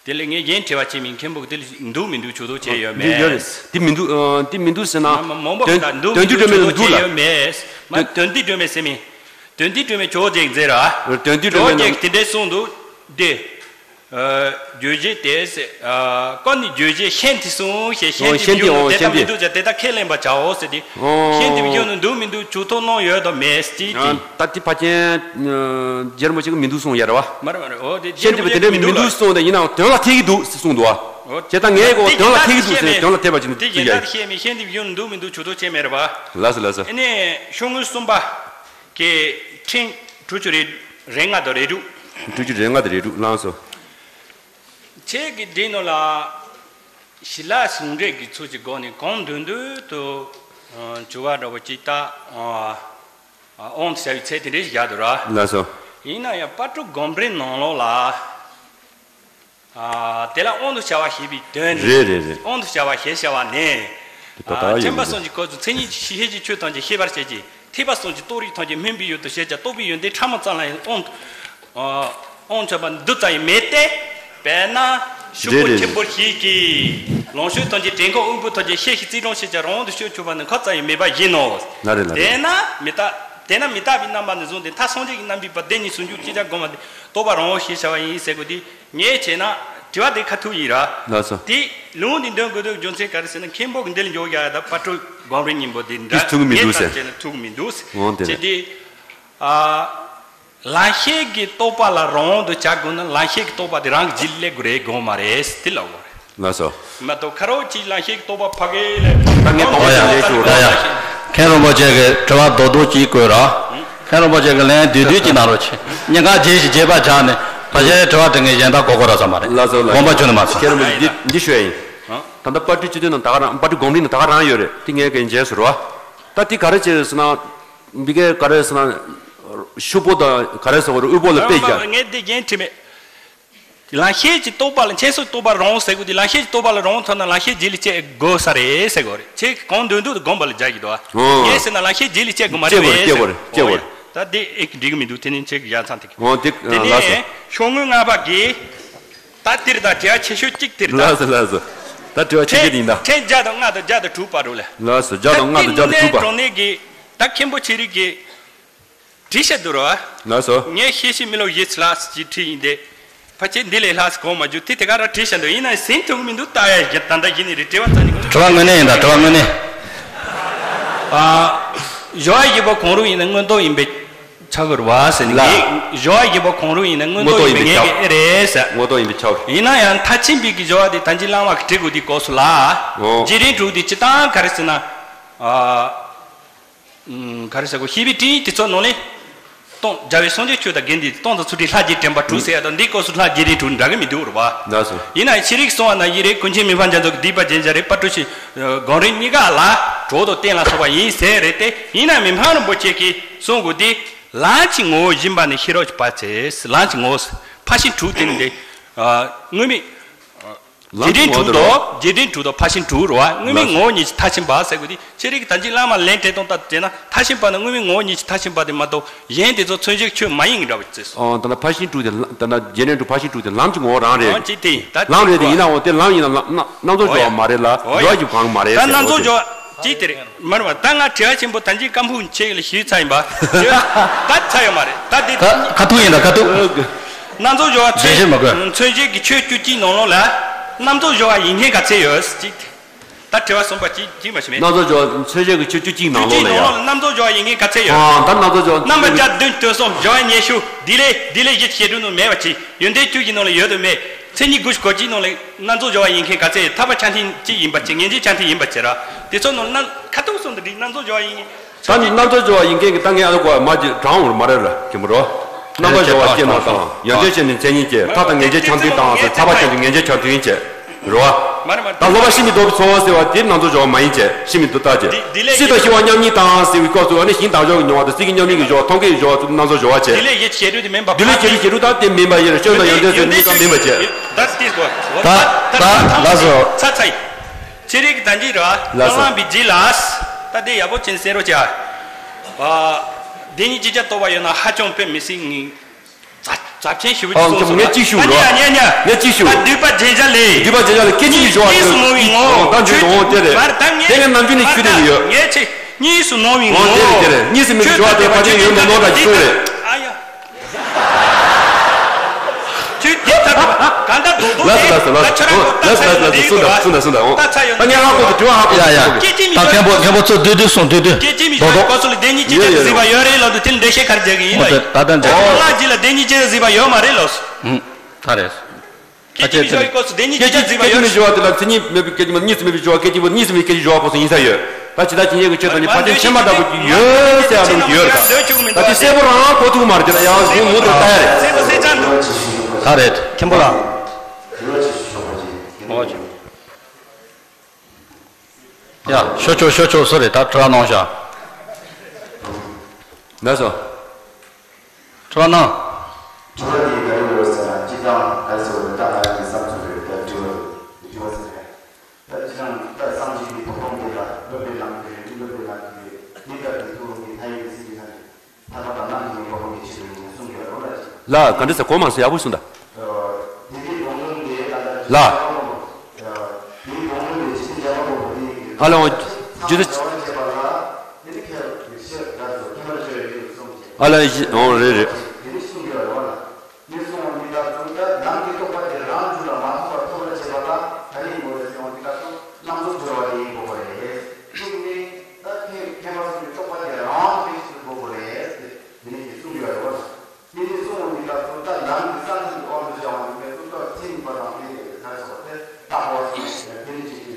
དེ་ལས་ངས་གཞན་དྲི་བ་བྱེད་མིན་མཁན་པོ་དེ་ལ་འདུག་མི་འདུག་ཇུས་གཏོགས་བྱས་ཡོད་མེད། འདུག་ཡོད་རེད། དེ་མི་འདུག་ཨ་དེ་མི་འདུག་ཟེར་ན། མ་མ་མང་པོ་དོན་ག་འདུག་དོན་མི་འདུག་བསྡུས་སྒྲོན་མེ་ཇུས་གཏོགས་ལ་འདུག་བྱས་ཡོད་མེད། མ་དོན་བསྡུས་སྒྲོན་མེ་ཟེར་མིན། དོན་བསྡུས་སྒྲོན་མེ་ཇོ་རྗེས་མཛད་ར། དོན་བསྡུས་སྒྲོན་མེ་ཇོ་རྗེས་དེ་འདྲས་གསུངས་འདུག་སྟེ། ཨ། རྗོད་བྱེད་དེ་ཟེར། ཨ། ཀ་ནི་རྗོད་བྱེད་ཤན་དེ་གསུངས་ཞེས་ཤན་དེ་བཞིན་ནོ་དེ་ལྟ་མི་འདུག་ཅེས་དེ་ལྟ་ཁས་ལེན་པར་བྱའོ་ཟེར་ཏེ། ཤན་དེ་བཞིན་ནོ་འདུག་མི་འདུག་ཇུས་གཏོགས་གནང་ཡོད་དམ་མེད་ཅེས་ཏེ། ད་དེ་ཕལ་ཆེར་རྗེ་རིན་པོ་ཆེ་གིས་མི་འདུག་གསུངས་ཡ་རེད་བ། མ་རེད་མ་རེད། འོ་དེ་ཤན་དེ་དེ་འདྲ་མི་འདུག་གསུངས་ཏེ་ཡིན་ནའང་དོན་ལ་ཐེག་གི་འདུག་ཟེར་གསུངས་འདུག་བ། ཨོ། ཁྱེད་ད་ངའི་གོ་དོན་ལ་ཐིག་འདུག་ཟེར་དོན་ལ་ཐེབས་པ་ཅིག་འདུག་ཡ། དེ་གཞན་དག་བཤད་མེད་བཤད་འདི་ཡོང་འདུག་མི་འདུག་ཆུ་ཐོག་ཆེ་མེད་རེད་པ། ལགས་སོ་ལགས་སོ། ཨ་ནི་ཤོག་ངོས་གསུམ་པ་གི་ཕྲེང་དྲུག་ཅུ་རེ་རེ་ལྔ་དང་རེ་དྲུག་དྲུག་ཅུ་རེ་ལྔ་དང་རེ་དྲུག་ལགས་སོ། ཁྱེད་ཀྱི་འདི་ནང་ལ་ཞི་ལ་ཟུང་འབྲེལ་གྱི་ཚུལ་གྱི་སྒོ་ནས་གང་འདོད་འདོད་དུ་འགྱུར་བ་འདྲ་བོ་ཅིག་ད་དབང་དུ་བྱ་བའི་ཚད་དེ་འདྲའི་བཞག་འདུག་ར། ལགས་སོ། ཡིན་ན་ཡང་དཔལ་སྤྲུལ་སྒོམ་རིམ་ནང་ལོགས་ལ། ཨ། དེ་ལ་དབང་དུ་བྱ་བ་ཞེས་པའི་དོན་ནི། རེད་རེད་རེད། དབང་དུ་བྱ་བ་ཞེས་བྱ་བ་ནི། དེ་ད་ལྟ་ཨ། ཡོད་མཁྱེན་པ་མི་གསུམ་གྱི་སྐབས་སུ་མཚན་ཉིད་ཀྱི་ཤེས་བྱའི་ཆོས་ཐམས་ཅད་ཤེས་པར་བྱེད་ཅིང་། ཐེག་པ་གསུམ་གྱི་རྟོགས་རིགས་ཐམས་ཅད་སྨོན་པའི་ཡུལ་དུ་བྱེད་ཀྱང་རྟོགས་པའི་ཡོན་ཏན་ཕྲ་མོ་ཙམ་ལ་ཡང་དབང་དུ་ཨ། དབང་ཆོག་པ་འདི་ཙམ་ཡང་མེད་དེ། དཔེར་ན་ཤོག་གུ་རེད་རེད། ཆེན་པོ་ཞིག་གི་ལོངས་སྤྱོད་ཐམས་ཅད་བྲན་ཁོག་དབུལ་པོ་ཐམས་ཅད་ཤེས་ཤིང་རྩིས་དྲུང་ཤེས་ཀྱང་རང་དབང་དུ་སྤྱོད་ཆོག་པ་ནི་ཁ་ཙམ་ཡང་མེད་པ་བཞིན་ནོ། ན་རེ་ན་རེ། དེས་ན་མི་རྟག་དེས་ན་མི་རྟག་པའི་རྣམ་པ་ནི་བཟུང་སྟེ་མཐར་སངས་རྒྱས་ཀྱི་རྣམ་པའི་བར་བདེན་གཉིས་ཟུང་འཇུག་ཅེས་བྱ་སྒོམ་པ་སྟེ་རྟོགས་པ་རང་དབང་ཞེས་བྱ་བ་ཡིན་ཟེར་དགོས་ཏེ། ངས་བྱས་ན་དྲི་བ་འདི་ཁ་ཐུག་ཡིན་ར། ལགས་སོ། དེ་ལུང་འདི་འདོན་དགོས་དོན་རྒྱུ་མཚན་ག་རེ་ཟེར་ན་མཁན་པོ་གི་འདི་ལ་འཇོག་ཡག་ད་དཔལ་སྤྲུལ་སྒོམ་རིམ་སྙིང་པོ་འདི་འདྲ། འདི་ཐུག་མི་འདུག་ངས་ཟེར། ད་བྱས་ན་ཐུག་མི་འདུག་འོང་དེ་ཅེས་རེད། དེ་ཨ། ལམ་ཤེས་ཀྱི་རྟོགས་པ་ལ་རང་དབང་དུ་བྱ་དགོས་ན་ལམ་ཤེས་ཀྱི་རྟོགས་པ་དེ་རང་གི་རྗེས་ལ་སླེབས་དགོས་རེད་དགོངས་མ་རེད་དེ་ལབ་དགོས་རེད། ལགས་སོ། མ་གཏོགས་ཁ་རོག་ཅིག་ལམ་ཤེས་ཀྱི་རྟོགས་པ་ཕ་གི་ལ། ད་ངས་རྟོགས་པ་ཡང་ལས་ཞུ་ད་ར། མཁན་རིན་པོ་ཆེ་གི་དྲི་བ་རྡོག་རྡོག་ཅིག་བཀོད་ར། མཁན་རིན་པོ་ཆེ་གི་ལན་བསྡུས་བསྡུས་ཅིག་གནང་རོགས་བྱེད། སྙིང་ག་རྗེས་ཤིག་རྗེས་པ་བྱ་ནས་ཕ་ཆེན་དྲི་བ་དྲི་ངས་གཞན་དག་གོ་གོ་ར་ས་མ་རེད། ལགས་སོ་ལགས་སོ། དགོངས་པ་ཁྱོན་ནས་མ་ཚོམས། ཁྱེད་རང་འདི་འདི་ཞུ་ཡ་ཡིན། ད་ལྟ་དཔལ་སྤྲུལ་སྤྱི་དོན་ནང་ད་ག་རང་དཔལ་སྤྲུལ་སྒོམ་རིམ་ནང་ད་ག་རང་ཡོད་རེད་དེ་ངས་གན་བྱས་ཟེར་བ། ད་དེ་ག་རེ་བྱས་ཟེར་ན། འདི་གའི་ག་རེ་ཟེར་ན། ཤུག་པོ་དང་ག་རེ་ཟེར་བ་རེད་དབུལ་པོ་ལ་དཔེ་རྒྱག་ངས་འདི་རྒྱན་བྲིས་མེད། ལམ་ཤེས་ཀྱི་རྟོགས་པ་ལ་མཁྱེན་སོང་རྟོགས་པ་རང་ཟེར་དགོས་དེ་ལམ་ཤེས་ཀྱི་རྟོགས་པ་ལ་རང་ཐོབ་ན་ལམ་ཤེས་རྗེས་ལ་སྐྱེ་དགོས་ས་རེད་ཟེར་དགོས་རེད་ཁྱེད་ཀྱི་གང་འདོད་འདོད་དུ་སྒོམ་པ་ལ་རྒྱག་གི་འདུག་ཨ། ངས་ཟེར་ན་ལམ་ཤེས་རྗེས་ལ་སྐྱེ་དགོས་མ་རེད་པས་ཟེར། ད་འདི་ཨེ་འགྲིག་གི་མི་འདུག་དེ་ནི་ཁྱེད་ཀྱི་ཡ་མཚན་ཐིག་གི། འོ་འདི་དེ་ལགས་སོ། ནས་ཤོག་ངོས་ལྔ་པ་གི། ད་དེར་ད་དྲི་བ་ཆེ་ཤོས་གཅིག་དེར་ད། ལགས་སོ་ལགས་སོ། ད་དྲི་བ་ཆེ་ཤོས་ཡིན་ད། ཕྲེང་བརྒྱ་དང་ལྔ་དང་བརྒྱ་དང་དྲུག་པ་རུ་ལ། ལགས་སོ་བརྒྱ་དང་ལྔ་དང་བརྒྱ་དང་དྲུག་པ། གྲོང་གནས་ཀྱི་ད་མཁན་པོ་ཆེ་རིགས་ཀྱི་བྲིས་བཤད་དུ་རུ། ལགས་སོ། ངས་ཤེས་ཤེས་མི་ལོ་བཞི་ལྷག་ཅིག་བྲིས་ཡིན་ཏེ། ཕལ་ཆེར་འདི་ལས་ལྷག་གོང་མ་རྒྱུ་དེ་དེ་ག་ར་བྲིས་བཤད་འདུག་ཡིན་ན་ཟིན་ཐུབ་མི་འདུག་ལྟ་ཡ་ད་ལྟ་ཡིན་ནི་རེད་དྲི་བ་རྩ་ནས་གོ། དྲི་བ་དངོས་གནས་ཡིན་ད་དྲི་བ་དངོས་གནས། ཨ། སྦྱོར་བ་བཞི་པོ་གང་རུང་ཡིན་ན་མངོན་རྟོགས་ཡིན་པས་ཆགས་ཀྱི་རེད་བ་ཟེར་ནས། ལགས། ངས་སྦྱོར་བ་བཞི་པོ་གང་རུང་ཡིན་ན་མངོན་རྟོགས་ཡིན་པས་ངེས་ཀྱི་ཨེ་རེད་ཟེར། མངོན་རྟོགས་ཡིན་པས་ཁྱབ། ཡིན་ན་ཡང་མཐར་ཕྱིན་པའི་གི་སྦྱོར་བ་དེ་ད་ཅི་བླ་མ་གི་བྲིས་དགོས་དེ་སྐབས་སུ་ལ། འོ། རྗེས་དྲན་དྲུག་དེ་སྤྱི་བཏང་ག་རེ་ཟེར་ན། ཨ། ག་རེ་ཟེར་དགོས་ཤེས་པའི་དྲིན་དེ་ཚོ་ནང་ལས། སྟོང་རྒྱལ་བའི་སངས་རྒྱས་ཆོས་དང་དགེ་འདུན་སྟོང་དང་ཚུལ་ཁྲིམས་ལྷར་བཅས་དྲན་པ་དྲུག་ཟེར་ཡ་དང་འདིའི་སྐབས་སུ་ལྷར་བཅས་དྲན་དྲུག་འདྲ་གི་མི་འདུག་རེད་བ། ལགས་སོ། ཡིན་ན་ཡང་ཤེས་རིག་གསུང་བ་ན་ཡིན་རེད་ཀུན་མཁྱེན་མི་ཕམ་རྒྱ་མཚོ་གི་སྡིག་པ་རྒྱན་ཆ་རེད་དཔལ་སྤྲུལ་ཞིང་སྒོམ་རིམ་གཉིས་ཀ་ལ་གྲོགས་དང་རྟེན་ལ་སོགས་པ་ཡིན་ཟེར་རེད་དེ་ཡིན་ན་མི་ཕམ་རིན་པོ་ཆེ་གིས་གསུང་དགོས་དེ། ལམ་གྱི་ངོ་བོ་སྦྱིན་པ་ནི་ཤེས་རབ་ཀྱི་དཔལ་ཆེ། ལམ་གྱི་ངོ་བོ་ཕར་ཕྱིན་དྲུག་དེ་ནི་འདི། དངོས་མེད། རྗེས་དྲན་དྲུག་དང་རྗེས་དྲན་དྲུག་དང་ཕར་ཕྱིན་དྲུག་རེད་བ། དངོས་མེད་ངོ་བོ་ཉིད་ཀྱི་མཐར་ཕྱིན་པ་ཟེར་དགོས་དེ་ཁྱེད་རིགས་ད་ཅི་བླ་མ་ལན་སྤྲད་སྟངས་ལྟར་དུ་བྱས་ན་མཐར་ཕྱིན་པ་ནི་དངོས་མེད་ངོ་བོ་ཉིད་ཀྱི་མཐར་ཕྱིན་པ་དེ་མ་གཏོགས་གཞན་དེ་ཚོ་མཚོན་བྱེད་ཆོས་མ་ཡིན་འདྲ་བ་ཅེས་སོ། ཨོ་ད་ལྟ་ཕར་ཕྱིན་དྲུག་དེ་ལ་ད་ལྟ་རྗེས་དྲན་དྲུག་ཕར་ཕྱིན་དྲུག་དེ་ལམ་གྱི་ངོ་བོ་རང་རེད། ཨོ་ཅི་དེ་ད་ལམ་རེད་དེ་ཡིན་ནའང་དེ་ལམ་ཡིན་ན་ལམ་རྣམ་རྫོགས་སྦྱོར་བ་མ་རེད་ལ་འགྲོ་བ་ཞིག་གང་མ་རེད་ད་ཟེར་རྣམ་རྫོགས་སྦྱོར་བ་ཅི་དེ་རེད་མ་རེད་བ། ད་ང་དྲི་བ་ཆེན་པོ་ད་ཅི་སྐམ་ཕུག་ཆེ་ལ་ཞུས་ཚར་ཡིན་པ་ད་ཚར་ཡོད་མ་རེད་ད་དེ་ད་ཁ་ཐུག་ཡིན་ད་ཁ་ཐུག་རྣམ་རྫོགས་སྦྱོར་བ་རྗེས་ཤེས་མ་དགོས། མཚོན་བྱེད་ཀྱི་ཆོས་བཅུ་གཅིག་ནང་ལོགས་ལ་རྣམ་རྫོགས་སྦྱོར་བ་ཡིན་མཁན་ག་ཚད་ཡོད་ཅིག་ད་དྲི་བ་གསུམ་པ་གཅིག་གཅིག་མ་ཤེས་མེད། རྣམ་རྫོགས་སྦྱོར་བ་མཚོན་བྱེད་ཀྱི་ཆོས་བཅུ་གཅིག་ནང་ལོགས་ལ་ཡ། རྣམ་རྫོགས་སྦྱོར་བ་ཡིན་མཁན་ག་ཚད་ཡོད། ཨ་ད་རྣམ་རྫོགས་སྦྱོར་བ། རྣམ་པ་བརྒྱ་བདུན་སྟོད་གསུམ་སྦྱོར་བ་ཉེར་ཤུ་འདི་ལས་འདི་ལས་གཞི་བྱེད་སྒྲུབ་ནང་མེད་པ་ཅིག་ཡོན་ཏན་བཅུ་བཞི་ནང་ལ་ཡོད་དུ་མེད། མཚན་ཉིད་དགུ་བཅུ་གོ་གཅིག་ནང་ལ་རྣམ་རྫོགས་སྦྱོར་བ་ཡིན་མཁན་ག་ཚད་ཐར་པ་ཆ་མཐུན་གཅིག་ཡིན་པ་ཅིག་ངེས་འབྱེད་ཆ་མཐུན་ཡིན་པ་ཅིག་ར། དེ་ཚོ་ནང་རྣམ་ཁ་ཐུག་གསུམ་དུ་འགྲིག་རྣམ་རྫོགས་སྦྱོར་བ་ཡིན། ད་ནི་རྣམ་རྫོགས་སྦྱོར་བ་ཡིན་མཁན་གྱི་ད་ངས་ཨ་ལོ་གོ་བ་མ་ཅིག་གྲང་འོར་མ་རེད་ལ་ཁྱེད་མོ་རོ། རྣམ་པ་སྦྱོར་བ་སྐྱེ་ན་དང་ཡོན་ཏན་ཆ་མཐུན་མཚན་ཉིད་ཀྱི་ཐར་དང་ངེས་འབྱེད་ཆ་མཐུན་དང་ཟེར་ཐར་པ་ཆ་མཐུན་ངེས་འབྱེད་ཆ་མཐུན་ཡིན་ཅེས་རོ། ད་སློབ་པ་ཤི་མི་ལྡོག་པའི་འཚོ་བ་ཟེར་བ་དེ་རྣམ་རྫོགས་སྦྱོར་བ་མ་ཡིན་ཅེས་ཤི་མི་ལྡོག་ལྟ་ཅེས། སྲིད་དང་ཤི་བ་མཉམ་ཉིད་དང་ཟེར་བའི་སྐབས་སུ་ཨ་ནི་ཞིང་དང་ཞོག་གི་མྱོང་བ་དང་སྲིད་ཀྱི་མཉམ་ཉིད་ཀྱི་སྦྱོར་བ་མཐོང་གི་སྦྱོར་བ་རྣམ་རྫོགས་སྦྱོར་བ་ཅེས། དེ་ལས་ཡེ་ཤེས་རུ་དེ་མེན་པ་ཡིན་རུ་སྐྱོན་དང་ཡོན་ཏན་ཟེར་གཉིས་ཀ་མེན་པ་བྱས། ད་ལྟ་ལ་སོ། ཚ་ཚ་ཡིན། ཚེ་རིང་གི་ད་འདི་ར། ལ་སོ། བླ་མ་བི་ཇི་ལ། ད་འདི་ཡག་པོ་ཅན་གསན་རོགས་བྱ། བདེན་གཉིས་ཅི་བྱ་རྟོགས་པ་ཡོད་ན་ཧ་ཅང་དཔེ་མི་སྲིད་ངེས། ཛ་ཛ་ཆེན་ཞིབ་ཅིག་གསུངས་སོང་། ངས་གཅིག་ཞུ་རོགས། ཉ་ཉ་ཉ། ངས་གཅིག་ཞུ། ད་འདུས་པ་རྗེན་ཆ་ལས། འདུས་པ་རྗེན་ཆ་ལས་སྐད་ཅིག་གི་སྦྱོར་བ་གཉིས་སུ་སྣང་བའི་ངོ་། ད་འདུས་འོང་དེ་རེད། དེ་ངས་ནམ་རྒྱུན་ནས་ཞུ་དེ་ཡོད། ངས་ཆེ་གཉིས་སུ་སྣང་བའི་ངོ་། འོང་དེ་རེད་དེ་རེད། གཉིས་སུ་མེད་པའི་སྦྱོར་བ་དེ་ཕ་ཆེན་ཡོད་མ་ནོར་ད་ཅིག་གསུངས་རེད། ཨ་ཡ། ཁྱོད་དེ་ལྟར་གང་ལྟར་རྡོག་རྡོག་ལགས་སོ་ལགས་སོ་ལགས་སོ། ད་ཁྱོད་རང་ལགས་སོ་ལགས་སོ་ལགས་སོ། སུ་འདྲ་སུ་འདྲ་སུ་འདྲ་འོང་། ད་ཚ་ཡོང་། ད་ངས་ཧ་གོ་གི་དྲི་བ་ཧ་གོ་གི། ཡ་ཡ། ད་མཁན་པོ་མཁན་པོ་ཚོ་བསྡུས་བསྡུས་གསུངས་བསྡུས་བསྡུས། རྡོག་རྡོག་སྐབས་སུ་ལ་བདེན་གཉིས་ཅི་བྱ་གཟིགས་པ་ཡོད་རེད་ལབ་དུས་དེ་འགྲེལ་བཤད་ག་རེ་རྒྱག་གི་ཡིན་ལ། ད་ལྟ་འགྲེལ། ཁོ་ལ་ཇི་ལ་བདེན་གཉིས་ཅི་བྱ་གཟིགས་པ་ཡོད་མ་རེད་ལོ། ཧུམ། ད་རེད། སྐད་ཅིག་མི་སྐྱོ་བའི་སྐབས་སུ་བདེན་གཉིས་སྐད་ཅིག་སྐད་ཅིག་མི་སྐྱོ་བ་དེ་ལ་མཚན་ཉིད་མེད་པའི་སྐད་ཅིག་མ་གཉིས་སུ་མེད་པའི་སྐྱོ་བ། སྐད་ཅིག་མ་གཉིས་སུ་མེད་པའི་སྐད་ཅིག་སྐྱོ་བ་ཁོ་སོང་ཡིན་ས་ཡོད། ད་ཇི་ལྟར་ཇི་སྙེད་ཀྱི་ཆོས་དང་ནི་ཕར་ཕྱིན་ཕྱིན་མ་འདྲ་པོ་ཅིག་ཡོད་ཟེར་ཡ་འདྲ་པོ་ཅིག་ཡོད་རེད། ད་ད་དེ་གསལ་པོ་རང་གོ་ཐུབ་ཀྱི་མ་རེད། དེ་ལ་ཡང་ངོ་ངོ་དེ་ལྟ་ཡ་རེད། ད་རེད། མཁན་པོ་ལགས། ཡ། ཤོ་ཆོ་ཤོ་ཆོ་སུ་རེད། ད་དྲི་བ་གནང་ཤག་ལགས་སོ། དྲི་བ་གནང་། དྲི་བ་འདི་ག་རེ་ཡོད་ཟེར་ན། སྤྱིར་བཏང་ག་རེ་ཟེར་བ་རེད། ད་ང་རང་གི་བསམ་ཚུལ་རེད། ད་དྲི་བ་དྲི་བ་ཟེར་རེད། ད་སྤྱིར་བཏང་ད་སངས་རྒྱས་ཀྱི་ཐུགས་དམ་དེ་ལ་སློབ་པའི་ལམ་དེ་རེད། སློབ་པའི་ལམ་དེ་རེད། གནས་སྐབས་ཀྱི་ཐུགས་དམ་དེ་མཐའ་ཡས་པའི་སེམས་ཀྱི་ལྷ་རེད། ཐར་པ་དང་ནམ་ཞིག་ནས་འགོག་པའི་ཆེད་དུ་ཡིན་གསུངས་ཡོད་རེད་ལ། ལགས། ག་འདྲ་ཟེར་གོ་མ་སོང་། ཡག་པོ་གསུངས་ད། ལགས། ཨ་ལ་འོང་། ཇི་ལྟར། ཨ་ལ་ཡི་འོང་རེད་རེད། དེ་ནས་གསུངས་ཡོད་རེད་བ། དེ་ནས་གསུངས་འོང་དུས་སྐབས་སུ་ད་ལམ་གྱི་ས་མཚམས་ཀྱི་དབང་དུ་བྱ་བ་ནི་ངེས་སུ་ཐོབ་ཚེ་ནུས་པ་དང་དེ་ནས་ག་རེ་ཟེར་བ་དེ་བཏགས་པ་སོགས་དེ་ནས་ཅིག་གི་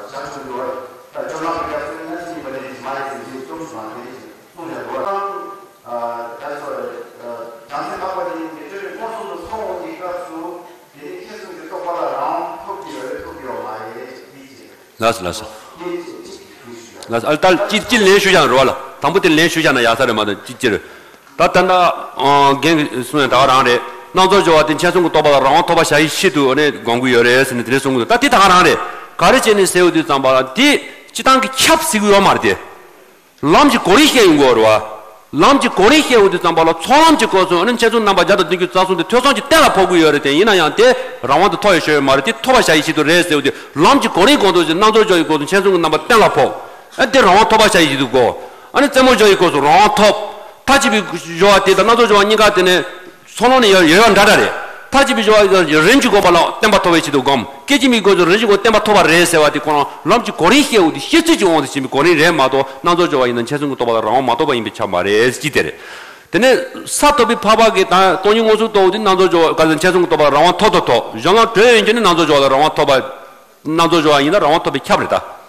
ཞག་བྱུང་འདུག་བ། ད་ཇོ་ནང་གི་སྐབས་སུ་ན་ཚེ་ནུས་པ་དེ་ནས་ཅིག་མ་ཡིན་ཟིན་ཅིག་སྟོབས་ཤུགས་དང་དེ་ནས་ཅིག་གསུངས་ཡོད་རེད་བ། ག་རེ་ཟེར་བ་རེད། བྱང་སེམས་འཕགས་པ་དེ་ནས་ཅིག་སྤྲོས་པའི་མངོན་སུམ་དུ་མཐོང་འོང་དུས་སྐབས་སུ་དེ་ནས་མཁས་གསུམ་གྱི་རྟོགས་པ་ལ་རང་དབང་ཐོབ་ཀྱི་ཡོད་རེད་ཐོབ་ཀྱི་ཡོད་མ་རེད་ཅིག་དེ་ཅིག་ལགས་སོ་ལགས་སོ། ལགས་སོ། ཨ་ད་ཅི་ཅི་ལན་ཞུ་བཞག་རོ་བ་ལ། དང་པོ་དེ་ལན་ཞུ་བཞག་ན་ཡག་ས་རེད་མ་གཏོགས་ཅི་ཅི་རེད། ད་ད་ལྟ་རྒན་གྱིས་གསུངས་ཡང་ད་ག་རང་རེད། སྣང་ཚོར་སྦྱོར་བ་དེ་མཁྱེན་གསུམ་གྱི་རྟོགས་པ་ལ་རང་དབང་ཐོབ་པར་བྱ་ཡི་ཆེད་དུ་ཨ་ནི་དགོངས་ཀྱི་ཡོད་རེད་ཟེར་ནས་དེ་འདྲ་གསུང་གི་འདུག་ད་དེ་ད་ག་རང་རེད། ག་རེ་བྱས་ནས་ཟེར་ཡོང་དུས་ཙམ་པ་ལ་དེ་སྤྱིར་བཏང་གི་ཁྱབ་ཟེར་གྱི་ཡོད་མ་རེད་དེ། ལམ་གྱི་གོ་རིམ་བཤད་ཡོང་གི་ཡོད་རེད་བ། ལམ་གྱི་གོ་རིམ་བཤད་ཡོང་དུས་ཙམ་པ་ལ་ཚོགས་ལམ་གྱི་སྐབས་སུ་ཨ་ནི་མཁྱེན་གསུམ་རྣམ་པ་བརྒྱ་དང་བདུན་ཅུ་རྩ་གསུམ་དེ་ཐོས་བསམ་གྱིས་གཏན་ལ་ཕབ་ཀྱི་ཡོད་རེད་དེ། ཡིན་ན་ཡང་དེ་རང་དབང་དུ་ཐོབ་ཡོད་ཤོད་ཡོད་མ་རེད། དེ་ཐོབ་པར་བྱ་ཡི་ཆེད་དུ་རེད་ཟེར་བ་དེ། ལམ་གྱི་གོ་རིམ་གོང་དུ་ཞིག་སྣང་ཚོར་སྦྱོར་བའི་སྐབས་སུ་མཁྱེན་གསུམ་གྱི་རྣམ་པ་གཏན་ལ་ཕབ། ཨ་དེ་རང་དབང་ཐོབ་པར་བྱ་ཡི་ཆེད་དུ་གོ། ཨ་ནི་རྩེད་མོ་སྦྱོར་བའི་སྐབས་སུ་རང་དབང་ཐོབ། མཐར་ཕྱིན་པའི་སྦྱོར་བ་དེ་དང་སྣང་ཚོར་སྦྱོར་བ་གཉིས་ཀ་དེ་ནི། ཚོགས་ལམ་ནི་ཡོད་ཡོད་འདྲ་འདྲ་རེད། མཐར་ཕྱིན་པའི་སྦྱོར་བ་རིམ་གྱིས་འགོག་པ་ལ་བརྟན་པ་ཐོབ་པའི་ཆེད་དུ་བསྒོམ། སྐད་ཅིག་མའི་སྐབས་སུ་རིམ་གྱིས་འགོག་བརྟན་པ་ཐོབ་པ་རེད་ཟེར་བ་དེ་ཁོ་རང་ལམ་གྱི་གོ་རིམ་བཤད་འོང་དུས་ཤེས་ཚོད་ཀྱི་དབང་དུ་བྱས་པའི་གོ་རིམ་རེད་མ་གཏོགས། སྣང་ཚོར་སྦྱོར་བ་ཡིན་ན་མཁྱེན་གསུམ་གྱི་རྟོགས་པ་ལ་རང་དབང་མ་ཐོབ་པ་ཡིན་པས་ཁྱབ་མ་རེད་ཅེས་དེ་རེད། དེ་ནས་ས་ཐོབ་པའི་འཕགས་པ་གིས་ད་སྟོང་ཉིད་མངོན་སུམ་རྟོགས་དུས་སྣང་ཚོར་སྦྱོར་བ་ག་ཚོད་མཁྱེན་གསུམ་གྱི་རྟོགས་པ་ལ་རང་དབང་ཐོབ་ཏུ་ཐོབ། གཞན་ལམ་གྲོལ་ཡོང་རྒྱུ་ནི་སྣང་ཚོར་སྦྱོར་བ་ལ་རང་དབང་ཐོབ་པ། སྣང་ཚོར་སྦྱོར་བ་ཡིན་ན་རང་དབང་ཐོབ་པས་ཁྱབ་རེད་ད།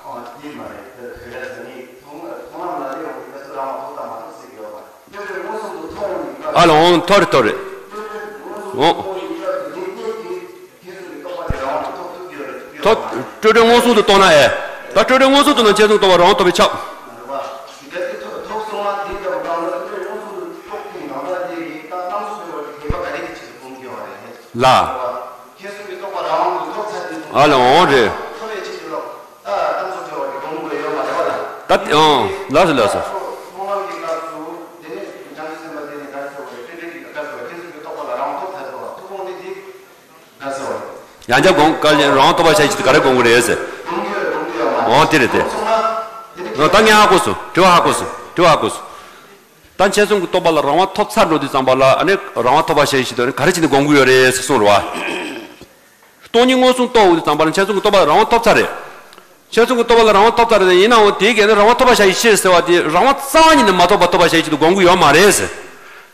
ཨ་ལ་འོང་ཐོབ་རེད་ཐོབ་རེད། འོང་། ཐོབ། སྤྲོས་བྲལ་མངོན་སུམ་དུ་རྟོགས་ན་ཨེ། ད་སྤྲོས་བྲལ་མངོན་སུམ་དུ་ན་མཁྱེན་གསུམ་རྟོགས་པ་རང་དབང་ཐོབ་པས་ཁྱབ། ལ། ཨ་ལ་འོང་རེད། ད་ཨང་ལགས་སོ་ལགས་སོ། ཡང་བསྐྱར་དགོངས་དཀའ་ལས་རང་ཐོབ་པ་བྱ་ཞིག་ག་རེ་དགོངས་ཀྱི་རེད་ཟེར། འོང་དེ་རེད་དེ། ད་ངས་ཧ་གོ་སོང་། དྲི་བ་ཧ་གོ་སོང་། དྲི་བ་ཧ་གོ་སོང་། ད་མཁྱེན་གསུམ་གྱི་རྟོགས་པ་ལ་རང་དབང་ཐོབ་ཚར་འགྲོ་དུས་ཙམ་པ་ལ་ཨ་ནི་རང་དབང་ཐོབ་པ་ཞེས་བྱ་ཞིག་ཏུ་ཨ་ནི་ག་རེ་བྱས་ནས་དགོངས་ཀྱི་ཡོད་རེད་ཟེར་གསུངས་རེད་བ། སྟོང་ཉིད་མངོན་སུམ་རྟོགས་འོང་དུས་ཙམ་པ་ལ་མཁྱེན་གསུམ་གྱི་རྟོགས་པ་ལ་རང་དབང་ཐོབ་ཚར་རེད། མཁྱེན་གསུམ་གྱི་རྟོགས་པ་ལ་རང་དབང་ཐོབ་ཚར་རེད། ཡིན་ནའང་དེའི་གལ་ཏེ་རང་དབང་ཐོབ་པ་ཞེས་བྱ་ཞིག་ཟེར་བ་དེ་རང་དབང་རྩ་བ་ཉིད་ནས་མ་ཐོབ་པ་ཐོབ་པ་ཞེས་བྱ་ཞིག་ཏུ་དགོངས་ཀྱི་ཡོད་མ་རེད་ཟེར།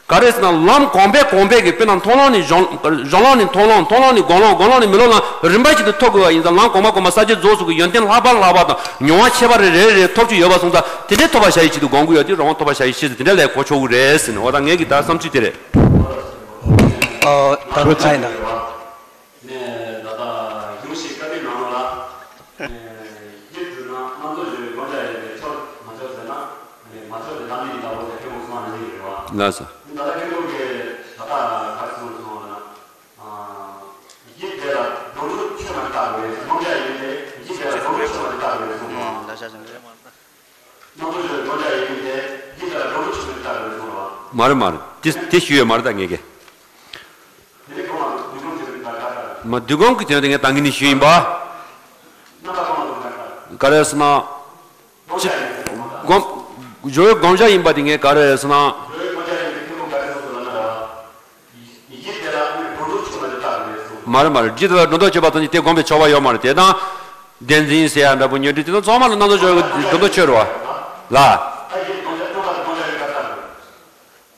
ག་རེ་ཟེར་ན་ལམ་གོང་འཕེལ་གོང་འཕེལ་གྱི་དཔེར་ན་མཐོང་ལམ་ནས་གཞུང་གཞུང་ལམ་ནས་མཐོང་ལམ། མཐོང་ལམ་ནས་སྒོམ་ལམ། སྒོམ་ལམ་ནས་མི་སློབ་ལམ་རིམ་པ་བཞིན་དུ་ཐོབ་དགོས་པ་ཡིན་ཙང་ལམ་གོང་མ་གོང་མ་ས་བཅད་རྫོགས་སོང་གི་ཡོན་ཏན་ལྷག་པར་ལྷག་པ་དང་མྱོང་བ་ཁྱད་པར་རེ་རེ་རེ་ཐོབ་རྒྱུ་ཡོད་པ་སོང་ཙང་དེ་འདྲའི་ཐོབ་པ་བྱ་ཡི་ཆེད་དུ་དགོངས་ཀྱི་ཡོད་དེ་རང་དབང་ཐོབ་པ་བྱ་ཡི་ཆེད་དུ་དེ་འདྲ་ལས་གོ་ཆོག་གི་རེད་ཟེར་ནས། འོ་ད་ངེད་ཀྱི་ད་བསམ་ཚུལ་དེ་རེད། ཨོ་ད་རུ་ཚ་ཡིན་ད། ནས་ད་ལྟ་གཞུང་ཞིག་བཀའ་འདྲི་གནང་ལ། ཡིད་འགྲུབ་ན་རྣམ་རྟོག་ཞུ་བའི་སྒོམ་བྱ་ཡིན་པས་ཆོག་མ་ཆོག་ཟེར་ན། མ་ཆོག་དེ་གཏམ་འདི་ཡིན་ལ་འོ་དེ་ཁྱོད་མོ་སོང་བ་ནི་རེད་བ། ལགས་སོ། ད་ལྟ་ཁྱོད་མོ་གིས་ད་ལྟ་ག་རེ་གསུངས་སོང་ལ། ཡིད་དེ་ལ་སྒྲོ་འདོགས་ཆོད་མ་རེད་བཏགས་དགོས་རེད། སྒོམ་བྱ་ཡིན་པས་ཡིད་དེ་ལ་སྒྲོ་འདོགས་ཆོད་མ་རེད་བཏགས་དགོས་རེད་གསུངས་སོང་། ལ་ཤ་ཞིམ་རེད། མ་རེད་མ་རེད། དེ་དེ་ཞུས་ཡོད་མ་རེད་ད་ངེད་ཀྱིས། མ་བསྡུས་སྒོམ་གྱི་དོན་དེ་ངས་ད་གིན་ནས་ཞུས་ཡིན་པ། ག་རེ་ཟེར་ན། ཅི། སྒོམ། སྦྱོར་བའི་སྒོམ་བྱ་ཡིན་པ་དེ་ངས་ག་རེ་ཟེར་ན། ཡིད་དེ་ལ་སྒྲོ་འདོགས་ཆོད་པ་དེ་ལྟ་བུ་རེད་གསུངས། མ་རེད་མ་རེད། ཡིད་དེ་ལ་སྒྲོ་འདོགས་ཆོད་པ་ཙམ་གྱིས་དེ་སྒོམ་པའི་ཆོག་པ་ཡོད་མ་རེད། དེ་དང་། བདེན་འཛིན་ཟེར་ཡ་འདྲ་པོ་ཉོན་སྒྲིབ་དེ་དང་ཚང་མ་ལ་རྣམ་རྟོག་སྦྱོར་བའི་སྒྲོ་འདོགས་ཆོད་རེད་བ། ལ།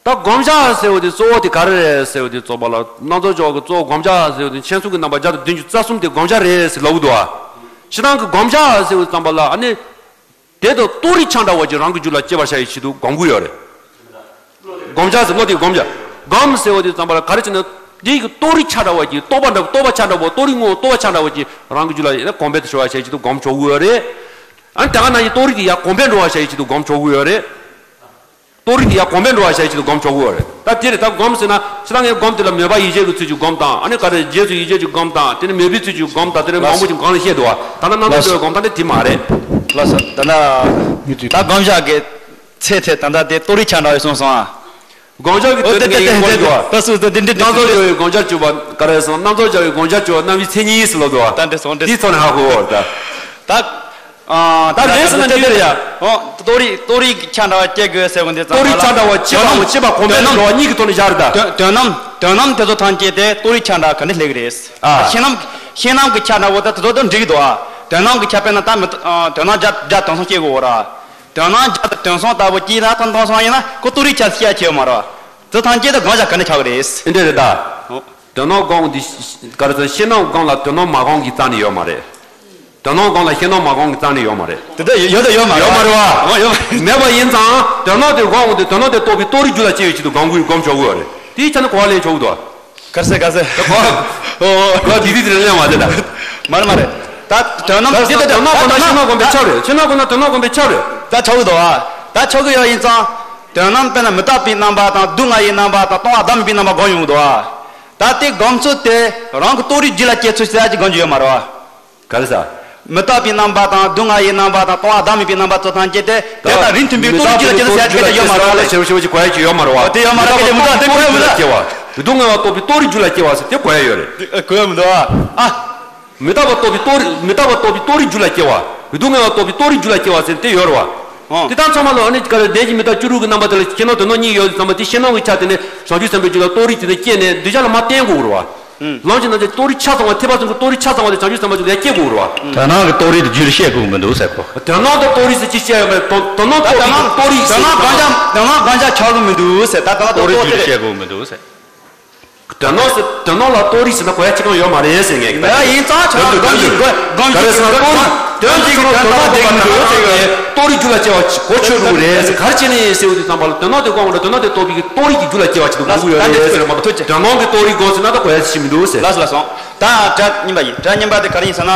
ད་བསྒོམ་བྱ་ཟེར་བ་དེ་གཙོ་བོ་དེ་ག་རེ་རེད་ཟེར་བ་དེ་ཚོགས་པ་ལ་རྣམ་རྫོགས་སྦྱོར་བ་གི་གཙོ་བོ་བསྒོམ་བྱ་ཟེར་བ་དེ་མཁྱེན་གསུམ་གྱི་རྣམ་པ་བརྒྱ་དང་བདུན་ཅུ་རྩ་གསུམ་དེ་བསྒོམ་བྱ་རེད་ཟེར་ལབ་གི་འདུག་ཨ། ཕྱི་ནང་གི་བསྒོམ་བྱ་ཟེར་བ་ཙམ་པ་ལ་ཨ་ནི། དེ་དང་རྟོགས་རིགས་ཆ་འདྲ་བ་ཅིག་རང་གི་རྒྱུད་ལ་སྐྱེ་བར་བྱ་ཡི་ཆེད་དུ་བསྒོམ་དགོས་ཡོད་རེད། བསྒོམ་བྱ་ཟེར་བློ་དེ་བསྒོམ་བྱ། བསྒོམ་ཟེར་བ་དེ་ཙམ་པ་ལ་ག་རེ་བྱས་ན་དེ་གི་རྟོགས་རིགས་ཆ་འདྲ་བ་ཅིག་རྟོགས་པ་འདྲ་རྟོགས་པ་ཆ་འདྲ་བ་རྟོགས་རིགས་དངོས་རྟོགས་པ་ཆ་འདྲ་བ་ཅིག་རང་གི་རྒྱུད་ལ་ཡིན་ན་གོང་འཕེལ་དུ་འགྲོ་བར་བྱ་ཡི་ཆེད་དུ་བསྒོམ་ཆོག་གི་ཡོད་རེད། ཨ་ནི་དེ་ག་ནང་བཞིན་རྟོགས་རིགས་དེ་ཡང་གོང་འཕེལ་འགྲོ་བར་བྱ་ཡི་ཆེད་དུ་བསྒོམ་ཆོག་གི་ཡོད་རེད། རྟོགས་རིགས་དེ་ཡང་གོང་འཕེལ་འགྲོ་བར་བྱ་ཡི་ཆེད་དུ་བསྒོམ་ཆོག་གི་ཡོད་རེད། ད་དེ་རེད། ད་བསྒོམ་ཟེར་ན་ཕྱི་ནང་གི་བསྒོམ་དེ་ལ་མོས་པ་ཡིད་བྱེད་ཀྱི་ཚུལ་གྱིས་བསྒོམ་དང་ཨ་ནི་ག་རེ་རྗེས་སུ་ཡིད་བྱེད་ཀྱིས་བསྒོམ་དང་དེ་ནི་མོས་པའི་ཚུལ་གྱིས་བསྒོམ་དང་དེ་ནི་མང་པོ་ཅིག་གང་ལ་བཤད་འདུག་བ། ད་ལྟ་རྣམ་རྟོག་སྦྱོར་བའི་བསྒོམ་སྟངས་དེ་དེ་མ་རེད། ལགས་སོ། ད་ལྟ་ད་བསྒོམ་བྱ་གི་ཚེ་ཐེ་ད་ལྟ་དེ་རྟོགས་རིགས་ཆ་འདྲ་བའི་གསུངས་སོང་ཨ། བསྒོམ་བྱ་གི་ཨོ་དེ་དེ་དེ་དེ་དེ་ད་སུ་དེ་དེ་འདྲི་རྣམ་རྟོག་སྦྱོར་བའི་བསྒོམ་བྱ་སྤྱོད་པ་ག་རེ་སོང་རྣམ་རྟོག་སྦྱོར་བའི་བསྒོམ་བྱ་སྤྱོད་པ་རྣམ་དབྱེ་མཚན་ཉིད་ཟེར་ལབ་འདུག་བ། ད་འདྲི་སོང་འདྲི་དེའི་ཐོག་ནས་ཧ་གོ་བ་རེད་ད། ད། ད་ལན་ཟེར་ན་འདི་རེད་ཡ། ཨོ། རྟོགས་རིགས་རྟོགས་རིགས་ཆ་འདྲ་བ་སྐྱེ་དགོས་ཟེར་བ་འདི་ཙམ་པ་ལ། རྟོགས་རིགས་ཆ་འདྲ་བ་སྐྱེ་བའམ་སྐྱེས་པ་གོང་འཕེལ་དུ་འགྲོ་བ་གཉིས་ཀྱི་ཐོག་ནས་བཞག་རེད་ད། དོན་དོན་རྣམ་དོན་རྣམ་དེ་ཚོ་ཐམས་ཅད་དེ་རྟོགས་རིགས་ཆ་འདྲ་ག་འདྲ་སླེབས་ཀྱི་རེད། ཨ། ཤེས་རྣམ་ཤེས་རྣམ་གྱི་ཆ་འདྲ་བོ་ད་དེ་ཚོ་དང་འགྲིག་གི་འདུག་ཨ། དོན་རྣམ་གྱི་ཆ་དཔེར་ན་ད་མི་ཨ། དོན་རྣམ་བརྒྱ་བརྒྱ་དོན་གསུམ་སྐྱེ་དགོས་ར། དོན་རྣམ་བརྒྱ་དང་དོན་གསུམ་ལྟ་བུ་སྐྱེས་ན་ད་དོན་གསུམ་ཡིན་ན་ཁོ་རྟོགས་རིགས་ཆ་སྐྱེ་ཡ་ཆེ་བ་མ་རེད། དེ་ཐམས་ཅད་དུ་བསྒོམ་བྱ་ག་འདྲ་ཆགས་ཀྱི་རེད། འདི་རེད་ད། ཨོ། དོན་སྣང་སྒོམ་འདི། ག་རེ་ཟེར་ཤེས་རྣམ་སྒོམ་ལ་དོན་སྣང་མ་སྒོམ་གྱི་རྩ་ནས་ཡོད་མ་རེད། དོན་སྣང་སྒོམ་ལ་ཤེས་རྣམ་མ་སྒོམ་གྱི་རྩ་ནས་ཡོད་མ་རེད། དེ་འདྲ་ཡོད་ཡོད་དང་ཡོད་མ་རེད་ཡོད་མ་རེད་བ། ཡོད་ཡོད་མ་རེད། མེད་པ་ཡིན་ཙང་དོན་སྣང་དེ་སྒོམ་འོང་དུས་དོན་སྣང་དེ་རྟོགས་པའི་རྟོགས་རིགས་རྒྱུད་ལ་སྐྱེ་བའི་ཆེད་དུ་སྒོམ་དགོས་སྒོམ་ཆོག་གི་ཡོད་རེད། དེའི་ཆ་ནས་གོ་བ་ལེན་ཆོག་གི་འདུག་ག་རེ་ཟེར་ག་རེ་ཟེར། གོ་བ། ཨོ་ཨོ། གོ་བ་དེ་དུས་དེ་ལེན་མ་རེད་ད། མ་རེད་མ་རེད། ད་དོན་རྣམ་ག་རེ་ཟེར། དོན་སྣང་སྒོམ་ན་ཤེས་རྣམ་སྒོམ་པའི་ཆ་རེད། ཤེས་རྣམ་སྒོམ་ན་དོན་སྣང་སྒོམ་པའི་ཆ་རེད། ད་ཆོག་གི་འདུག་ཨ། ད་ཆོག་གི་ཡོད་ཡིན་ཙང་། དོན་རྣམ་དཔེར་ན་མི་རྟག་པའི་རྣམ་པ་དང་སྡུག་བསྔལ་བའི་རྣམ་པ་དང་སྟོང་པ་བདག་མེད་པའི་རྣམ་པ་སྒོམ་ཡོང་གི་འདུག་ཨ། ད་ལྟའི་སྒོམ་ཚུལ་དེ་རང་གི་རྟོགས་རིགས་རྒྱུད་ལ་སྐྱེ་ཚུལ་ཟེར་ཡ་ཅིག་སྒོམ་རྒྱུ་ཡོད་མ་རེད་བ། ག་རེ་ཟེར། མི་རྟག་པའི་རྣམ་པ་དང་སྡུག་བསྔལ་བའི་རྣམ་པ་དང་སྟོང་པ་བདག་མེད་པའི་རྣམ་པ་ཚོ་ཐམས་ཅད་དེ་དེ་ལྟར་རིགས་མཐུན་པའི་རྟོགས་རིགས་རྒྱུད་ལ་སྐྱེ་ཚུལ་ཟེར་ཡ་ཅིག་སྐད་ཆ་ཡོད་མ་རེད་བ། ཞེ་པོ་ཞེ་པོ་ཅིག་གོ་ཡ་ཅིག་ཡོད་མ་རེད་བ། དེ་ཡོད་མ་རེད། སྐད་ཆ་མི་འདུག་དེ་གོ་ཡ་མི་འདུག་སྡུག་བསྔལ་བ་རྟོགས་པའི་རྟོགས་རིགས་རྒྱུད་ལ་སྐྱེ་བ་ཟེར་དེ་གོ་ཡ་ཡོད་རེད། གོ་ཡ་མི་འདུག་ཨ། མི་རྟག་པ་རྟོགས་པའི་རྟོགས་རིགས། མི་རྟག་པ་རྟོགས་པའི་རྟོགས་རིགས་རྒྱུད་ལ་སྐྱེ་བ། སྡུག་བསྔལ་བ་རྟོགས་པའི་རྟོགས་རིགས་རྒྱུད་ལ་སྐྱེ་བ་ཟེར་དེ་ཡོད་རེད་བ། ཨང་། དེ་དག་ཚང་མ་ལ་ཨ་ནི་ག་རེ་ལས་ཀྱི་མི་རྟག་བཅུ་དྲུག་གི་རྣམ་པ་དེ་ལ་ཤེས་རྣམ་དོན་སྣང་གཉིས་ཡོད་ཙམ་པ་དེ་ཤེས་རྣམ་གྱི་ཆ་དེ་ནས་བྱང་ཆུབ་སེམས་དཔའི་རྒྱུད་ལ་རྟོགས་རིགས་དེ་ནས་སྐྱེས་ནས་གདུལ་བྱ་ལ་མར་བརྟེན་དགོས་རེད་བ། ལམ་གྱི་རྣམ་གཞག་རྟོགས་རིགས་ཆ་ཚང་བ་ཐེག་པ་གསུམ་གྱི་རྟོགས་རིགས་ཆ་ཚང་བ་དེ་བྱང་ཆུབ་སེམས་དཔའི་རྒྱུད་ལ་སྐྱེ་དགོས་རེད་བ། དོན་སྣང་གི་རྟོགས་རིགས་དེ་རྒྱུད་ལ་བཤད་དགོས་མི་འདུག་ཟེར་གོ། དོན་སྣང་དང་རྟོགས་རིགས་ཟེར་ཅི་བཤད་ཡོད་མེད། དོན་དོན་སྣང་རྟོགས་རིགས་ཀྱི་རྟོགས་རིགས་ཟེར་དོན་སྣང་གང་ཅང་དོན་སྣང་གང་ཅང་ཆགས་ཀྱི་མི་འདུག་ཟེར། ད་ད་ལྟ་རྟོགས་རིགས་རྟོགས་རྒྱུད་ལ་ཟེར་བཤད་དགོས་མི་འདུག་ཟེར། དོན་སྣང་ཟེར། དོན་སྣང་ལ་རྟོགས་རིགས་ཟེར་ན་གོ་ཡ་ཅི་གང་ཡོད་མ་རེད་ཟེར་ངས། ཡིན་ཙང་ཆ་དོན་དུ་དོན་གྱི་དོན་གྱི་གོ་ག་རེ་ཟེར་ན་རྟོགས་རིགས་དོན་གྱི་ཁོ་རང་དོན་སྣང་བསྡད་ཀྱི་མི་འདུག་ཟེར་ངས། རྟོགས་རིགས་རྒྱུད་ལ་སྐྱེ་བ་གོ་ཆོད་འདུག་རེད་ཟེར། ག་རེ་བྱས་ནས་ཟེར་བ་དུས་ཙམ་པ་ལ་དོན་སྣང་དེ་གོ་འོང་ན་དོན་སྣང་དེ་རྟོགས་པའི་གི་རྟོགས་རིགས་ཀྱི་རྒྱུད་ལ་སྐྱེ་བ་ཅིག་ཏུ་གོ་གི་ཡོད་རེད་ཟེར་མ་གཏོགས་དོན་སྣང་གི་རྟོགས་རིགས་གོ་ཟེར་ན་ད་གོ་ཡ་ཅི་མི་འདུག་ཟེར། ལགས་ལགས་སོང་། ད་གྲ་གཉིས་པ་ཡིན། གྲ་གཉིས་པ་དེ་ག་རེ་ཡིན་ཟེར་ན།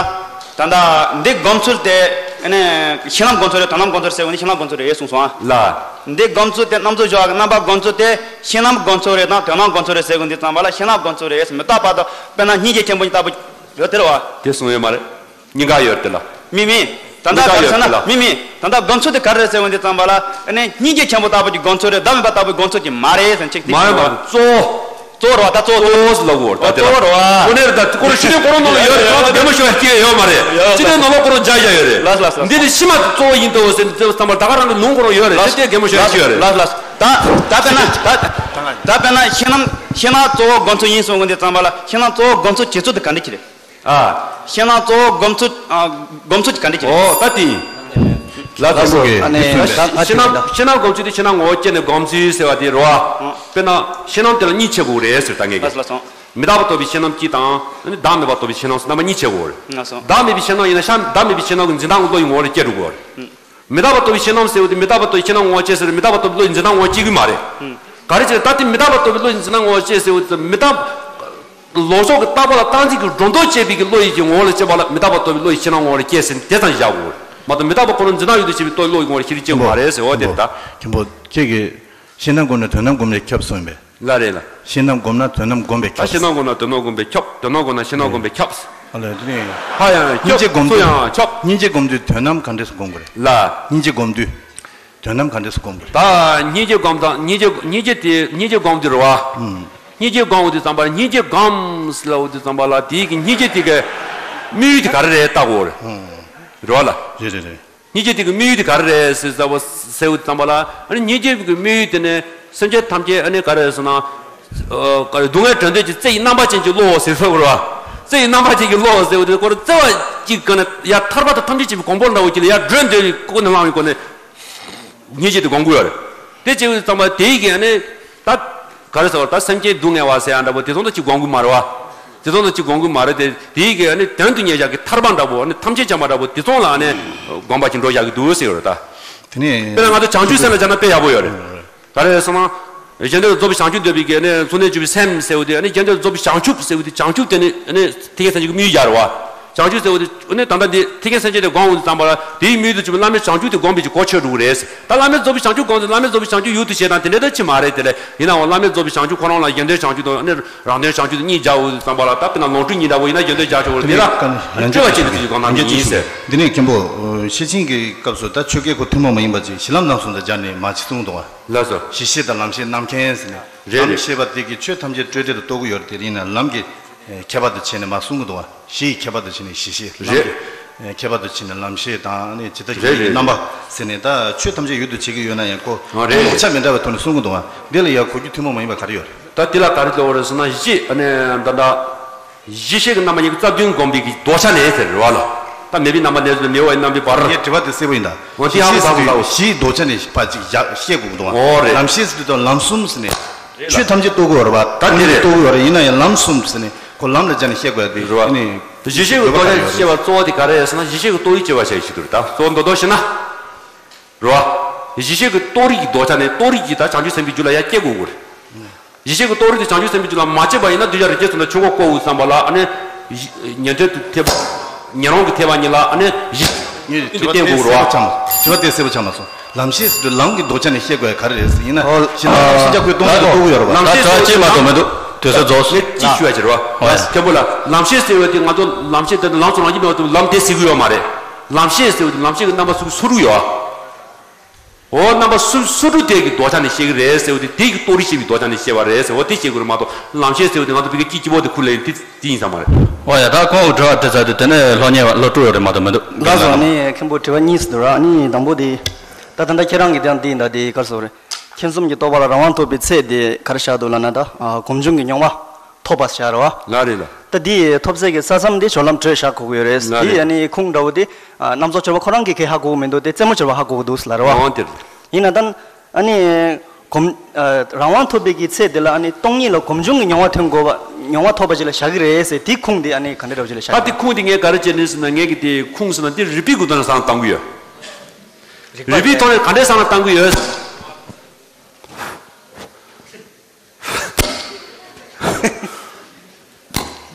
ད་ལྟ་འདི་སྒོམ་ཚུལ་དེ་ཨ་ནི་ཤེས་རྣམ་སྒོམ་ཚུལ་རེད། དོན་རྣམ་སྒོམ་ཚུལ་ཟེར་བ་ནི་ཤེས་རྣམ་སྒོམ་ཚུལ་རེད་གསུངས་སོང་ཨ། ལ། འདི་སྒོམ་ཚུལ་དེ་རྣམ་རྫོགས་སྦྱོར་བ་གི་རྣམ་པ་སྒོམ་ཚུལ་དེ་ཤེས་རྣམ་སྒོམ་ཚུལ་རེད་དང་དོན་རྣམ་སྒོམ་ཚུལ་རེད་ཟེར་དགོས་འདི་ཙམ་པ་ལ་ཤེས་རྣམ་སྒོམ་ཚུལ་རེད། མི་རྟག་པ་དང་དཔེར་ན་སྙིང་རྗེ་ཆེན་པོ་ཉིད་ལྟ་བུ་ཡོད་དེ་རེད་བ། དེ་གསུངས་ཡོད་མ་རེད། གཉིས་ཀ་ཡོད་དེ་ལ། མི་མི། ད་ལྟ་གཉིས་ཀ་ག་རེ་ཡོད་ཟེར་ན་དེ་ལ། མི་མི། ད་ལྟ་སྒོམ་ཚུལ་དེ་ག་རེ་རེད་ཟེར་དགོས་འདི་ཙམ་པ་ལ་ཨ་ནི་སྙིང་རྗེ་ཆེན་པོ་ལྟ་བུ་གི་སྒོམ་ཚུལ་རེད། བདག་མེད་པ་ལྟ་བུའི་སྒོམ་ཚུལ་གྱི་མ་རེད་ཟེར་ན་ཅིག་མ་ཡིན་པ་གཙོ་བོ། གཙོ་བོ་རེད་བ། ད་གཙོ་བོ། གཙོ་བོ་ཟེར་ལབ་དགོས་རེད་ད་དེ་ལ། གཙོ་བོ་རེད་བ། དངོས་གནས་རེད་ད་ཁོ་རང་ཕྱི་དོན་ཁོ་རང་ནང་ལ་ཡོད་རེད། ཁོ་རང་གད་མོ་ཤོར་ཡ་སྐྱེ་ཡོད་མ་རེད། ཕྱི་དོན་ནང་ལོགས་ཁོ་རང་འཇགས་བཞག་ཡོད་རེད། ལགས་ལགས་ལགས། འདི་ནི་ཕྱི་མ་གཙོ་བོ་ཡིན་དོ་ཟེར་ནས་དེ་ཙམ་པར་ད་ག་རང་གི་ལུང་ཁོ་རང་ཡོད་རེད། ལགས་དེ་གད་མོ་ཤོར་ཡ་སྐྱེ་ཡོད་རེད། ལགས་ལགས། ད་ད་དཔེར་ན་ད་ད་དཔེར་ན་ཤེས་རྣམ་ཤེས་རྣམ་གཙོ་བོ་སྒོམ་ཚུལ་ཡིན་གསུང་གི་འདི་ཙམ་པ་ལ་ཤེས་རྣམ་གཙོ་བོ་སྒོམ་ཚུལ་བྱེད་ཚུལ་དེ་ག་འདྲ་ཅིག་རེད། ཨ། ཤེས་རྣམ་གཙོ་བོ་སྒོམ་ཚུལ། ཨ། སྒོམ་ཚུལ་གྱི་ག་འདྲ་ཅིག་རེད། ཨོ་ད་དེ་ཡིན། ལ་དེ་ལགས་སོ། ཨ་ནི་ད་ད་ཤེས་རྣམ་ཤེས་རྣམ་སྒོམ་ཚུལ་དེ་ཤེས་རྣམ་ངོ་བོ་སྐྱེས་ནས་སྒོམ་ཚུལ་ཟེར་བ་དེ་རེད་བ། དཔེར་ན་ཤེས་རྣམ་དེ་ལ་གཉིས་ཕྱེ་དགོས་རེད་ཟེར་ད་ངས་ཀྱི། ལགས་སོ་ལགས་སོ། མི་རྟག་པ་རྟོགས་པའི་ཤེས་རྣམ་གཅིག་དང་ཨ་ནི་བདག་མེད་པ་རྟོགས་པའི་ཤེས་རྣམ་ཟེར་རྣམ་པ་གཉིས་ཕྱེ་དགོས་རེད། ལགས་སོ། བདག་མེད་པའི་ཤེས་རྣམ་ཡིན་ན་ཤ་བདག་མེད་པའི་ཤེས་རྣམ་གྱི་འཛིན་སྟངས་བློ་ཡི་ངོ་བོ་ལ་སྐྱེ་འགྲོ་དགོས་རེད། མི་རྟག་པ་རྟོགས་པའི་ཤེས་རྣམ་ཟེར་བ་དེ་མི་རྟག་པ་རྟོགས་པའི་ཤེས་རྣམ་ངོ་བོ་སྐྱེ་ཟེར་མི་རྟག་པ་རྟོགས་པའི་བློ་ཡི་འཛིན་སྟངས་ངོ་བོ་སྐྱེ་གི་མ་རེད། ག་རེ་བྱས་ནས་ད་དེ་མི་རྟག་པ་རྟོགས་པའི་བློ་ཡི་འཛིན་སྟངས་ངོ་བོ་སྐྱེ་ཟེར་བ་དེ་མི་རྟག་ལོག་ཕྱོགས་ཀྱི་རྟག་པ་ལ་རྟག་འཛིན་གྱི་སྒྲོ་འདོགས་བཅད་པའི་གི་བློ་ཡི་གི་ངོ་བོ་ལ་སྐྱེ་བ་ལ་མི་རྟག་པ་རྟོགས་པའི་བློ་ཡི་ཤེས་རྣམ་ངོ་བོ་ལ་སྐྱེ་ཟེར་ནས་དེ་ཙམ་ཞིག་བཞག་དགོས་རེད། མ་གཏོགས་མི་རྟག་པ་ཁོ་ན་འཛིན་སྟངས་ཡོད་དུ་བྱེད་པའི་རྟོགས་བློ་ཡི་ངོ་བོ་ལ་ཤེས་རིག་སྐྱེ་གི་མ་རེད་ཟེར་བ་དེ་རེད་ད། མཁན་པོ་ཁྱེད་ཀྱིས་ཤེས་རྣམ་སྒོམ་ན་དོན་རྣམ་སྒོམ་ལས་ཁྱབ་གསུངས་པས། ལ་རེད་ལ། ཤེས་རྣམ་སྒོམ་ན་དོན་རྣམ་སྒོམ་པས་ད་ཁྱབ། ཤེས་རྣམ་སྒོམ་ན་དོན་རྣམ་སྒོམ་པས་ཁྱབ། དོན་རྣམ་སྒོམ་ན་ཤེས་རྣམ་སྒོམ་པས་ཁྱབ། ཨ་ལ་དེ་ནི། ཧ་ཡང་ཁྱབ། སྙིང་རྗེ་སྒོམ་སུ་དུས། ཡང་ཁྱབ། སྙིང་རྗེ་སྒོམ་དུས་དོན་རྣམ་ག་འདྲས་སུ་སྒོམ་དགོས་རེད། ལ། སྙིང་རྗེ་སྒོམ་དུས། དོན་རྣམ་ག་འདྲས་སུ་སྒོམ་དགོས་རེད། ད་སྙིང་རྗེ་སྒོམ་དང་སྙིང་རྗེ་སྙིང་རྗེ་དེ་སྙིང་རྗེ་སྒོམ་དུས་རེད་བ། ཨུམ། སྙིང་རྗེ་སྒོམ་དུས་ཙམ་པ་ལ་སྙིང་རྗེ་སྒོམ་ཟེར་ལབ་དུས་ཙམ་པ་ལ་དེའི་གི་སྙིང་རྗེ་དེ་གི་དམིགས་ཡུལ་དེ་ག་རེ་རེད་བལྟ་དགོས་རེད། ཨུམ། རེད་བ་ལ། རེད་རེད་རེད། སྙིང་རྗེ་དེ་གི་དམིགས་ཡུལ་དེ་ག་རེ་རེད་ཟེར་ཟེར་བ་ཟེར་བ་ཙམ་པ་ལ་ཨ་ནི་སྙིང་རྗེ་གི་དམིགས་ཡུལ་དེ་ནི་སེམས་ཅན་ཐམས་ཅད་ཨ་ནི་ག་རེ་ཟེར་ན། ཨ། ག་རེ་སྡུག་བསྔལ་བྲལ་འདོད་ཀྱི་རྩེ་ཡི་རྣམ་པ་ཅན་གྱི་བློ་ཟེར་ཟེར་བ་རེད་བ། རྩེ་ཡི་རྣམ་པ་ཅན་གྱི་བློ་ཟེར་བ་དེ་ཁོ་རང་རྩེ་བ་གཅིག་གི་ནི་ཡར་ཐར་པ་དང་ཐམས་ཅད་མཁྱེན་པའི་གོ་འཕང་འདྲ་བོ་ཅིག་ལ་ཡར་བགྲོད་འདོད་ཀྱི་ཀུན་ནས་བསླངས་པའི་སྒོ་ནས་སྙིང་རྗེ་དེ་སྒོམ་དགོས་ཡ་རེད། དེ་བྱེད་པའི་ཙམ་པ་དེ་ཡི་གི་ཨ་ནི། ད་ག་རེ་ཟེར་བ། ད་སེམས་ཅན་སྡུག་བསྔལ་བ་ཟེར་ཡ་འདྲ་པོ་དེ་ཚོ་ད་ཅིག་སྒོམ་གི་མ་རེད་བ། དེ་ཚོ་ད་ཅིག་སྒོམ་གི་མ་རེད་དེ། དེའི་གི་ཨ་ནི་དོན་དུ་གཉེར་བཞག་གི་ཐར་པ་འདྲ་པོ། ཨ་ནི་ཐམས་ཅད་མཁྱེན་པ་འདྲ་པོ་དེ་ཚོ་ལ་ཨ་ནི་སྒོམ་པ་ཅིག་འགྲོ་བཞག་གི་འདུག་ཟེར་བ་རེད་ད། དེ་ནས་དཔེར་ན་ང་ཚོ་བྱང་ཆུབ་སེམས་ལ་སྦྱར་ན་དཔེ་ཡག་པོ་ཡོད་རེད། ག་རེ་ཟེར་ན། གཞན་དོན་རྫོགས་པའི་བྱང་ཆུབ་འདོད་པའི་གི་ཨ་ནི་ཚུལ་གནས་བཅུ་པའི་སེམས་ཟེར་བ་དེ། ཨ་ནི་གཞན་དོན་རྫོགས་པའི་བྱང་ཆུབ་ཟེར་བ་དེ། བྱང་ཆུབ་དེ་ནི་ཨ་ནི་ཐེག་ཆེན་སེམས་བསྐྱེད་ཀྱི་དམིགས་ཡུལ་རེད་བ། བྱང་ཆུབ་ཟེར་བ་དེ་ཨ་ནི་ད་ལྟ་འདི་ཐེག་ཆེན་སེམས་བསྐྱེད་དེ་སྒོམ་འོང་དུས་ཙམ་པ་ལ་དེའི་དམིགས་ཡུལ་དུ་གྱུར་པའི་བླ་མེད་བྱང་ཆུབ་དེ་སྒོམ་པའི་གི་གོ་ཆོད་འགྲོ་གི་རེད། ད་བླ་མེད་རྫོགས་པའི་བྱང་ཆུབ་སྒོམ་དུས་བླ་མེད་རྫོགས་པའི་བྱང་ཆུབ་ཡུལ་དུ་བྱེད་དང་དེ་འདྲ་ད་ཅི་མ་རེད། དེ་ལས་ཡིན་ནའང་བླ་མེད་རྫོགས་པའི་བྱང་ཆུབ་ཁོ་རང་ལ་གཞན་དོན་བྱང་ཆུབ་དང་ཨ་ནི་རང་དོན་བྱང་ཆུབ་དེ་གཉིས་སྦྱར་འོང་དུས་ཙམ་པ་ལ། ད་དཔེར་ན་ལོངས་སྤྲུལ་གཉིས་འདྲ་པོ་ཡིན་ན་གཞན་དོན་སྦྱར་ཆོག་གི་རེད། དེ་ལ་སྤྲོས་པ་བྱེད་དུས་ཀྱི་གང་ལྟར་ཉིད་ཡིན་ཟེར། འདི་ནས་མཁན་པོ་ཤེར་ཕྱིན་གྱི་སྐབས་སུ་ད་ཆོས་སྐད་ཁོ་ཐུན་མོང་མ་ཡིན་པ་ཅིག་གཞི་ལམ་རྣམ་གསུམ་དང་སྦྱར་ནས་མ་ཅིག་གསུངས་འདུག་བ། ལགས་སོ། གཞི་ཤེས་དང་ལམ་ཤེས་རྣམ་མཁྱེན་ཟེར་ནས། རེད་རེད། ལམ་ཤེས་པ་དེ་གིས་ཆོས་ཐམས་ཅད་སྤྲོས་བྲལ་དུ་རྟོགས་ཀྱི་ཡོད་རེད། དེ་ཡིན་ན་ལམ་གྱི་ཁྱད་པར་དུ་བྱས་ནས་མ་གསུང་གི་འདུག་བ། གཞི་ཡི་ཁྱད་པར་དུ་བྱས་ནས་གཞི་ཤེས། ལམ་རེད། གྱི་ཁྱད་པར་དུ་བྱས་ནས་ལམ་ཤེས་དང་ནི་ཇི་ལྟ་ཇི་རེད་ལྟའི་རེད། རྣམ་པ་ཟེར་ནས། ད་ཆོས་ཐམས་ཅད་ཡུལ་དུ་བྱེད་ཀྱི་ཡོད་ན་ཡང་ཁོ་ཨ་རེད་རེད། ལོག་ཆ་མི་འདྲ་བའི་ཐོག་ནས་གསུང་གི་འདུག་བ། འདི་ལ་ཡང་གོ་རྒྱུ་ཐུན་མོང་མ་ཡིན་པ་ག་རེ་ཡོད་རེད། ད་འདི་ལ་ག་རེ་འདུག་རེད་ཟེར་ན། གཞི་ཨ་ནི་ད་ལྟ་གཞི་ཤེས་ཀྱི་རྣམ་པ་གཉིས་ཀྱི་རྩ་བདུན་བསྒོམ་པའི་གི་ལྡོག་ཆ་ནས་ཟེར་རེད་བ་ལ། ད་མེད་པའི་རྣམ་པ་ནས་ཟེར་ན་མེད་པ་ཡི་རྣམ་པའི་བར། ངའི་དྲི་བ་དེ་གསལ་པོ་ཡིན་ད། འོ་དེ་ཡང་གཞི་ཟེར་དུས་གསལ་པོ། གཞིའི་ལྡོག་ཆ་ནས་ཕར་ཅིག་བཞག་བཤད་དགོས་འདུག་བ། འོ་རེད། ལམ་ཤེས་ཟེར་དུས་དང་ལམ་གསུམ་ཟེར་ནས། རེད་ལ། ཆོས་ཐམས་ཅད་རྟོགས་ཀྱི་ཡོད་རེད་བ། ད་དེ་རེད། རྟོགས་ཀྱི་ཡོད་རེད། ཡིན་ན་ཡང་ལམ་གསུམ་ཟེར་ནས་ཁོ་ལམ་ལ་སྦྱར་ནས་བཤད་དགོས་ཡ་དེ། རེད་བ། ཨ་ནི་གཞི་ཤེས་ཀྱི་ལྡོག་ཆ་ནས་བཤད་པ་གཙོ་བོ་དེ་ག་རེ་རེད་ཟེར་ན། གཞི་ཤེས་ཀྱི་རྟོགས་རིགས་སྐྱེ་བར་བྱ་ཡི་ཆེད་དུ་རེད་ད། གཙོ་བོ་མདོར་བསྡུས་བཤད་ན། རེད་བ། གཞི་ཤེས་ཀྱི་རྟོགས་རིགས་ཀྱི་ལྡོག་ཆ་ནས་རྟོགས་རིགས་ཀྱིས་ད་བྱང་ཆུབ་སེམས་དཔའི་རྒྱུད་ལ་ཡར་སྐྱེ་དགོས་ཀྱི་རེད། གཞི་ཤེས་ཀྱི་རྟོགས་རིགས་དེ་བྱང་ཆུབ་སེམས་དཔའི་རྒྱུད་ལ་མ་སྐྱེས་པ་ཡིན་ན། གདུལ་བྱ་རིགས་སྐྱེས་ཚུལ་ལ་ཆོས་འཁོར་བསྐོར་འོང་དུས་ཙམ་པ་ལ་ཨ་ནི། ཉན་ཐོས་ཀྱི་ཐེག་པ། ཉན་རང་གི་ཐེག་པ་གཉིས་ལ་ཨ་ནི་གཞི། ངས་དྲི་བ་དེ་གསལ་པོ་བྱུང་མ་སོང་། དྲི་བ་དེ་གསལ་པོ་བྱུང་མ་སོང་། ལམ་ཤེས་ཟེར་དུས་ལམ་གྱི་ལྡོག་ཆ་ནས་བཤད་དགོས་ཡ་ག་རེ་རེད་ཟེར། ཡིན་ན། ཨོ། ཤེས་ན་ཨ། ཤེས་བྱ་ཁོའི་སྟོང་ཉིད་རྟོགས་ཀྱི་ཡོད་རེད་བ། ལམ་ཤེས་ད་ད་ཅི་མ་གཏོགས་མི་འདུག་དུས་ཚོད་རྫོགས་སོང་། ངས་ཅིག་ཞུ་ཡ་བྱེད་རེད་བ། ཨོ་ཡ། མཁན་པོ་ལ། ལམ་ཤེས་ཟེར་བ་དེ་ང་ཚོ་ལམ་ཤེས་དེ་ལམ་སོགས་རང་བཞིན་མེད་པ་དེ་ལམ་དེ་ཟེར་གྱི་ཡོད་མ་རེད། ལམ་ཤེས་ཟེར་བ་དེ་ལམ་ཤེས་ཀྱི་རྣམ་པ་སོ་སོ་རུ་ཡོད། འོ། རྣམ་པ་སོ་སོ་རུ་དེ་གི་ལྡོག་ཆ་ནས་བཤད་ཀྱི་རེད་ཟེར་བ་དེ། དེ་གི་རྟོགས་རིགས་ཤེས་པའི་ལྡོག་ཆ་ནས་བཤད་པ་རེད་ཟེར། འོ་དེ་བཤད་དགོས་རེད་མ་གཏོགས། ལམ་ཤེས་ཟེར་བ་དེ་ང་ཚོ་བི་གའི་སྐྱིད་སྐྱིད་པོ་དེ་ཁུར་ལེན་དེ་དེ་ཡིན་ས་མ་རེད། འོ་ཡ། ད་ཁོང་གི་དྲི་བ་དེ་ཚར་དུས་དེ་ནས་ལྷོ་གཉེར་བ་ལྷོ་སྤྲུལ་ཡོད་རེད་མ་གཏོགས་མི་འདུག་ལགས་སོ། ཨ་ནི་མཁན་པོ་དྲི་བ་གཉིས་སུ་འདུག་ར། ཨ་ནི་དང་པོ་དེ། ད་ད་ལྟ་ཁྱེད་རང་གིས་དེ་ཡང་དེ་ཡིན་ད། དེ་ག་རེ་ཟེར་དགོས་རེད། མཁྱེན་གསུམ་གྱི་རྟོགས་པ་ལ་རང་དབང་ཐོབ་པའི་ཚད་དེ་ག་རེ་བཞག་འདུག་ལབ་ན། ད་ཨ་སྒོམ་བྱུང་གི་མྱོང་བ་ཐོབ་པ་བཞག་རེད་བ། ལགས་རེད་ལགས། ད་འདི་ཐོབ་ཚད་ཀྱི་ས་མཚམས་འདི་སྦྱོར་ལམ་དྲོད་བཞག་དགོས་ཀྱི་ཡོད་རེད། ལགས་རེད། འདི་ཨ་ནི་ཁུངས་འདྲ་བོ་འདི་ཨ་རྣམ་རྫོགས་སྦྱོར་བ་ཁོ་རང་གིས་གང་ཧ་གོ་གི་མི་འདུག་དེ་རྩེ་མོ་སྦྱོར་བ་ཧ་གོ་གི་འདུག་ལབ་རེད་བ། འོང་དེ་རེད། ཡིན་ན་ད་ཨ་ནི་སྒོམ་ཨ་རང་དབང་ཐོབ་པའི་གི་ཚད་དེ་ལ་ཨ་ནི་སྟོང་ཉིད་ལ་སྒོམ་བྱུང་གི་མྱོང་བ་ཐོན་དགོས་པ། མྱོང་བ་ཐོབ་པ་ཅིག་ལ་བཞག་གི་རེད་ཟེར། དེའི་ཁུངས་དེ་ཨ་ནི་ག་འདྲ་འདྲ་བོ་ཅིག་ལ་བཞག་ད་གི་དེ་ཁུངས་དེ་ངས་ག་རེ་བྱས་ནས་ཟེར་ན། ངས་གི་དེ་ཁུངས་ཟེར་ན་དེ་རིགས་པའི་གི་དོན་ལ་བསམ་བློ་གཏང་གི་ཡོད། རིགས་པའི་ཐོག་ནས་ག་འདྲས་བསམ་བློ་གཏང་གི་ཡོད།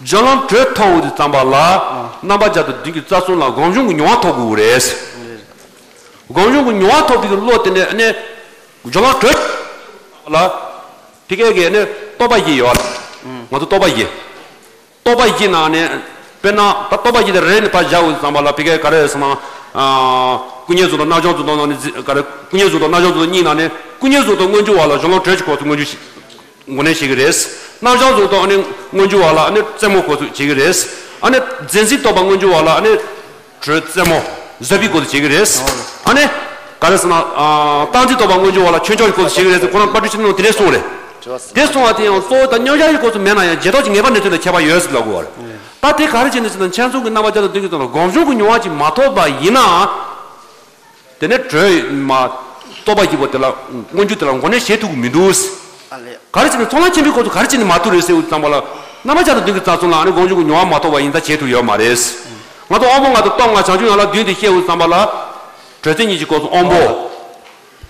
སྦྱོར་ལམ་དྲོད་ཐོབ་འོང་དུས་ཙམ་པ་ལ། རྣམ་པ་བརྒྱ་དང་བདུན་གྱི་རྩ་གསུམ་ལ་སྒོམ་བྱུང་གི་མྱོང་བ་ཐོབ་དགོས་རེད། སྒོམ་བྱུང་གི་མྱོང་བ་ཐོབ་པའི་བློ་དེ་ནས་ནི་སྦྱོར་ལམ་དྲོད་ལ། དེ་གའི་གི་ནི་རྟོག་པ་བཞི་ཡོད། ང་ཚོ་རྟོག་པ་བཞི། རྟོག་པ་བཞི་ནང་ནས་དཔེར་ན་ད་རྟོག་པ་བཞི་དེ་རེ་ནས་ཕར་བཞག་འོང་དུས་ཙམ་པ་ལ། དེ་གའི་ག་རེ་ཟེར་ན། ཨ་ཀུན་མཁྱེན་གཟུགས་སྟོབ་རྣམ་བྱང་གཟུགས་སྟོབ་ནང་ནས་ག་རེ། ཀུན་མཁྱེན་གཟུགས་སྟོབ་རྣམ་བྱང་གཟུགས་སྟོབ་གཉིས་ནང་ནས། ཀུན་མཁྱེན་གཟུགས་སྟོབ་མངོན་གྱུར་བ་ལ་སྦྱོར་ལམ་དྲོད་ཀྱི་སྐོར་དུ་མངོན་གྱུར་ཞིག་ངོས་ལེན་བྱེད་ཀྱི་རེད། རྣམ་བྱང་གཟུགས་སྟོབ་ཨ་ནི་མངོན་གྱུར་བ་ལ་ཨ་ནི་རྩེ་མོ་སྐོར་ཚུལ་བྱེད་ཀྱི་རེད། ཨ་ནི་འཛིན་སའི་རྟོག་པ་མངོན་གྱུར་བ་ལ་ཨ་ནི་དྲོད་རྩེ་མོ་བཟོད་པའི་སྐོར་ཚུལ་བྱེད་ཀྱི་རེད། ཨ་ནི་ག་རེ་ཟེར་ན། ཨ་སྟངས་འཛིན་རྟོག་པ་མངོན་གྱུར་བ་ལ་ཆོས་འཆོས་ཀྱི་སྐོར་ཚུལ་བྱེད་ཀྱི་རེད་ཟེར། ཁོ་རང་དཔལ་སྤྲུལ་ཆོས་ཉིད་ནང་དེ་འདྲས་གསུངས་རེད། དེ་གསུངས་པ་དེ་ཡང་གཙོ་བོ་ད་མཉམ་གཞག་གི་སྐོར་ཚུལ་མེད་ན་ཡང་རྗེས་ཐོབ་ཀྱི་ངེས་པ་གནས་ཚུལ་དང་ཁྱད་པར་ཡོད་ཟེར་ལབ་དགོས་པ་རེད། ད་དེ་ག་རེ་བྱས་ནས་ཟེར་ན། མཁྱེན་གསུམ་གྱི་རྣམ་པ་བརྒྱ་དང་བདུན་གྱི་སྟེང་ལ་སྒོམ་བྱུང་གི་མྱོང་བ་ཅིག་མ་ཐོབ་པ་ཡིན་ན། དེ་ནས་དྲོད་མ་རྟོག་པ་བཞི་པོ་དེ་ལ་མངོན་གྱུར་དེ་ལ་ངོས་ལེན་བྱེད་ཐུབ་ཀྱི་མི་འདུག་ཨ་ལས། ག་རེ་བྱས་ནས་ཚོགས་ལམ་ཆེན་པོའི་སྐོར་དུ་ག་རེ་བྱས་ནས་མ་ཐུབ་རེད་ཟེར་བའི་ཙམ་པ་ལ། རྣམ་པ་བརྒྱ་དང་བདུན་གྱི་རྩ་གསུམ་ལ་ཨ་ནི་སྒོམ་བྱུང་གི་མྱོང་བ་མ་ཐོབ་པ་ཡིན་ཙང་བྱེད་ཐུབ་ཡོད་མ་རེད། ང་ཚོ་དབང་པོ་ལྔ་དང་སྟོབས་ལྔ་བྱང་ཆུབ་ཡན་ལག་བདུན་དེ་བཤད་འོང་ཙམ་པ་ལ། དྲོད་རྩེ་གཉིས་ཀྱི་སྐོར་དུ་དབང་པོ།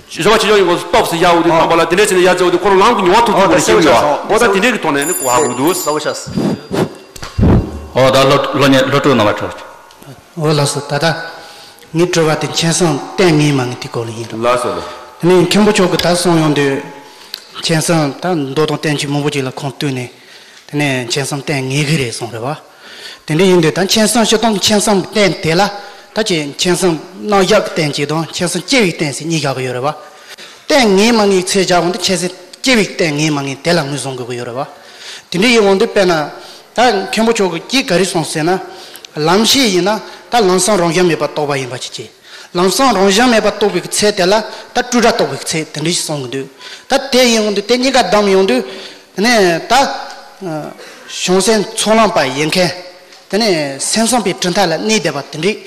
སྦྱོར་བ་ཆེ་ཆུང་གི་སྐོར་དུ་སྟོབས་ཟེར་བཞག་འོང་དུས་ཙམ་པ་ལ། དེ་འདྲ་བྱས་ནས་ཡར་བྱས་འོང་དུས་ཁོ་རང་ལམ་གྱི་མྱོང་བ་ཐོབ་ཐུབ་པ་རེད་བཤད་ཀྱི་ཡོད། འོ་ད་དེ་འདྲའི་གི་ཐོག་ནས་ནི་གོ་ཧ་གོ་གི་འདུག་ལགས་སོ། ཨོ་ད་ལྷོ་ལྷོ་ཉེ་ལྷོ་སྤྲུལ་རྣམ་པ་གྲོལ། འོ་ལགས་སོ། ད་ལྟ་ངའི་དྲི་བ་དེ་མཁྱེན་གསུམ་བསྟེན་ངེས་མ་ངེས་དེ་སྐོར་ལ་ཡིན་རོགས། ལགས་སོ་ལགས། དེ་ནས་མཁན་པོ་མཆོག་གིས་ད་གསུངས་ཡོང་དུས། མཁྱེན་གསུམ་ད་མདོ་དང་བསྟན་བཅོས་མང་པོ་ཅིག་ལ་ཁུངས་གཏུགས་ནས། དེ་ནས་མཁྱེན་གསུམ་བསྟེན་ངེས་ཀྱི་རེད་གསུངས་རེད་བ། དེ་འདྲ་ཡིན་དུས་ད་མཁྱེན་གསུམ་སྤྱིར་བཏང་མཁྱེན་གསུམ་བསྟེན་དེ་ལ། ད་ཅི་མཁྱེན་གསུམ་རྣམ་གཞག་གི་བསྟེན་གཅིག་དང་མཁྱེན་གསུམ་སྐྱེ་བའི་བསྟེན་ཟེར་གཉིས་བཞག་གི་ཡོད་རེད་བ། བསྟེན་ངེས་མ་ངེས་ཚད་བཞག་འོང་དུས་མཁྱེན་གསུམ་སྐྱེ་བའི་བསྟེན་ངེས་མ་ངེས་དེ་ལ་ངོས་བཟུང་དགོས་ཀྱི་ཡོད་རེད་བ། དེ་འདྲ་ཡིན་འོང་དུས་དཔེར་ན། ད་མཁན་པོ་མཆོག་གིས་གཅིག་ག་རེ་གསུངས་ཟེར་ན། ལམ་ཤེས་ཡིན་ན་ད་ལམ་སེང་རང་བཞིན་མེད་པར་རྟོགས་པ་ཡིན་པ་ཅིག་བྱས། ལམ་སེང་རང་བཞིན་མེད་པར་རྟོགས་པའི་ཚད་དེ་ལ་ད་སྤྲོས་བྲལ་རྟོགས་པའི་ཚད་དེ་འདྲ་ཞིག་གསུང་གི་འདུག་ད་དེ་ཡིན་འོང་དུས་དེ་གཉིས་ཀ་བསྡོམས་ཡོང་དུས། དེ་ནས་ད་བྱང་སེམས་ཚོགས་ལམ་པ་ཡིན་མཁན། དེ་ནས་སེམས་བཟང་པོའི་གྲུབ་མཐའ་ལ་གནས་བསྡད་པ་དེ་འདྲའི་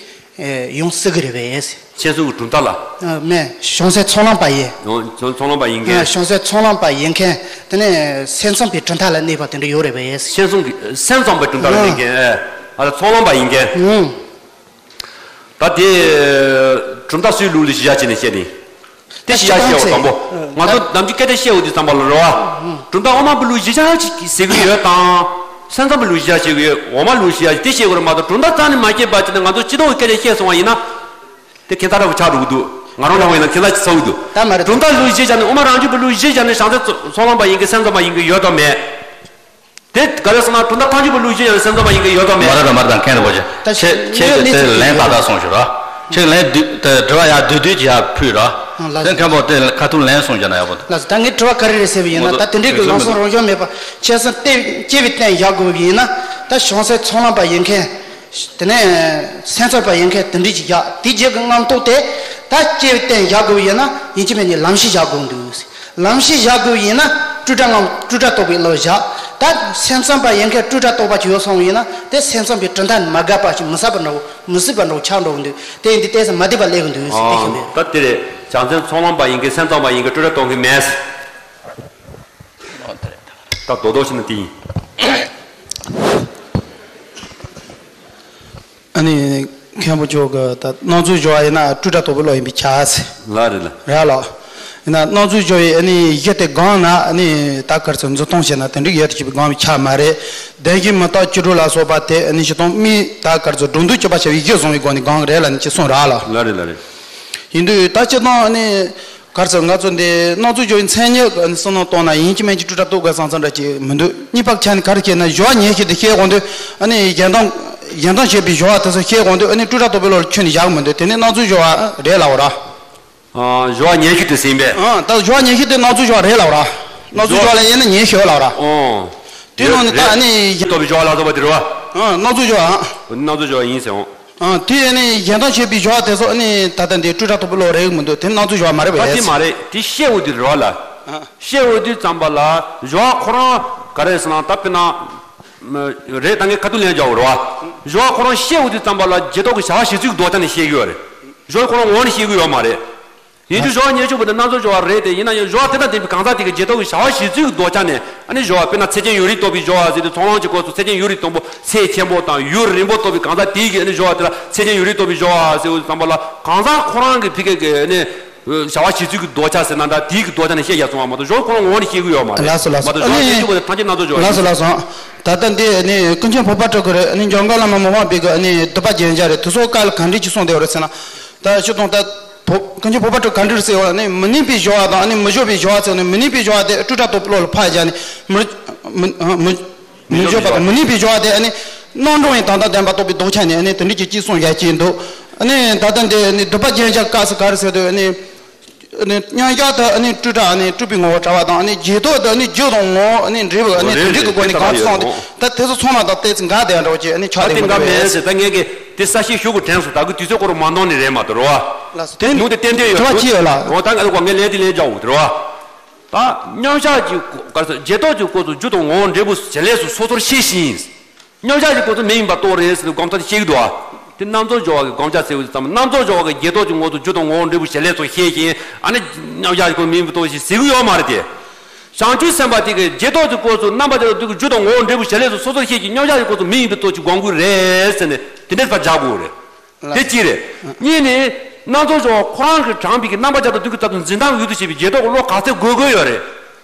ཨེ། ཡོང་སྲིད་གི་རེད་པས། མཁྱེན་སོང་གི་གྲུབ་མཐའ་ལ། ཨ། མེད། བྱང་སེམས་ཚོགས་ལམ་པ་ཡིན། ཡང་ཚོགས་ལམ་པ་ཡིན་མཁན། ཨ། བྱང་སེམས་ཚོགས་ལམ་པ་ཡིན་མཁན། དེ་ནས་སེམས་ཙམ་པའི་གྲུབ་མཐའ་ལ་གནས་པ་དེ་འདྲ་ཡོད་རེད་པས། མཁྱེན་སོང་གི་སེམས་ཙམ་པའི་གྲུབ་མཐའ་ལ་གནས་མཁན། ཨ། ཨ། ཚོགས་ལམ་པ་ཡིན་མཁན། ཨང་། ད་དེ་གྲུབ་མཐའ་སུའི་ལུགས་ལ་གཞི་བཞག་བྱས་ནས་བཤད་ནི། དེ་གཞི་བཞག་བཤད་པ་དང་པོ། ང་ཚོ་ནམ་རྒྱུན་སྐད་ཆ་བཤད་འོ་དུས་ཙམ་པ་ལ་རེད་བ། གྲུབ་མཐའ་དབུ་མ་པའི་ལུགས་གཞི་བཞག་ཅིག་ཟེར་གི་ཡོད་དང་། སེམས་ཙམ་པའི་ལུགས་གཞི་བཞག་བཤད་གི་ཡོད། འོག་མ་ལུགས་གཞི་བཞག་ཅིག་དེ་བཤད་དགོས་རེད་མ་གཏོགས། གྲུབ་མཐའ་རྩ་ནས་མ་བཤད་པ་ཅིག་ན་ང་ཚོ་སྤྱི་ཚོགས་ཀྱི་སྐད་ཆ་བཤད་སོང་བ་ཡིན་ན། དེ་ཁྱད་མཚར་འདྲ་པོ་ཆགས་འགྲོ་གི་འདུག་ང་རང་འདྲ་པོ་ཡིན་ན་ཁྱད་མཚར་ཅིག་ཚོར་གི་འདུག་ད་མ་རེད། གྲུབ་མཐའ་ལུགས་གཞི་བཞག་ནས། དབུ་མ་རང་རྒྱུད་པའི་ལུགས་གཞི་བཞག་ནས་བྱང་སེམས་ཚོགས་ལམ་པ་ཡིན་གི་སེམས་ཙམ་པ་ཡིན་གི་ཡོད་དམ་མེད། དེ་ག་རེ་ཟེར་ན། གྲུབ་མཐའ་ཐམས་ཅད་པའི་ལུགས་གཞི་ཡང་སེམས་ཙམ་པ་ཡིན་གྱི་ཡོད་དམ་མེད། མ་རེད་དང་མ་རེད་དང་། མཁན་རིན་པོ་ཆེ། ད་ཁྱེད་ཁྱེད་ཀྱིས་དེ་ལན་ད་ལྟ་གསུངས་ཤོག་ར། ཁྱེད་ལན་བསྡུས་དེ་དྲི་བ་ཡར་བསྡུས་བསྡུས་ཀྱི་ཡར་ཕུལ་ར། ཨང་། ལགས་སོ། དེ་མཁན་པོ་དེ་ཁ་ཐུག་ལན་གསུངས་བྱས་ན་ཡག་པོ་འདུག་ལགས་སོ། ད་ངས་དྲི་བ་ག་རེ་རེད་ཟེར་བ་ཡིན་ན། ད་དེ་འདྲའི་གི་ལམ་སང་རང་བྱུང་མེད་པ། ཁྱད་སེམས་ཏེ་སྐྱེ་བའི་རྟེན་བཞག་དགོས་པ་ཡིན་ན། ད་བྱང་སེམས་ཚོགས་ལམ་པ་ཡིན་མཁན། དེ་ནས་སེམས་ཙམ་པ་ཡིན་མཁན་དེ་འདྲའི་ཅིག་བཞག་དེ་རྗེས་ཀྱི་རྣམ་རྟོག་དེ་ད་སྐྱེ་བའི་རྟེན་བཞག་དགོས་པ་ཡིན་ན། ཡིན་གཅིག་མིན་གཉིས་ལམ་ཤེས་བཞག་དགོས་འདུག་ལམ་ཤེས་བཞག་དགོས་ཡིན་ན། སྤྲོས་བྲལ་ངང་སྤྲོས་བྲལ་རྟོགས་པའི་བློ་བཞག་ད་སེམས་ཙམ་པ་ཡིན་མཁན་སྤྲོས་བྲལ་རྟོགས་པ་ཅིག་ཡོད་སོང་བ་ཡིན་ན། དེ་སེམས་ཙམ་པའི་གྲུབ་མཐའ་ནི་མ་འགལ་བ་ཞིག་མི་སྲིད་པ་འདྲ་བོ། མི་སྲིད་པ་འདྲ་བོ་ཆགས་འགྲོ་གི་འདུག་དེ་ཡིན་དུས་ཏོག་ཙམ་མ་བདེ་བ་སླེབས་ཀྱི་འདུག་ཟེར། དེ་ཞུ་འདོད། ད་དེ་རེད། བྱང་སེམས་ཚོགས་ལམ་པ་ཡིན་མཁན་སེམས་ཙམ་པ་ཡིན་མཁན་སྤྲོས་བྲལ་རྟོགས་མཁན་མེད། ད་རྡོག་རྡོག་བྱས་ན་དེ་ཡིན། ཨ་ནི་མཁན་པོ་མཆོག་གིས་ད་སྣང་ཚུལ་སྦྱོར་བ་ཡིན་ན་སྤྲོས་བྲལ་རྟོགས་པའི་བློ་ཡིན་པས་ཁྱབ་ཟེར། ལགས་རེད་ལགས། རེད་ལགས། ཡིན་ན་སྣང་ཚུལ་སྦྱོར་བའི་ཨ་ནི་གཞི་དེ་སྒོམ་ན། ཨ་ནི་ད་ག་རེ་ཟེར། འཛིན་སྟངས་བྱས་ན་དེ་འདྲའི་ཡོད་དེ་བྱས་པའི་སྒོམ་པའི་ཁྱབ་མ་རེད། བདེན་བཞི་མི་རྟག་སྤྱི་སྒྲོ་ལ་སོགས་པ་དེ་ཨ་ནི་སྤྱིར་བཏང་མིའི་ད་ག་རེ་ཟེར། སྒྲོ་འདོགས་གཅོད་པར་བྱ་བའི་གཞི་བཟུང་བའི་སྒོ་ནས་སྒོམ་གི་རེད་ལབ་ནས་ཅིག་གསུངས་ར་ལགས། ལགས་རེད་ལགས་རེད། ཡིན་དུས་ད་སྤྱིར་བཏང་ཨ་ནི། ག་རེ་ཟེར། ང་ཚོ་འདི་སྣང་ཚུལ་སྦྱོར་བའི་མཚན་ཉིད་ཀྱི་བསམ་བློ་བཏང་ན་ཡིན་གཅིག་མིན་གཅིག་སྤྲོས་བྲལ་རྟོགས་དགོས་བསམ་བསམ་འདྲ་ཅིག་མི་འདུག་གཉིས་པ་ཆ་ནས་ག་རེ་བཤད་ན། སྦྱོར་བ་ཉེར་བཞི་དེ་བཤད་དགོས་དུས། ཨ་ནི་གཞན་དོན་གཞན་དོན་བྱེད་པའི་སྦྱོར་བ་དེ་ཚོ་བཤད་དགོས་དུས། ཨ་ནི་སྤྲོས་བྲལ་རྟོགས་པའི་བློ་ལ་ཁྱོན་ནས་བཞག་མི་འདུག་དེ་ནི་སྣང་ཚུལ་སྦྱོར་བ་རེད་ལབ་པ་ར། ཨ། སྦྱོར་བ་ཉེར་བཞི་དེ་ཟིན་པས། ཨ། ད་སྦྱོར་བ་ཉེར་བཞི་དེ་སྣང་ཚུལ་སྦྱོར་བ་རེད་ལབ་པ་ར། སྣང་ཚུལ་སྦྱོར་བ་ལ་དབྱེ་ན་ཉེར་བཞི་ཡོད་ལབ་པ་ར། ཨོ། དེ་ནང་ནས་ད་ཨ་ནི་རྟོགས་པའི་སྦྱོར་བ་ལ་སོགས་པ་དེ་རེད་པ། ཨ། སྣང་ཚུལ་སྦྱོར་བ། སྣང་ཚུལ་སྦྱོར་བ་ཡིན་ཟེར་འོང་། ཨ། དེ་ནི་གཞན་དོན་བྱེད་པའི་སྦྱོར་བ་དེ་ཚོ་ནི་ད་ལྟ་འདི་སྤྲོས་བྲལ་རྟོགས་པའི་བློ་རེད་མི་འདུག་དེ་སྣང་ཚུལ་སྦྱོར་བ་མ་རེད་པས། ད་དེ་མ་རེད། དེ་བཤད་འོ་དུས་རེད་པ་ལགས། ཨ། བཤད་འོ་དུས་ཙམ་པ་ལ་སྦྱོར་བ་ཁོ་རང་ག་རེ་ཟེར་ན། ད་དཔེར་ན་རེད། ད་ངས་ཁ་ཐུག་ལན་རྒྱག་འོ་རེད་པ། སྦྱོར་བ་ཁོ་རང་བཤད་འོ་དུས་ཙམ་པ་ལ་རྗེས་ཐོབ་ཀྱི་བྱ་བ་གཞི་རྩའི་ལྡོག་ཆ་ནས་བཤད་ཀྱི་ཡོད་རེད། སྦྱོར་བ་ཁོ་རང་ངོ་བོ་ནས་བཤད་ཀྱི་ཡོད་མ་རེད། ཡིན་རྒྱུ་སྦྱོར་བ་ཉེར་བཞི་པོ་དེ་སྣང་ཚུལ་སྦྱོར་བ་རེད་དེ། ཡིན་ན་ཡང་སྦྱོར་བ་དེ་དང་ལྡན་པའི་གང་ཟག་དེ་གི་རྗེས་ཐོབ་ཀྱི་བྱ་བ་གཞི་རྩའི་ལྡོག་ཆ་ནས། ཨ་ནི་སྦྱོར་བ་དཔེར་ན་ཚད་ཅན་ཡུན་རིང་རྟོགས་པའི་སྦྱོར་བ་ཟེར་དུས། ཚོགས་ལམ་གྱི་སྐབས་སུ་ཚད་ཅན་ཡུན་རིང་དང་པོ་ཚད་ཆེན་པོ་དང་ཡུན་རིང་པོ་རྟོགས་པའི་གང་ཟག་དེ་གི་ཨ་ནི་སྦྱོར་བ་དེ་ལ་ཚད་ཅན་ཡུན་རིང་རྟོགས་པའི་སྦྱོར་བ་ཟེར་དུས་ཙམ་པ་ལ། གང་ཟག་ཁོ་རང་གི་ཕ་གི་གི་ཨ་ནི་བྱ་བ་གཞི་རྩའི་གི་ལྡོག་ཆ་ཟེར་ན། ད་དེ་གི་ལྡོག་ཆ་ནས་བཤད་རྒྱུ་སོང་བ་མ་གཏོགས། སྦྱོར་བ་ཁོ་རང་ངོ་བོ་ནས་བཤད་ཀྱི་ཡོད་མ་རེད། ལགས་སོ་ལགས་སོ། མ་གཏོགས་ཨ་སྦྱོར་བ་ཉེར་བཞི་པོ་དེ་ཐམས་ཅད་སྣང་ཚུལ་སྦྱོར་བ་ཡིན། ལགས་སོ་ལགས་སོ། ད་ལྟ་འདི་ཨ་ནི་ཀུན་མཁྱེན་འཕགས་པ་སྤྲུལ་སྐུ་རེད། ཨ་ནི་འཇམ་མགོན་བླ་མ་མི་ཕམ་པའི་གི་ཨ་ནི་སྡུད་པ་རྒྱན་ཆ་རེད། དེ་ཚོ་བཀའ་ལ་ག་འདྲ་ཅིག་གསུངས་བསྡད་ཡོད་རེད་ཟེར་ན། ད་སྤྱིར་བཏང་ད་བོ་ཀུན་མཁྱེན་འཕགས་པ་སྤྲུལ་སྐུ་ག་འདྲ་ཟེར་ཡོད་ལབ་ན། མི་གནས་པའི་སྦྱོར་བ་དང་ཨ་ནི་མི་སྦྱོར་བའི་སྦྱོར་བ་ཟེར་ནས། མི་གནས་པའི་སྦྱོར་བ་དེ་སྤྲོས་བྲལ་རྟོགས་པའི་བློ་ལ་ཕར་བཞག་ནས། མི་མི་མི་མི་སྦྱོར་བ་དང་། མི་གནས་པའི་སྦྱོར་བ་དེ་ཨ་ནི་རྣམ་གྲངས་ཡང་དོན་དམ་བདེན་པར་རྟོགས་པའི་ལྡོག་ཆ་ནས་ཨ་ནི་དེ་འདྲ་ཅིག་ཅིག་གསུངས་བཞག་ཅིག་འདུག་ཨ་ནི་ད་ལྟ་འདི་ཨ་ནི་སྡུད་པ་རྒྱན་ཆ་སྐབས་སུ་ག་རེ་ཟེར་དུས། ཨ་ནི། ཨ་ནི་མཉམ་གཞག་ཏུ་ཨ་ནི་སྤྲོས་བྲལ། ཨ་ནི་སྤྲོས་པའི་ངོ་བོ་བྲལ་བ་དང་། ཨ་ནི་རྗེས་ཐོབ་ཏུ་ཨ་ནི་རྒྱུ་དང་ངོ་བོ་ཨ་ནི་འབྲེལ་བའི་ཨ་ནི་དེ་འདྲའི་གི་སྒོ་ནས་གང་སོང་སྟེ། ད་དེ་ཚོ་ཚང་མ་དང་ཏོག་ཙམ་འགལ་བསྡད་འདྲ་བོ་ཅིག་ཨ་ནི་ཆགས་བསྡད་ཡོད་རེད་པས། ད་ངས་གི་དེ་གསལ་བཤད་ཞུ་དགོས་དྲན་སོང་། ད་གི་དུས་ཚོད་ཁོ་རང་མ་འདང་ནི་རེད་མ་གཏོགས་རེད་པ། ལགས་སོ། དེ་ནུས་དེ་ཏན་ཏན་ཡོད། དྲི་བ་ཅི་ཡོད་ལགས། འོ་ད་ངས་ལན་དེ་ལན་རྒྱག་འོ་དེ་རེད་པ། ད་མཉམ་གཞག་གི་ག་རེ་ཟེར། རྗེས་ཐོབ་ཀྱི་སྐབས་སུ་རྒྱུ་དང་ངོ་བོ་འབྲས་བུ་བྱེད་ལས་སུ་སོ་སོར་ཤེས་ཤིང་། མཉམ་གཞག་གི་སྐབས་སུ་མི་ཡིན་པར་རྟོགས་རེད་ཟེར་དུས་སྒོམ་ཐབས་དེ་ཤེས་ཀྱི་འདུག་ཨ། དེ་རྣམ་རྫོགས་སྦྱོར་བ་གི་སྒོམ་བྱ་ཟེར་བ་ཙམ། རྣམ་རྫོགས་སྦྱོར་བ་གི་རྗེས་ཐོབ་ཀྱི་ངོ་བོ་དང་རྒྱུ་དང་ངོ་བོ་འབྲས་བུ་བྱེད་ལས་སོགས་ཤེས་ཤིང་། ཨ་ནི་མཉམ་གཞག་གི་སྐབས་མི་ཡིན་པར་རྟོགས་ཤིང་ཟེར་གྱི་ཡོད་མ་རེད་དེ། བྱང་ཆུབ་སེམས་དཔའ་དེ་གི་རྗེས་ཐོབ་ཀྱི་སྐབས་སུ་རྣམ་པར་བཅད་པ་དེ་གི་རྒྱུ་དང་ངོ་བོ་འབྲས་བུ་བྱེད་ལས་སོགས་སོ་སོར་ཤེས་ཤིང་། མཉམ་གཞག་གི་སྐབས་སུ་མི་ཡིན་པར་རྟོགས་ཤིང་སྒོམ་དགོས་རེད་ཟེར་ནས་དེ་འདྲས་ཕར་བཞག་དགོས་རེད། དེ་གཅིག་རེད། གཉིས་ནི། རྣམ་རྫོགས་སྦྱོར་བ་ཁོ་རང་གིས་དྲངས་པའི་གི་རྣམ་པར་བཅད་པ་དེ་གི་རྩ་དང་འཛིན་སྟངས་ཡུལ་དུ་བྱེད་པའི་རྗེས་ཐོབ་ཀྱི་བློ་ག་ཚད་དགོས་དགོས་ཡོད་རེད།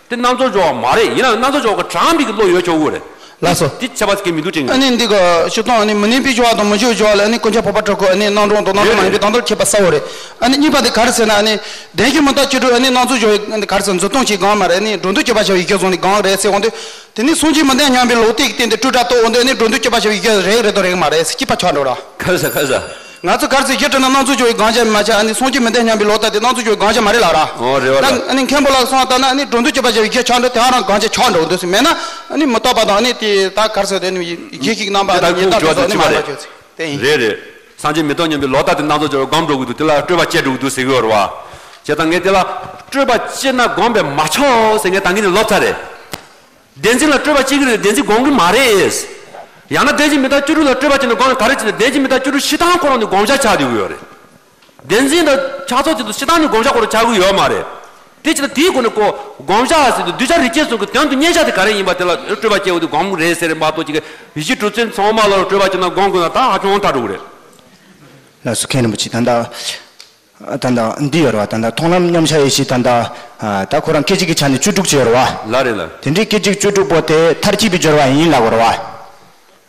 དེ་རྣམ་རྫོགས་སྦྱོར་བ་མ་རེད། ཡིན་ནའང་རྣམ་རྫོགས་སྦྱོར་བ་གིས་དྲངས་པའི་གི་བློ་ཡོད་ཆོག་གི་རེད། ལགས་སོ། དེ་ཁྱད་པར་གང་ཡང་མི་འདུག་དྲན་གི། ཨ་ནི་འདི་གི་སྤྱིར་བཏང་ཨ་ནི་མི་གནས་པའི་སྦྱོར་བ་དང་མི་སྦྱོར་བའི་སྦྱོར་བ་ལ་ཨ་ནི་ཀུན་མཁྱེན་འཕགས་པ་སྤྲུལ་སྐུ་ཨ་ནི་རྣམ་གྲངས་དང་རྣམ་གྲངས་མ་ཡིན་པའི་དོན་དག་ཁྱད་པར་གསལ་བོ་རེད། ཨ་ནི་གཉིས་པ་དེ་ག་རེ་ཟེར་ན། ཨ་ནི་བདེན་བཞི་མི་རྟག་སྤྱི་སྒྲོ། ཨ་ནི་རྣམ་རྫོགས་སྦྱོར་བའི་ག་རེ་ཟེར། འཛིན་སྟངས་ཀྱི་སྒོམ་མ་རེད། ཨ་ནི་སྒྲོ་འདོགས་གཅོད་པར་བྱ་བའི་རྒྱུ་བཟུང་ནས་སྒོམ་རེད་ཟེར་འོང་དུས། དེ་ནི་སངས་རྒྱས་མི་ལྡན་སྙམ་པའི་ལོག་ལྟ་གི་སྟེང་དུ་སྤྲོས་བྲལ་རྟོགས་འོང་དུས། ཨ་ནི་སྒྲོ་འདོགས་གཅོད་པར་བྱ་བའི་རྒྱུ་རེད་རེད་དང་རེད་མ་རེད་ཟེར་གཅིག་པ་ཆགས་འགྲོ་ར། ག་རེ་ཟེར། ག་རེ་ཟེར། ང་ཚོ་ག་རེ་ཟེར། གཞི་དྲན་ན་རྣམ་རྫོགས་སྦྱོར་བའི་སྒོམ་བྱ་མ་ཆགས། ཨ་ནི་སངས་རྒྱས་མི་ལྡན་སྙམ་པའི་ལོག་ལྟ་དེ་རྣམ་རྫོགས་སྦྱོར་བའི་སྒོམ་བྱ་མ་རེད་ལབ་ར། ཨོ་རེད་བ། ད་རེད་བ། ཨ་ནི་མཁན་པོ་ལགས་གསུངས་པ་ལྟར་ན་ཨ་ནི་སྒྲོ་འདོགས་གཅོད་པར་བྱ་བའི་རྒྱུ་ཆགས་འགྲོ། དེ་ཧ་རང་སྒོམ་བྱ་ཆགས་འགྲོ་འདུག་ཟེར། མེད་ན་ཨ་ནི་མི་རྟག་པ་དང་། ཨ་ནི་དེ་ད་ག་རེ་ཟེར། དེ་ནི་གཞི་ཞིག་རྣམ་པ་དེ་ད་མི་རྟག་པ་དེ་ཚོ་ཨ་ནི་མ་རེད། རེད་རེད། སངས་རྒྱས་མི་ལྡན་སྙམ་པའི་ལོག་ལྟ་དེ་རྣམ་རྫོགས་སྦྱོར་བའི་སྒོམ་འགྲོ་གི་འདུག་དེ་ལ་སྤྲོས་པ་བཅད་འགྲོ་གི་འདུག་ཟེར་གི་ཡོད་རེད་བ། བྱས་ཙང་ངས་དེ་ལ་སྤྲོས་པ་བཅད་ན་སྒོམ་པས་མ་ཆོག་ཟེར་ངས་ད་གིན་ནས་ལབ་ཚར་རེད། བདེན་འཛིན་ལ་སྤྲོས་པ་བཅད་ཀྱི་རེད། བདེན་འཛིན་སྒོམ་གྱི་མ་རེད། ཡང་ན་བདེན་བཞི་མི་རྟག་བཅུ་དྲུག་ལ་སྤྲོས་པ་བྱས་ནས་སྒོམ་ན་ག་རེ་བྱས་ནས་བདེན་བཞི་མི་རྟག་བཅུ་དྲུག་སྤྱིར་བཏང་ཁོ་རང་ནི་བསྒོམ་བྱ་ཆགས་བསྡད་ཀྱི་ཡོད་རེད། བདེན་འཛིན་དང་ཆགས་ཚོགས་ཅིག་ཏུ་སྤྱིར་བཏང་ནི་བསྒོམ་བྱ་ཁོ་རང་ཆགས་ཀྱི་ཡོད་མ་རེད། དེ་བྱས་ན་དེའི་སྒོ་ནས་ཁོ་བསྒོམ་བྱ་ཟེར་དུས་གདུལ་བྱ་རིགས་ཅན་གསུམ་གྱི་དོན་དུ་གཉེར་བྱ་དེ་ག་རེ་ཡིན་པ་དེ་ལ་སྤྲོས་པ་སྐྱེ་བོ་དེ་སྒོམ་རེད་ཟེར་རེད་མ་གཏོགས་ཅིག་གི་གཞི་གྲུབ་ཚུལ་ཚང་མ་ལ་སྤྲོས་པ་བྱས་ན་སྒོམ་དགོས་ན་ད་ཧ་ཅང་ཐག་འགྲོ་གི་རེད། ལགས་སོ། མཁན་རིན་པོ་ཆེ། ད་ལྟ། ད་ལྟ་འདི་ཡོད་རེད་བ། ད་ལྟ་མཐོང་ལམ་མཉམ་གཞག་ཡེ་ཤེས་ད་ལྟ། ད་ཁོ་རང་སྐད་ཅིག་གི་ཆ་ནས་བཅུ་དྲུག་ཅིག་ཡོད་རེད་བ། ལགས་རེད་ལགས། དེ་འདྲའི་སྐད་ཅིག་བཅུ་དྲུག་པོ་དེ་མཐར་གྱིས་པའི་སྦྱོར་བ་ཡིན་ལབ་དགོས་རེད་བ།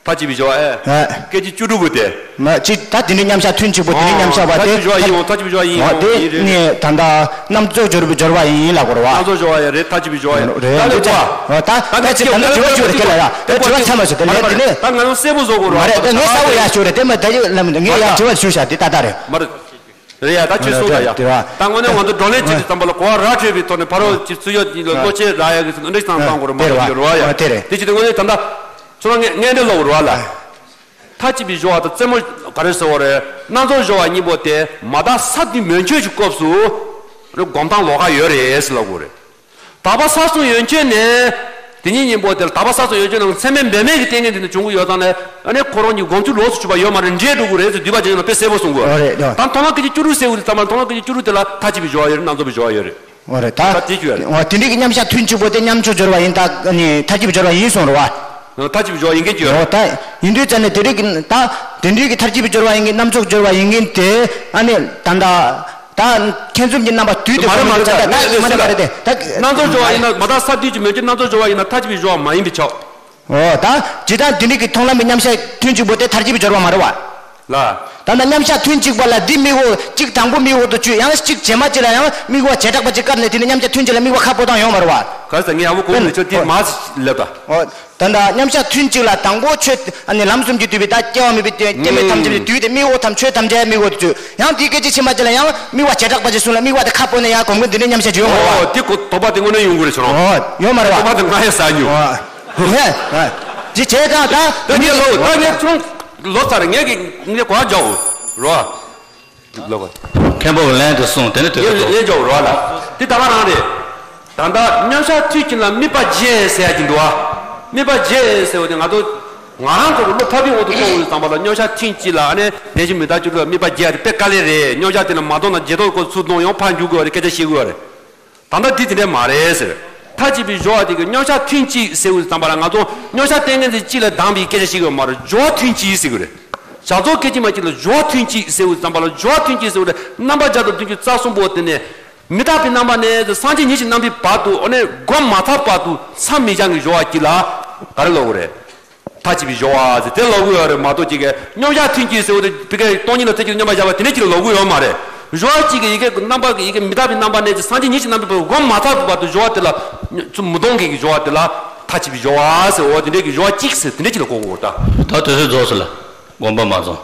མཐར་གྱིས་པའི་སྦྱོར་བ་ཨེ། ཨེ། སྐད་ཅིག་བཅུ་དྲུག་པོ་དེ། མ་གཅིག་ད་དེ་འདྲའི་མཉམ་གཞག་ཐུན་གཅིག་པོ་དེ་འདྲའི་མཉམ་གཞག་པ་དེ། མཐར་གྱིས་པའི་སྦྱོར་བ་ཡིན་འོང་། མཐར་གྱིས་པའི་སྦྱོར་བ་ཡིན་འོང་། དེ་ཡིན་རེད། ནི་ད་ལྟ་རྣམ་རྫོགས་སྦྱོར་བའི་སྦྱོར་བ་ཡིན་ལབ་དགོས་རེད་བ། རྣམ་རྫོགས་སྦྱོར་བ་ཡིན་རེད། མཐར་གྱིས་པའི་སྦྱོར་བ་ཡིན་རེད། ད་ལྟ་ད་ད་ད་ད་ད་དྲི་བ་ད་དྲི་བ་ཞུ་རེད། དེ་ལ་ཡ་དེ་དྲི་བ་ཚང་མ་ཞུ་དེ་ལ་དེ་ནས། ད་ང་ཚོ་གསལ་པོ་བཟོ་དགོས་རེད་བ། མ་རེད། ད་ངས་གསལ་པོ་ཡ་ཞུ་རེད། དེ་མ་ད་ཡོད་ལམ་ངས་ཡ་དྲི་བ་ཞུ་བྱ་དེ་ད་ལྟ་རེད། མ་རེད། རེད་ཡ། ད་ཁྱོད་གསུངས་ད་ཡ། དེ་ར། ད་དངོས་གནས་ང་ཚོ་བགྲོ་གླེང་བྱེད་དུས་ཙམ་པ་ལ་གོ་བ་ར་འཕྲོད་པའི་ཐོག་ནས་ཕ་རོལ་གྱི་ཚུར་ཡོད་ཀྱི་བློ་ཆེ་ར་ཡ་གི་ཚུལ་འདྲ་ཙམ་གཏོང་དགོས་རེད་མ་གཏོགས་ཡོད་རེད་བ་ཡ། དེ་རེད། དེ་བྱེད་དུས་དངོས་གནས་ད་ལྟ་ཁྱོད་རང་ངས་ངས་འདྲི་ལབ་དགོས་རེད་བ་ལ། མཐར་གྱིས་པའི་སྦྱོར་བ་དང་རྩེ་མོ་ག་རེ་ཟེར་བ་རེད། རྣམ་རྫོགས་སྦྱོར་བ་གཉིས་པོ་དེ་མ་དག་ས་བསྡུས་མན་ཆད་ཀྱི་སྐབས་སུ་སྒོམ་སྟངས་ལོགས་ཀ་ཡོད་རེད་ཟེར་ལབ་དགོས་རེད། དག་པ་ས་གསུམ་ཡན་ཆད་ནས། དེ་ཉིད་གཉིས་པོ་དེ་ལ་དག་པ་ས་གསུམ་ཡན་ཆད་ནང་ཚད་མས་འབད་མེད་ཀྱི་ལྟས་ངན་དེ་ནི་བྱུང་གི་ཡོད་ཙང་ནས་ཨ་ནི་ཁོ་རང་གཉིས་སྒོམ་ཚུལ་ལོགས་སུ་གྱུར་པ་ཡོད་མ་རེད། འདྲེས་འགྲོ་གི་རེད་ཟེར་འདུས་པ་ཅན་ལ་དཔེ་གསལ་པོ་གསུང་དགོས། ཨོ་རེད་ཡ། ད་མཐོང་ལམ་སྐད་ཅིག་བཅུ་དྲུག་ཟེར་བ་དེ་ཙམ་པ་མཐོང་ལམ་སྐད་ཅིག་བཅུ་དྲུག་དེ་ལ་མཐར་གྱིས་པའི་སྦྱོར་བ་ཡོད་རེད། རྣམ་རྫོགས་པའི་སྦྱོར་བ་ཡོད་རེད། ཨོ་རེད་ད། ད་དེ་ཅི་ཡོད་རེད། ཨོ་དེ་འདྲའི་གི་མཉམ་གཞག་ཐུན་གཅིག་པོ་དེ་མཉམ་འཇོག་སྦྱོར་བ་ཡིན་ད་ནི་མཐར་གྱིས་པའི་སྦྱོར་བ་ཡིན་གསུང་རེད་བ། མཐར་གྱིས་པའི་སྦྱོར་བ་ཡིན་གྱི་ཡོད་རེད། ཨོ་ད་ཡིན་དུས་ཙམ་ནས་དེ་འདྲའི་གི་ད་དེ་འདྲའི་གི་མཐར་གྱིས་པའི་སྦྱོར་བ་ཡིན་གྱི་རྣམ་རྫོགས་སྦྱོར་བ་ཡིན་གྱི་དེ་ཨ་ནི་ད་ད། ད་ཁྱེད་ཚོ་གི་རྣམ་པ་དུས་དེ་མ་རེད་མ་རེད། ད་ད་ད་མ་རེད་མ་རེད། ད་རྣམ་རྫོགས་སྦྱོར་བ་ཡིན་ན་མ་དག་ས་བསྡུས་ཀྱི་མན་ཆད་རྣམ་རྫོགས་སྦྱོར་བ་ཡིན་ན་མཐར་གྱིས་པའི་སྦྱོར་བ་མ་ཡིན་པས་ཁྱབ། ཨོ་ད་ཇི་ལྟར་འདི་ནི་གི་མཐོང་ལམ་པའི་མཉམ་གཞག་ཐུན་གཅིག་པོ་དེ་མཐར་གྱིས་པའི་སྦྱོར་བ་མ་རེད་བ། ལ། ད་ལྟ་མཉམ་གཞག་ཐུན་གཅིག་པ་ལ་འདི་དམིགས་པ་གཅིག་དང་པོ་དམིགས་པ་དུ་བཅུག་ཡང་གཅིག་རྗེས་མ་གཅིག་ལ་ཡང་དམིགས་པ་བྱེ་བྲག་པ་གཅིག་བཀར་ནས་དེ་ནི་མཉམ་གཞག་ཐུན་གཅིག་ལ་དམིགས་པ་ཁ་སྤོ་སྟངས་ཡོད་མ་རེད་བ། ག་ས་ངས་ཡག་པོ་གོ་མི་ཆོག་དེ་མ་ལབ་ད། ཨོ། ད་ལྟ་མཉམ་གཞག་ཐུན་གཅིག་ལ་དང་པོ་ཆོས་ཨ་ནི་ལམ་གསུམ་གྱིས་བསྡུས་པའི་ད་སྐྱེ་བ་མེད་པའི་སྐྱེ་མེད་ཐམས་ཅད་ཀྱི་དུས་དེ་དམིགས་པ་ཐམས་ཆོས་ཐམས་ཅད་དམིགས་པ་དུ་བཅུག་ཡང་དེའི་སྐད་ཅིག་ཕྱི་མ་ཅིག་ལ་ཡང་དམིགས་པ་བྱེ་བྲག་པ་ཅིག་གསུངས་ལ་དམིགས་པ་དེ་ཁ་སྤོ་ནས་ཡང་གོམས་གོམས་འདི་འདྲའི་མཉམ་གཞག་བྱེད་ཡོད་མ་རེད་བ། ཨོ་དེ་གོ་དོགས་པ་དེ་དངོས་གནས་ཡོང་གི་རེད་ཁྱོད་རང་། ཨོ་ཡོད་མ་རེད་བ། དོགས་པ་དེ་ང་ཡང་ཟ་མྱོང་། ཨོ་ངས་ཨ་ཅི་བྱས་ཙང་ད་ད་ངས་ལོ་ད་ངས་ཁྱོད་རང་ལོ་ཚར་ངས་ཀྱི་ངས་གོ་བ་རྒྱག་འོ་རོ། མཁན་པོ་གི་ལན་དུ་གསུངས་དེ་ནི་དུས་ལན་ཚོད་ལན་འཇོག་རོགས་ལ། འདི་ད་ག་རང་རེད། ད་ལྟ་མཉམ་གཞག་ཐུན་གཅིག་ལ་དམིགས་པ་བརྒྱད་ཟེར་ཡ་གྱི་འདུག་ཨ། དམིགས་པ་བརྒྱད་ཟེར་བ་དེ་ང་ཚོ་ང་རང་ཚོ་གི་བློ་ཕ་བི་འོག་ཏུ་གཏོང་དགོས་ཙམ་པ་ལ་མཉམ་གཞག་ཐུན་གཅིག་ལ་ཨ་ནི་བདེན་བཞི་མི་རྟག་བཅུ་དྲུག་ལ་དམིགས་པ་བརྒྱད་དེ་དཔེ་དཀའ་ལས་རེད། མཉམ་གཞག་དེ་ལ་མ་གཏོང་ན་བརྗེད་ཐོག་གི་སྐོར་ཚུར་གཏོང་ཡང་ཕར་འཇུག་དགོས་པ་རེད། སྐད་ཆ་བཤད་དགོས་པ་རེད། ད་ལྟ་འདི་དེ་འདྲས་མ་རེད་ཟེར། མཐར་གྱིས་པའི་སྦྱོར་བ་དེ་གི་མཉམ་གཞག་ཐུན་གཅིག་ཟེར་བའི་ཙམ་པ་ལ་ང་ཚོ་མཉམ་གཞག་ལྟས་ངན་ཚིག་གཅིག་ལ་བསྡམས་པའི་སྐད་ཆ་བཤད་དགོས་པ་མ་རེད། སྦྱོར་བ་ཐུན་གཅིག་ཟེར་དགོས་རེད། བྱ་རྫོགས་སྐད་ཅིག་མ་གཅིག་ལ་སྦྱོར་བ་ཐུན་གཅིག་ཟེར་བའི་ཙམ་པ་ལ་སྦྱོར་བ་ཐུན་གཅིག་ཟེར་བ་རེད། རྣམ་པ་བརྒྱ་དང་བདུན་ཅུ་རྩ་གསུམ་པོ་དེ་ནས་མི་རྟག་པའི་རྣམ་པ་ནས་སངས་རྒྱས་ཉིད་ཀྱི་རྣམ་པའི་བར་དུ་ཨོ་ནས་སྒོམ་མ་ཚར་བར་དུ་མཚམས་མི་འཇོག་གི་སྦྱོར་བ་གཅིག་ལ་ག་རེ་ལབ་དགོས་རེད། མཐར་གྱིས་པའི་སྦྱོར་བ་ཟེར་དེ་ལབ་དགོས་ཡོད་རེད་མ་གཏོགས་ཅིག་གིས་མཉམ་གཞག་ཐུན་གཅིག་ཟེར་བ་དེ་བི་ཀའི་སྟོང་ཉིད་ལ་ཐེག་གཅིག་ཏུ་མཉམ་པར་བཞག་པ་དེ་འདྲ་ཅིག་ལ་ལབ་དགོས་ཡོད་མ་རེད། སྦྱོར་བ་གཅིག་གིས་ཡི་གེ་རྣམ་པ་གི་ཡི་གེ་མི་རྟག་པའི་རྣམ་པ་ནས་སངས་རྒྱས་ཉིད་ཀྱི་རྣམ་པའི་བར་སྒོམ་མ་ཚར་བར་དུ་སྦྱོར་བ་དེ་ལ་ཚུར་མི་གཏོང་མཁན་གྱི་སྦྱོར་བ་དེ་ལ་མཐར་གྱིས་པའི་སྦྱོར་བ་ཟེར། འོ་དེ་འདྲའི་གི་སྦྱོར་བ་གཅིག་ཟེར་དེ་འདྲ་ཅིག་ལ་གོ་དགོས་ད། ད་དུས་ཚོད་རྫོགས་སོང་ལ་དགོངས་པ་མ་རྫོགས།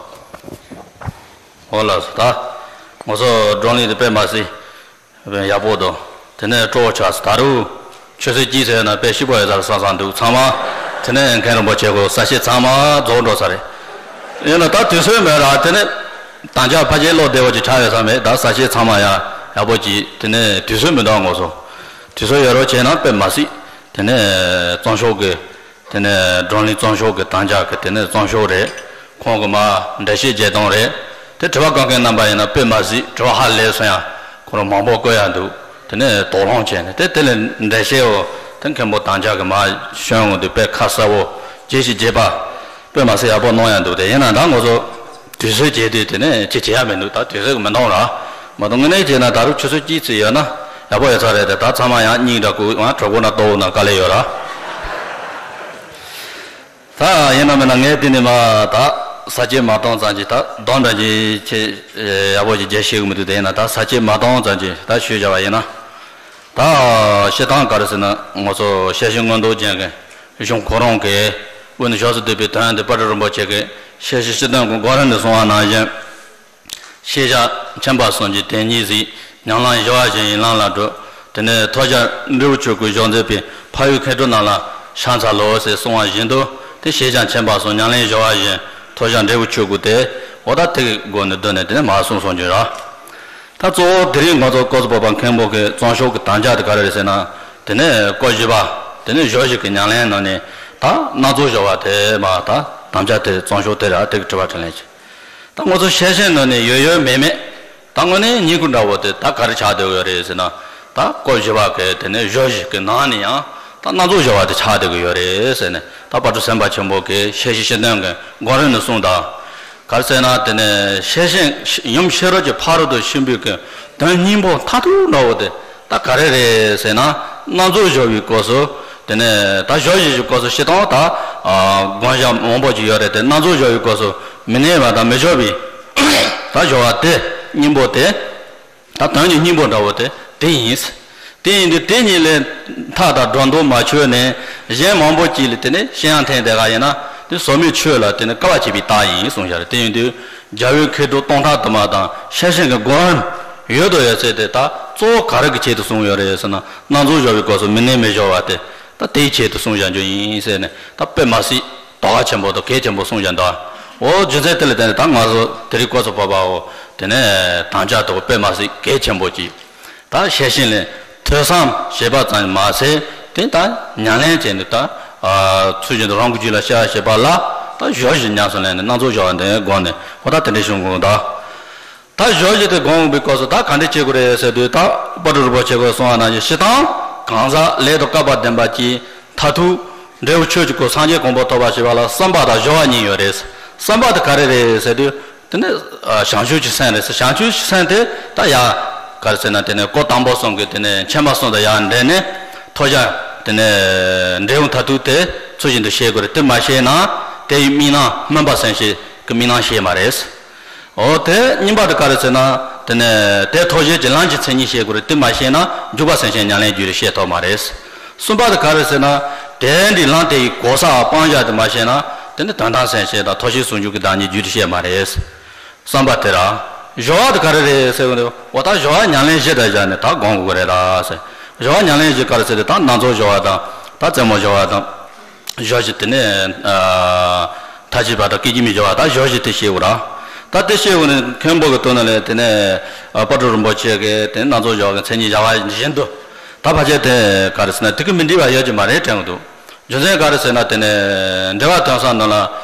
འོ་ལགས་སོ་ད། ང་ཚོ་བགྲོ་གླེང་དེ་དཔེ་མ་སྲིད། ཡག་པོ་འདུག་དེ་ནས་སྤྲོ་བོ་ཆགས་སོང་ད་རུང་། ཆུ་ཚོད་གཅིག་ཟེར་ན་དཔེ་སྐྱིད་པོ་ཡོད་ས་རེད་བསམ་བསམ་འདུག་ཚང་མ། དེ་ནས་མཁན་རིན་པོ་ཆེ་ཁོ་ས་ཆ་ཚང་མ་རྫོགས་འགྲོ་ས་རེད། ཡིན་ན་ད་དུས་ཚོད་མེད་ར་དེ་ནས། དང་ཅག་ཕལ་ཆེར་བློ་བདེ་བོ་ཅིག་ཆགས་ཡོད་ས་མེད་ད་ས་ཆ་ཚང་མ་ཡང་ཡག་པོ་ཅིག་དེ་ནས་དུས་ཚོད་མི་འདུག་ང་ཚོ། དུས་ཚོད་ཡོད་རོགས་བྱས་ན་དཔེ་མ་སྲིད། དེ་ནས་གཙང་ཤོག་གི་དེ་ནས་བགྲོ་གླེང་གཙང་ཤོག་གི་དང་ཅག་གི་དེ་ནས་གཙང་ཤོག་རེད། ཁོང་གི་མ་འགྲེལ་བཤད་བརྒྱད་སྟོང་རེད། དེ་དྲི་བ་བཀོད་མཁན་རྣམ་པ་ཡིན་ན་དཔེ་མ་སྲིད་དྲི་བ་ཧ་ལས་སོང་ཡང་ཁོ་རང་མང་པོ་བཀོད་ཡ་འདུག་དེ་ནས་དོགས་སློང་བྱས་ནས་དེ་དེ་ལས་འགྲེལ་བཤད་འོ་དེ་མཁན་པོ་དང་ཅག་གི་མ་ཤོན་འོང་དུས་དཔེ་ཁ་གསལ་བོ་རྒྱས་ཤིག་རྒྱས་པ་དཔེ་མ་སྲིད་ཡག་པོ་གནང་ཡ་འདུག་དེ་ཡིན་ན་ད་ང་ཚོ་དུས་ཚོད་བརྗེས་དུས་དེ་ནས་ཅི་བྱེད་ཡ་མི་འདུག་ད་དུས་ཚོད་མི་འདང་ར་མ་གཏོགས་དངོས་གནས་བྱས་ན་ད་རུང་ཆུ་ཚོད་གཅིག་ཙམ་ཡོད་ན་ཡག་པོ་ཡོད་ས་རེད་དེ་ད་ཚང་མ་ཡང་སྙིང་འདྲ་ཁུག་ཡང་གྲོད་ཁོག་ན་ལྟོགས་ན་དཀའ་ལས་ཡོད་ར། ད་ཡིན་ན་མིན་ན་ངས་དེ་ནས་མ་ད་ས་སྐྱེས་མ་གཏོང་ཙམ་གྱིས་ད་གདོན་འདྲ་གྱི་ཆེ་ཡག་པོ་ཞིག་རྒྱས་ཤེས་གི་མི་འདུག་དེ་ཡིན་ན་ད་ས་སྐྱེས་མ་གཏོང་ཙམ་གྱིས་ད་ཞུས་བྱ་བ་ཡིན་ན། ད་བཤད་སྟངས་ག་རེ་ཟེར་ན་ང་ཚོ་ཤེར་ཕྱིན་མངོན་རྟོགས་ཅན་གྱི་གཞུང་ཁོ་རང་གིས་དབུས་ན་བཞུགས་སུ་བསྡུས་པའི་དོན་དེ་དཔལ་སྤྲུལ་རིན་པོ་ཆེ་གིས་ཤེར་ཕྱིན་སྤྱི་དོན་གྱི་འགོ་རིམ་དུ་གསུངས་པ་ནང་བཞིན། ཤེས་བྱ་མཁྱེན་པ་གསུམ་གྱི་དོན་གཉིས་གཟིགས། ཉམས་ལེན་སྦྱོར་བ་བཞི་ཡི་ལམ་ལ་བགྲོད། དེ་ནས་ཐོས་བྱ་འབྲས་བུ་ཆོས་སྐུའི་གཞུང་མཛད་པའི་འཕགས་ཡུལ་མཁས་གྲུབ་རྣམས་ལ་ཕྱག་འཚལ་ལོ་ཞེས་གསུངས་པ་བཞིན་དུ་དེ་ཤེས་བྱ་མཁྱེན་པ་གསུམ་ཉམས་ལེན་སྦྱོར་བ་བཞི་ཐོས་བྱ་འབྲས་བུ་ཆོས་སྐུ་སྟེ་འོ་ད་དེ་གི་སྒོ་ནས་བསྡུས་ནས་དེ་ནས་མར་གསུངས་སོང་གྱུར་ར། ད་གཙོ་བོ་དེ་རིང་ང་ཚོ་ཀོ་ཙི་བོད་པ་མཁན་པོ་གི་གཙང་ཤོག་གི་དམ་བཅའ་དེ་ག་རེ་རེད་ཟེར་ན། དེ་ནས་སྐོར་བཞི་པ། དེ་ནས་སྦྱོར་བཞི་གི་ཉམས་ལེན་ནང་ནས་ད་སྣ་ཚོགས་སྦྱོར་བ་དེ་མ་ད་ དམ་བཅའ་དེ་བཙོང་ཤོག་དེ་ར་དེ་གི་དྲི་བ་དྲིས་ལན་བྱེད། ད་ང་ཚོ་ཤེར་ཕྱིན་ནང་ནས་ཡོད་ཡོད་མེད་མེད། ད་དངོས་གནས་སྙིང་ཁུ་འདྲ་བོ་དེ་ད་ག་རེ་ཆགས་བསྡད་ཡོད་རེད་ཟེར་ན། ད་སྐོར་བཞི་པ་གི་དེ་ནས་བཞི་བཞི་གི་ནང་ནས་ཡང་ད་སྣ་ཚོགས་བཞི་པ་དེ་ཆགས་བསྡད་ཀྱི་ཡོད་རེད་ཟེར་ནས། ད་དཔལ་སྤྲུལ་སེམས་དཔའ་ཆེན་པོ་གི་ཤེར་ཕྱིན་ཤེར་འདོན་གི་མགོ་རིང་ནས་གསུངས་དང་། ག་རེ་ཟེར་ན་དེ་ནས་ཤེར་ཕྱིན་ཡུམ་ཤེས་རབ་ཀྱི་ཕ་རོལ་ཏུ་ཕྱིན་པའི་གི་དོན་སྙིང་པོ་མཐར་ཐུག་འདྲ་བོ་དེ་ད་ག་རེ་རེད་ཟེར་ན། སྣ་ཚོགས་བཞི་པའི་སྐབས་སུ་དེ་ནས་ད་བཞི་བཞི་གི་སྐབས་སུ་ཤེར་སྟངས་ད་དགོངས་བཞག་མང་པོ་ཅིག་ཡོད་རེད་དེ། སྣ་ཚོགས་བཞི་པའི་སྐབས་སུ་མི་གནས་པ་དང་མི་སྦྱོར་བའི་ད་བཞི་པ་དེ་སྙིང་པོ་དེ། ད་དོན་གྱི་སྙིང་པོ་འདྲ་བོ་དེ་དེ་ཡིན། དེ་ཡིན་དུས་དེ་གཉིས་ལས་མཐའ་དང་སྒྲོ་འདོགས་མ་ཆོད་ནས་གཞན་མང་པོ་ཅིག་ལ་དེ་ནས་ཤེར་ཕྱིན་འཐེན་བསྡད་པ་ཡིན་ན། དེ་ཟབ་མོའི་ཆོས་ལ་དེ་ནས་དཀའ་བ་སྤྱད་པའི་རྟགས་ཡིན་གསུངས་བཞག་རེད། དེ་ཡིན་དུས་རྒྱལ་བའི་མཁས་གྲུབ་སྟོང་ཕྲག་དུ་མ་དང་ཤེར་ཕྱིན་གྱི་སྒོམ་ཡོད་དོ་ཡོད་ཚད་དེ་ད་གཙོ་བོ་ག་རེ་གི་ཆེད་དུ་གསུངས་ཡོད་རེད་ཟེར་ན། སྣ་ཚོགས་བཞི་པའི་སྐབས་སུ་མི་གནས་མི་སྦྱོར་བ་དེ་ད་དེའི་ཆེད་དུ་གསུངས་བཞག་རྒྱུ་ཡིན་ཟེར་ནས། ད་དཔེ་མ་སྲིད་དོ་གལ་ཆེན་པོ་དང་གལ་ཆེན་པོ་གསུངས་བཞག་འདུག་འོ་རྒྱུ་མཚན་དེ་ལ་བརྟེན་ནས་ད་ང་ཚོ་དེ་རིང་སྐབས་སུ་བབ་པའོ། དེ་ནས་དམ་བཅའ་དང་དཔེ་མ་སྲིད་གལ་ཆེན་པོ་ཅིག་ད་ཤེར་ཕྱིན་ལས་ཐོས་བསམ་བྱེད་པ་ཙམ་མ་ཟད། དེ་ད་ཉམས་ལེན་བྱས་ནས་ད་ཚུལ་བཞིན་དུ་རང་གི་རྒྱུད་ལ་ཤར་བྱེད་པ་ལ་ད་བཞི་བཞི་ཉམས་སུ་ལེན་ནས་སྣ་ཚོགས་བཞི་པ་འདི་བསྒོམས་ནས། འོ་ད་དེ་འདྲའི་བྱུང་དགོས་ད། ད་བཞི་བཞི་དེ་སྒོམ་པའི་སྐབས་སུ་ད་ག་འདྲ་བྱེད་དགོས་རེད་ཟེར་དུས། ད་དཔལ་སྤྲུལ་རིན་པོ་ཆེ་གིས་གསུངས་པ་ནང་བཞིན་ཤེར་སྟངས་གང་ཟག་ལས་དང་བཀག་པ་བདེན་པ་ཅན་མཐར་ཐུག་འབྲས་བུ་ཆོས་ཀྱི་སྐུ་སངས་རྒྱས་གོ་འཕང་ཐོབ་པར་བྱེད་པ་ལ་བསམ་པ་དང་སྦྱོར་བ་གཉིས་ཡོད་རེད། བསམ་པ་དེ་ག་རེ་རེད་ཟེར་དུས། དེ་ནས་བྱང་ཆུབ་ཀྱི་སེམས་རེད་ཟེར། བྱང་ཆུབ་ཀྱི་སེམས་དེ་ད་ཡ་ག་རེ་ཟེར་ན། དེ་ནས་སྐོར་དང་པོ་གསུམ་གྱི་དེ་ནས་མཆིལ་མ་གསུམ་དང་ཡར་འབྲེལ་ནས་ཐོབ་བྱ་དེ་ནས་འབྲས་བུ་མཐར་ཐུག་དེ་ཚུལ་བཞིན་དུ་ཤེས་དགོས་རེད། དེ་མ་ཤེས་ན་དེ་ཡི་དམིགས་རྣམ་སྨོན་པ་སེམས་བསྐྱེད་ཀྱི་དམིགས་རྣམ་ཤེས་མ་རེད། འོ་དེ་གཉིས་པ་དེ་ག་རེ་ཟེར་ན། དེ་ནས་དེ་ཐོབ་བྱེད་ཀྱི་ལམ་གྱི་མཚན་ཉིད་ཤེས་དགོས་རེད། དེ་མ་ཤེས་ན་འཇུག་པ་སེམས་བསྐྱེད་ཉམས་ལེན་རྒྱུད་ལ་ཤེས་ཐུབ་མ་རེད། གསུམ་པ་དེ་ག་རེ་ཟེར་ན། དེ་འདྲའི་ལམ་དེ་ཡི་གོ་ས་སྤང་བྱ་དེ་མ་ཤེས་ན། དེ་ནི་དོན་དམ་སེམས་བསྐྱེད་དང་ཐོབ་བྱའི་ཟུང་འཇུག་གི་བདག་ཉིད་རྒྱུད་ལ་ཤེས་མ་རེད། བསམ་པ་དེ་ར། སྦྱོར་བ་དེ་ག་རེ་རེད་ཟེར་བ་ནི། འོ་ད་སྦྱོར་བ་ཉམས་ལེན་བཞི་དང་སྦྱར་ནས་ད་སྒོམ་དགོས་རེད་ད་ཟེར། སྦྱོར་བ་ཉམས་ལེན་བཞི་ག་རེ་ཟེར་དུས། ད་སྣ་ཚོགས་སྦྱོར་བ་དང་། ད་རྩེ་མོ་སྦྱོར་བ་དང་། བཞི་བཞི་དེ་ནས་ཨ་མཐའ་བཞི་པ་དང་སྐད་ཅིག་མའི་སྦྱོར་བ། ད་བཞི་བཞི་དེ་ཤེས་དགོས་ར། ད་དེ་ཤེས་དགོས་ནས་མཁན་པོ་གི་དོན་ལ་དེ་ནས་ཨ་དཔལ་སྤྲུལ་རིན་པོ་ཆེ་གིས་དེ་སྣ་ཚོགས་སྦྱོར་བ་གི་མཚན་ཉིད་སྦྱར་བ་བཞིན་དུ། ད་ཕལ་ཆེར་དེ་ག་རེ་ཟེར་ན། དེ་གི་མི་འགྲིག་པ་ཡོད་ཀྱི་མ་རེད་དྲན་གྱི་འདུག་རྒྱུ་མཚན་ག་རེ་ཟེར་ན། དེ་ནས་འགྲེལ་པ་དོན་གསལ་ནང་ལ་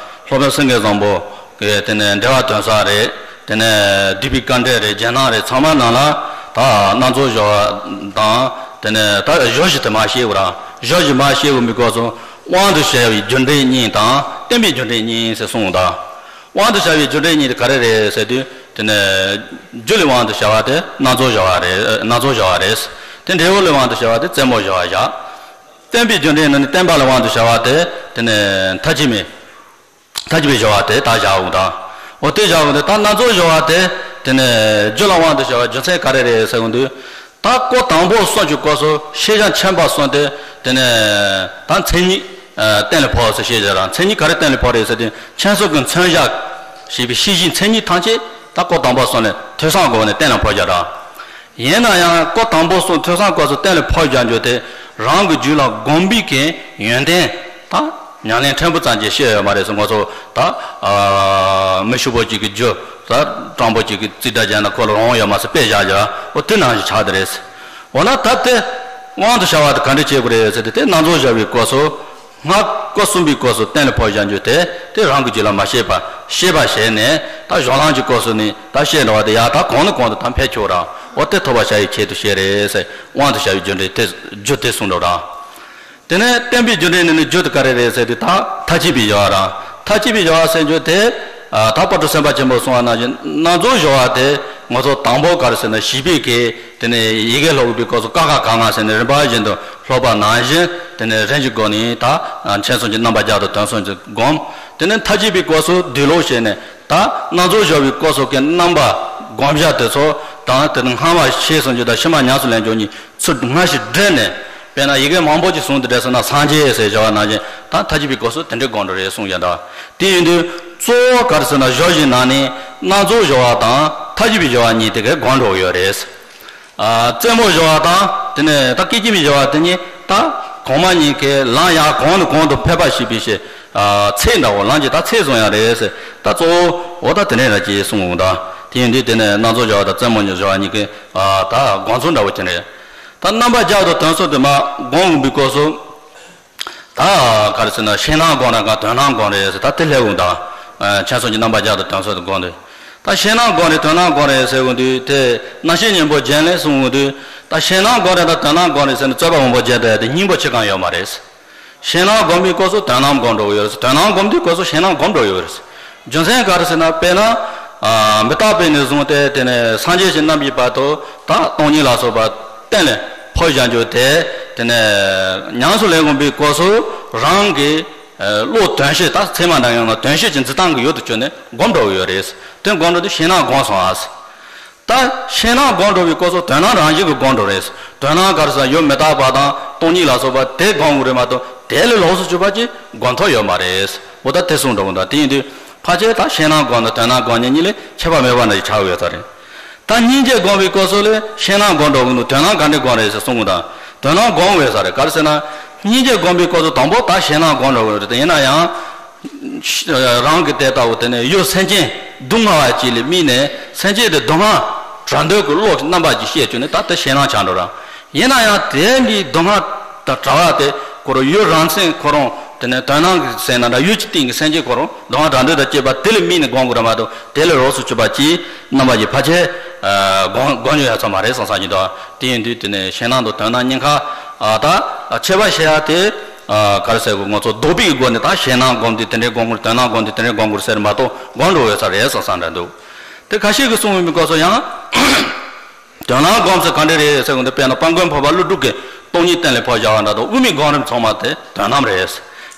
སློབ་དཔོན་སེང་གེ་བཟང་པོ་གིས་དེ་ནས་འགྲེལ་པ་དོན་གསལ་རེད། དེ་ནས་བསྡུས་པའི་དཀའ་འགྲེལ་རེད། རྒྱན་སྣང་རེད། ཚང་མ་ནང་ལ་ད་སྣ་ཚོགས་སྦྱོར་བ་དང་། དེ་ནས་ད་བཞི་བཞི་དེ་མར་ཤེས་དགོས་ར། བཞི་བཞི་མར་ཤེས་དགོས་པའི་སྐབས་སུ་དབང་དུ་བྱ་བའི་རྒྱུ་འབྲས་གཉིས་དང་བརྟེན་པའི་རྒྱུ་འབྲས་གཉིས་ཟེར་གསུངས་དང་། དབང་དུ་བྱ་བའི་རྒྱུ་འབྲས་གཉིས་དེ་ག་རེ་རེད་ཟེར་དུས། དེ་ནས་རྒྱུ་ལ་དབང་དུ་བྱ་བ་དེ་སྣ་ཚོགས་སྦྱོར་བ་རེད། སྣ་ཚོགས་སྦྱོར་བ་རེད། དེ་འབྲས་བུ་ལ་དབང་དུ་བྱ་བ་དེ་རྩེ་མོ་སྦྱོར་བ་བཞག་བརྟེན་པའི་རྒྱུ་འབྲས་ནི། བརྟེན་པ་ལ་དབང་དུ་བྱ་བ་དེ་དེ་ནས་མཐའ་བཞི་མའི། མཐའ་བཞི་པའི་སྦྱོར་བ་དེ་ད་བཞག་འོང་དང་། འོ་དེ་བཞག་འོང་དུས། ད་སྣ་ཚོགས་སྦྱོར་བ་དེ་དེ་ནས་རྒྱུ་ལ་དབང་དུ་བྱ་བའི་རྒྱུ་མཚན་ག་རེ་རེད་ཟེར་འོང་དུས། ད་སྐོར་དང་པོ་གསུམ་གྱི་སྐབས་སུ་ཤེས་བྱ་མཁྱེན་པ་གསུམ་དེ་དེ་ནས་ད་མཚན་ཉིད་གཏན་ལ་ཕབ་ཟེར་བཤད་བྱ་ར། མཚན་ཉིད་ག་རེ་གཏན་ལ་ཕབ་རེད་ཟེར་དུས། མཁྱེན་གསུམ་གྱི་མཚོན་བྱ་ཞེས་པའི་ཤེས་བྱའི་མཚན་ཉིད་ཐམས་ཅད་ད་སྐོར་དང་པོ་གསུམ་ལས་ཐོས་བསམ་སྒོམ་ནས་གཏན་ལ་ཕབ་བྱ་ར། ཡིན་ན་ཡང་སྐོར་དང་པོ་གསུམ་ཐོས་བསམ་སྐབས་སུ་གཏན་ལ་ཕབ་བཞག་རྒྱུ་དེ་རང་གི་རྒྱུད་ལ་སྒོམ་པའི་གི་ཡོན་ཏན་དང་ཉམས་ལེན་ཕྲན་བུ་ཙམ་ཅིག་བཤད་ཡོད་མ་རེད་ཟེར། ང་ཚོ་ད་ཨ་མི་ཕྱུག་པོ་གཅིག་གི་རྒྱུ། ད་སྤྲང་པོ་གཅིག་གིས་རྩིས་འདྲ་བརྒྱབ་ན་ཁོ་ལ་རང་དབང་ཡོད་མ་ཟེར་དཔེ་བཞག་བཞག་འོ་དེ་ནང་བཞིན་ཆགས་བསྡད་རེད། འོ་ན་ད་དེ་དབང་དུ་བྱ་བ་དེ་ག་འདྲ་བྱེད་དགོས་རེད་ཟེར་དུས། དེ་སྣ་ཚོགས་སྦྱོར་བའི་སྐབས་སུ། སྔགས་སྐོར་གསུམ་པའི་སྐབས་སུ་གཏན་ལ་ཕབ་བཞག་རྒྱུ་དེ་དེ་རང་གི་རྒྱུད་ལ་མ་སྐྱེས་པ་ཤེས་པ་བྱས་ནས། ད་གཞུང་ལམ་གྱི་སྐབས་སུ་ནི་ད་བཤད་འགྲོ་བ་དེ་ཡར་ད་གོང་ནས་གོང་དུ་ད་འཕེལ་ཆོག་ར། འོ་དེ་ཐོབ་པར་བྱ་ཡི་ཆེད་དུ་བཤད་རེད་ཟེར། དབང་དུ་བྱ་བའི་རྒྱུ་འབྲས་དེ་རྒྱུ་དེ་གསུངས་འགྲོ་ར། དེ་ནས་བརྟེན་པའི་རྒྱུ་འབྲས་ནི། ནི་རྒྱུ་དེ་ག་རེ་རེད་ཟེར་དུས། ད་མཐའ་བཞི་པའི་སྦྱོར་བ་ར། མཐའ་བཞི་པའི་སྦྱོར་བ་ཟེར་རྒྱུ་དེ་ཨ་ད་དཔལ་སྤྲུལ་སེམས་དཔའ་ཆེན་པོས་གསུངས་པ་ནང་བཞིན་སྣ་ཚོགས་སྦྱོར་བ་དེ་ང་ཚོ་དང་པོ་ག་རེ་ཟེར་ན། བྱིས་པའི་གི་དེ་ནས་ཡི་གེ་ཀློག་པའི་སྐབས་སུ་ཀ་ཁ་ག་ང་ཟེར་ནས་རིམ་པ་བཞིན་དུ་ཀློག་པ་ནང་བཞིན། དེ་ནས་རིམ་གྱིས་བསྒོམས་ནས་ད་མཁྱེན་གསུམ་གྱི་རྣམ་པ་བརྒྱ་དང་དོན་གསུམ་གྱིས་བསྒོམ། དེ་ནས་མཐའ་བཞི་པའི་སྐབས་སུ་བསྡུས་ཀློག་བྱས་ནས། ད་སྣ་ཚོགས་སྦྱོར་བའི་སྐབས་སུ་གི་རྣམ་པ་བསྒོམ་བྱ་དེ་ཚོ་དང་། དེ་ནས་སྔ་མ་ཤེས་གསུམ་གྱི་དང་ཕྱི་མ་ཉམས་སུ་ལེན་རྒྱུ་གཉིས་ཚུར་སྔ་ཕྱི་སྦྲེལ་ནས། དཔེར་ན་ཡི་གེ་མང་པོ་ཅིག་ཟུང་དུ་སྦྲེལ་སོང་ན་སངས་རྒྱས་ཟེར་བྱ་བ་ནང་བཞིན། ད་མཐའ་བཞི་པའི་སྐབས་སུ་དེ་འདྲའི་སྒོམ་འགྲོ་རེད་གསུངས་ཀྱང་འདྲ། དེ་ཡིན་དུས་གཙོ་བོ་ག་རེ་ཟེར་ན། སྦྱོར་བཞིའི་ནང་ནས་སྣ་ཚོགས་སྦྱོར་བ་དང་མཐའ་བཞི་པའི་སྦྱོར་བ་གཉིས་དེ་གའི་སྒོམ་འགྲོ་གི་ཡོད་རེད། ཨ་རྩེ་མོ་སྦྱོར་བ་དང་། དེ་ནས་ད་སྐད་ཅིག་མའི་སྦྱོར་བ་དེ་གཉིས་ད་གོང་མ་གཉིས་ཀའི་ལམ་ཡར་གོང་ནས་གོང་དུ་འཕེལ་བ་ཞེས་པའི་ཕྱིར། ཨ་ཚད་འདྲ་བོ། ལམ་གྱི་ད་ཚད་བཟུང་ཡ་རེད་ཟེར། ད་གཙོ་བོ་འོ་ད་དེ་འདྲ་ར་ཅེས་གསུངས་འོང་ད། དེ་ཡིན་དུས་དེ་ནས་སྣ་ཚོགས་སྦྱོར་བ་དང་རྩེ་མོ་སྦྱོར་བ་གཉིས་ཀའི་ཨ་ད་སྒོམ་ཚུལ་འདྲ་བོ་ཅིག་རེད། ད་རྣམ་པ་བརྒྱ་དང་དོན་གསུམ་དེ་མར་སྒོམ་འོང་བའི་སྐབས་སུ། ད་ག་རེ་ཟེར་ན་ཕྱི་ནང་སྒོམ་རེད་ག་དོན་སྣང་སྒོམ་རེད་ཟེར། ད་དེ་ལས་འོང་ད། ཨ་མཁྱེན་སོང་གི་རྣམ་པ་བརྒྱ་དང་དོན་གསུམ་དུ་སྒོམ་དུས། ད་ཕྱི་ནང་སྒོམ་རེད་དོན་སྣང་སྒོམ་རེད་ཟེར་འོང་དུས་དེ་རྣམ་ཤེས་གཉེན་པོ་རྒྱན་ལས་གསུངས་འོང་དུས། ད་ཕྱི་ནང་སྒོམ་རེད་དང་དོན་སྣང་སྒོམ་རེད་ཟེར་ནས་རྩོད་པ་མང་པོ་བྱས་ད་ཡ་དེ་སྙིང་པོ་ཆེ་གང་ཡོད་མ་རེད། ཕྱི་ནང་སྒོམ་པའི་སྐབས་སུ་དོན་སྣང་སྒོམ་འགྲོ་གི་ཡོད་རེད། དོན་སྣང་སྒོམ་དུས་སྐབས་སུ་ཕྱི་ནང་སྒོམ་འགྲོ་གི་ཡོད་རེད། རྒྱུ་མཚན་ག་རེ་ཟེར་ན་དཔེར་ན། ཨ་མི་རྟག་པའི་ནས་བཟུང་སྟེ་དེ་ནས་སངས་རྒྱས་ཀྱི་རྣམ་པའི་བར་དུ་ད་སྟོང་ཉིད་ལ་སོགས་པ་གཏན་ལ་ཕབ་བཞག་རྒྱུ་དེ། དེ་ནས་ཉམས་སུ་ལེན་དགོས་པའི་སྐབས་སུ་རང་གི་བློ་དོན་ཤེས། ད་ཚད་མ་འདྲ་ཡང་ན་དོན་ཤེས་ཀྱི་འཛིན་སྟངས་ཀྱི་ཡུལ་དུ་གྱུར་ནས་སྒོམ་འགྲོ་གི་ཡོད་རེད། དེ་སྒོམ་འགྲོ་དུས་ཕྱི་ནང་སྒོམ་སོང་ཨ། ད་ཕྱི་ནང་སྒོམ་འགྲོ་བའི་སྐབས་སུ་དོན་སྣང་རང་བཞིན་གྱིས་སྒོམ་འགྲོ་རེད། དོན་སྣང་ག་རེ་ཟེར་ན་ཡུལ་མི་རྟག་པ་དང་སྟོང་ཉིད་ལ་སོགས་པ་དེ་སྒོམ་དགོས་རེད་མ་གཏོགས་དེ་ལས་ལོགས་སུ་གྱུར་པ་ཅིག་སྒོམ་ཐབས་ཡོད་མ་རེད། འོ་ད་དེ་གསུངས་འགྲོ་གི་འདུག་དེ་ཡིན་དུས་ཕལ་ཆེར་ད་ཕྱི་ནང་སྒོམ་དང་དོན་སྣང་སྒོམ་གཉིས་གཉིས་ལས་ཁྱད་པར་མེད་པ་འདྲ་ཞིག་ཆགས་ཡོད་ས་རེད། ད་སྙིང་རྗེ་སྒོམ་པའི་སྐབས་སུ་ལས་ཕྱི་ནང་སྒོམ་འགྲོ་གི་འདུག་དོན་སྣང་ག་འདྲས་སྒོམ་རེད་ཟེར་གསུངས་གི་འདུག་དོན་སྣང་སྒོམ་འོས་ས་རེད། ག་རེ་ཟེར་ན་སྙིང་རྗེ་སྒོམ་པའི་སྐབས་སུ་དང་པོ་ད་ཕྱི་ནང་སྒོམ་འགྲོ་གི་རེད། དེ་ཡིན་ན་ཡང་། རང་གི་དེ་ལྟ་བུ་དེ་ནས་ཡུལ་སེམས་ཅན་སྡུག་བསྔལ་བ་ཅིག་ལ་དམིགས་ནས་སེམས་ཅན་དེ་སྡུག་བསྔལ་དྲག་འདོད་ཀྱི་བློ་གི་རྣམ་པ་ཅིག་བཤད་བཅུག་ནས་ད་ལྟ་ཕྱི་ནང་ཆགས་འགྲོ་ར། ཡིན་ན་ཡང་དེ་འདྲའི་སྡུག་བསྔལ་དང་བྲལ་བ་དེ་ཁོ་རང་ཡུལ་རང་མཚན་ཁོ་རང་དེ་ནས་དོན་སྣང་གི་ཟེར་ན་འདྲ་ཡུལ་གྱི་སྟེང་གི་སེམས་ཅན་ཁོ་རང་སྡུག་བསྔལ་དྲག་འདོད་དང་བཅས་པ་དེ་ལ་དམིགས་ནས་སྒོམ་དགོས་ར་མ་གཏོགས་དེ་ལས་ལོགས་སུ་གྱུར་པ་ཅིག་རྣམ་པ་ཅིག་ཕལ་ཆེར་སྒོམ་སྒོམ་ཉོ་ཡ་ཚོད་མ་རེད་བསམ་བསམ་གྱི་འདུག་དེ་ཡིན་དུས་དེ་ནས་ཕྱི་ནང་དང་དོན་སྣང་གཉིས་ཀ་ད་ཁྱད་པར་བཤད་ཡ་དེ། ཨ་ག་རེ་ཟེར་དགོས། ང་ཚོ་ལྡོག་པའི་སྒོ་ནས་ད་ཕྱི་ནང་སྒོམ་དུས་དེ་འདྲའི་སྒོམ་དགོས། དོན་སྣང་སྒོམ་དུས་དེ་འདྲའི་སྒོམ་དགོས་ཟེར་མ་གཏོགས་སྒོམ་འགྲོ་འོས་ས་རེད་བསམ་བསམ་འདྲ་འདུག་དེ་ཁ་ཤས་ཀྱིས་གསུངས་ཡོད་མི་སྐབས་སུ་ཡང་དོན་སྣང་སྒོམ་ཟེར་ག་འདྲ་རེད་ཟེར་གོ་འདི་དཔེར་ན་དཔལ་མགོན་འཕགས་པ་ཀླུ་སྒྲུབ་ཀྱིས་སྟོང་ཉིད་གཏན་ལ་ཕབ་བཞག་པ་འདྲ་འདུག་དབུ་མའི་སྒོམ་རིམ་ཚང་མ་དེ་དོན་སྣང་རེད།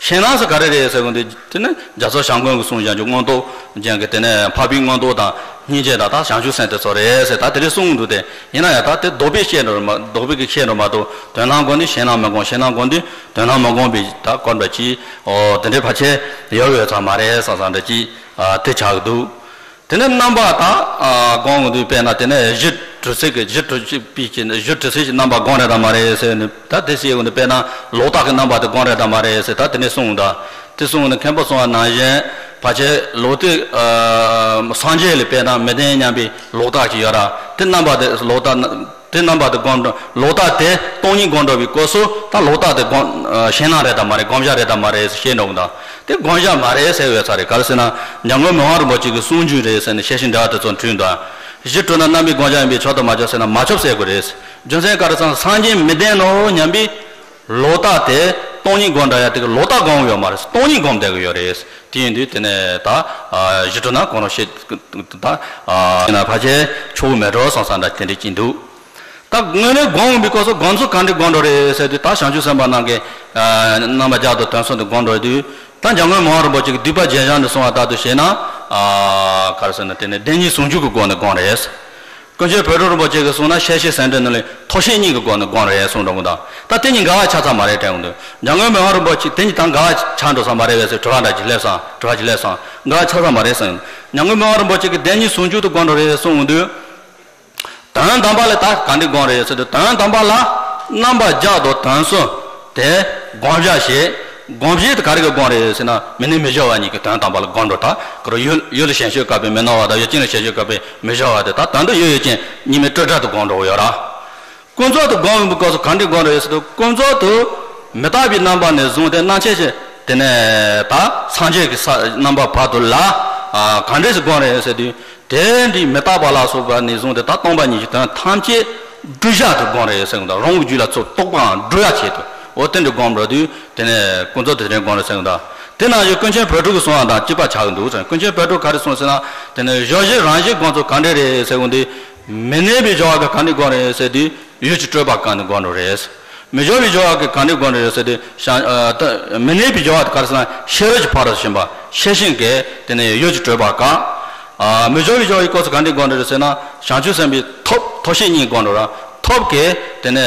ཕྱི་ནང་ཟེར་ག་རེ་རེད་ཟེར་གོ་འདི་དེ་ནི་རྒྱ་མཚོ་བྱམས་མགོན་གྱིས་གསུངས་བཞག་རྒྱུ་མངོན་རྟོགས་རྒྱན་གྱི་དེ་ནས་འཕགས་པའི་མངོན་རྟོགས་དང་སྙིང་རྗེ་དང་ད་བྱང་ཆུབ་སེམས་དེ་ཚོ་རེད་ཟེར་ད་དེ་འདྲ་གསུངས་འདུག་དེ་ཡིན་ན་ཡང་ད་དེ་ལྡོག་པའི་བཤད་འགྲོ་མ་ལྡོག་པའི་གི་བཤད་འགྲོ་མ་གཏོགས་དོན་སྣང་སྒོམ་དུས་ཕྱི་ནང་མི་སྒོམ། ཕྱི་ནང་སྒོམ་དུས་དོན་སྣང་མི་སྒོམ་པའི་ད་སྐོར་འདྲ་ཅིག་འོ་དེ་འདྲའི་ཕལ་ཆེར་ཡོད་ཡོད་ཚང་མ་རེད་བསམ་བསམ་འདྲ་ཅིག་ཨ་དེ་ཆགས་ཀྱི་འདུག་དེ་ནས་རྣམ་པ་དག་ཨ་སྒོམ་དུས་དཔེར་ན་དེ་ནས་གཞི་གྲུབ་ཚུལ་གྱི་གཞི་གྲུབ་ཚུལ་པའི་གི་གཞི་གྲུབ་ཚུལ་གྱི་རྣམ་པ་སྒོམ་རེད་དམ་མ་རེད་ཟེར་ནས་ད་དེ་ཟེར་ཡོང་དུས་དཔེར་ན་ལོག་ལྟ་གི་རྣམ་པ་དེ་སྒོམ་རེད་དམ་མ་རེད་ཟེར་ད་དེ་ནས་གསུངས་འདུག་དེ་གསུངས་ནས་མཁན་པོ་གསུངས་པ་ནང་བཞིན་ཕལ་ཆེར་ལོག་ལྟའི་ཨ་སངས་རྒྱས་ལ་དཔེར་ན་མི་ལྡན་སྙམ་པའི་ལོག་ལྟ་ཅིག་ཡོད་ར། དེ་རྣམ་པ་དེ་ལོག་ལྟ་དེ་རྣམ་པ་དེ་སྒོམ་འགྲོ་ལོག་ལྟ་དེ་སྟོང་ཉིད་སྒོམ་འགྲོ་བའི་སྐབས་སུ་ད་ལོག་ལྟ་དེ་སྒོམ་ཨ་ཕྱི་ནང་རེད་དམ་མ་རེད། བསྒོམ་བྱ་རེད་དམ་མ་རེད་ཟེར་བཤད་འགྲོ་གི་འདུག་དེ་བསྒོམ་བྱ་མ་རེད་ཟེར་བའི་ཚ་རེད། ག་རེ་ཟེར་ན་འཇམ་མགོན་མི་དབང་རིན་པོ་ཆེ་གི་གསུང་རྒྱུན་རེད་ཟེར་ནས་ཤེར་ཕྱིན་འགྲེལ་པ་དེ་ཚོ་འཁྲུལ་འདུག་གཞི་གྲུབ་ན་རྣམ་སྨིན་བསྒོམ་བྱ་ཡིན་པས་ཆོག་དང་མ་ཆོག་ཟེར་ན་མ་ཆོག་ཟེར་དགོས་རེད། རྒྱུ་མཚན་ག་རེ་ཟེར་ན་སངས་རྒྱས་མི་ལྡན་ནོ་སྙམ་པའི་ལོག་ལྟ་དེ་སྟོང་ཉིད་སྒོམ་འདྲ་ཡ་དེ་གི་ལོག་ལྟ་སྒོམ་ཡོད་མ་རེད། སྟོང་ཉིད་སྒོམ་བསྡད་གི་ཡོད་རེད། དེ་ཡིན་དུས་དེ་ནས་ད་ཨ་གཞི་གྲུབ་ན་གོ་རང་ཤེས་ད་ཨ་ཡིན་ན་ཕལ་ཆེར་ཆོག་གི་མེད་འགྲོ་བསམ་བསམ་འདྲ་དེ་འདྲ་ཅིག་འདུག་ད་དངོས་གནས་སྒོམ་འོང་བའི་སྐབས་སུ་སྒོམ་ཚུལ་ག་འདྲ་སྒོམ་འགྲོ་རེད་ཟེར་དུས་ད་བྱང་ཆུབ་སེམས་དཔའ་རྣམས་ཀྱི་ཨ་རྣམ་པ་བརྒྱད་དང་དོན་གསུམ་དུ་སྒོམ་འགྲོ་དུས་ད་འཇམ་མགོན་མི་དབང་རིན་པོ་ཆེ་གི་སྡིག་པ་རྗེས་སྦྱང་དུ་སོང་བ་ལྟར་དུ་བྱས་ན་ཨ་ག་རེ་ཟེར་ན་དེ་ནས་བདེན་གཉིས་ཟུང་འཇུག་གི་སྒོ་ནས་སྒོམ་རེད། དཀོན་མཆོག་བོད་ཕྲུག་རིན་པོ་ཆེ་གིས་གསུངས་ན་ཤེར་ཕྱིན་ཟེར་འདྲ་ནི་ལས་ཐོག་ཤེས་གཉིས་ཀྱི་སྒོ་ནས་སྒོམ་རེད་གསུངས་འགྲོ་གི་འདུག་ད་དེ་གཉིས་འགལ་བ་ཆགས་ཚར་མ་རེད་དྲན་གི་འདུག་འཇམ་མགོན་མི་དབང་རིན་པོ་ཆེ་དེ་གཉིས་ད་འགལ་བ་ཆགས་འགྲོ་ས་མ་རེད་པས་ཟེར་དྲི་བ་འདྲ་ཅིག་སླེབས་སོང་། དྲི་བ་ཅིག་སླེབས་སོང་། འགལ་བ་ཆགས་ཚར་མ་རེད་གསུངས། འཇམ་མགོན་མི་དབང་རིན་པོ་ཆེ་གིས་བདེན་གཉིས་ཟུང་འཇུག་ཏུ་སྒོམ་འགྲོ་རེད་གསུངས་འདུག་དོན་དམ་པ་ལ་ད་ག་འདྲ་སྒོམ་རེད་ཟེར་དུས་དོན་དམ་པ་ལ་རྣམ་པ་བརྒྱད་དང་དོན་གསུམ་དེ་སྒོམ་བྱ་ཞེས། སྒོམ་བྱེད་དེ་ག་རེ་གི་སྒོམ་རེད་ཟེར་ན་མི་གནས་མི་སྦྱོར་བ་གཉིས་ཀྱི་དོན་དམ་པ་ལ་སྒོམ་འགྲོ། ད་ཁོ་རང་ཡུལ་ཡུལ་ལ་ཞེན་ཆགས་སྐབས་པའི་མི་སྣང་བ་དང་ཡུལ་ཅན་ལ་ཞེན་ཆགས་སྐབས་པའི་མི་སྦྱོར་བ་དེ་ད་དོན་དུ་ཡུལ་ཡུལ་ཅན་གཉིས་མེད་སྤྲོས་བྲལ་དུ་སྒོམ་འགྲོ་ཡོད་ར། ཀུན་རྫོབ་ཏུ་སྒོམ་པའི་སྐབས་སུ་ག་འདྲ་སྒོམ་རེད་ཟེར་དུས་ཀུན་རྫོབ་ཏུ་མི་རྟག་པའི་རྣམ་པ་ནས་བཟུང་སྟེ་རྣམ་མཁྱེན་ཞེས་དེ་ནས་ད་སངས་རྒྱས་ཀྱི་ས་རྣམ་པ་བར་དུ་ལ་ཨ་ག་འདྲ་ཞིག་སྒོམ་རེད་ཟེར་དུས། དེ་འདྲའི་མི་རྟག་པ་ལ་སོགས་པ་ནས་བཟུང་སྟེ་ད་སྟོང་པ་ཉིད་ཀྱི་དོན་ཐམས་ཅད་བསྒྲུབ་བྱ་དུ་སྒོམ་རེད་ཟེར་གི་འདུག་རང་གི་རྒྱུད་ལ་ཚུར་རྟོག་པའམ་བསྒྲུབ་ཡ་ཆེད་དུ་འོ་དེ་འདྲ་སྒོམ་རེད་དུས་དེ་ནས་ཀུན་རྫོབ་དེ་འདྲ་སྒོམ་རེད་ཟེར་གི་འདུག་དེ་ནང་བཞིན་ཀུན་མཁྱེན་བོད་ཕྲུག་གིས་གསུངས་པ་དང་གཅིག་པ་ཆགས་ཀྱི་འདུག་ཟེར། ཀུན་མཁྱེན་བོད་ཕྲུག་ག་རེ་གསུངས་ཟེར་ན། དེ་ནས་གཞོགས་བཞི་རང་བཞིན་སྒོམ་ཚུལ་ག་འདྲ་རེད་ཟེར་གོ་འདི། མི་གནས་པའི་སྦྱོར་བ་གི་ག་འདྲ་སྒོམ་རེད་ཟེར་དུས་ཡུལ་གྱི་སྤྲོས་པ་བཀག་ནས་སྒོམ་འགྲོ་རེད། མི་སྦྱོར་བའི་སྦྱོར་བ་གི་ག་འདྲ་སྒོམ་རེད་ཟེར་དུས་ཤ་ཨ་ད་མི་གནས་པའི་སྦྱོར་བ་དེ་ག་རེ་ཟེར་ན་ཤེས་རབ་ཀྱི་ཕ་རོལ་ཕྱིན་པ་ཤེས་བཞིན་གྱི་དེ་ནས་ཡུལ་གྱི་སྤྲོས་པ་བཀག་ཨ་མི་སྦྱོར་བའི་སྦྱོར་བའི་སྐབས་སུ་ག་འདྲ་སྒོམ་རེད་ཟེར་ན་བྱང་ཆུབ་སེམས་དཔའི་ཐོབ་ཐོབ་ཤེས་གཉིས་སྒོམ་འགྲོ་ར། ཐོབ་ཀྱི་དེ་ནས་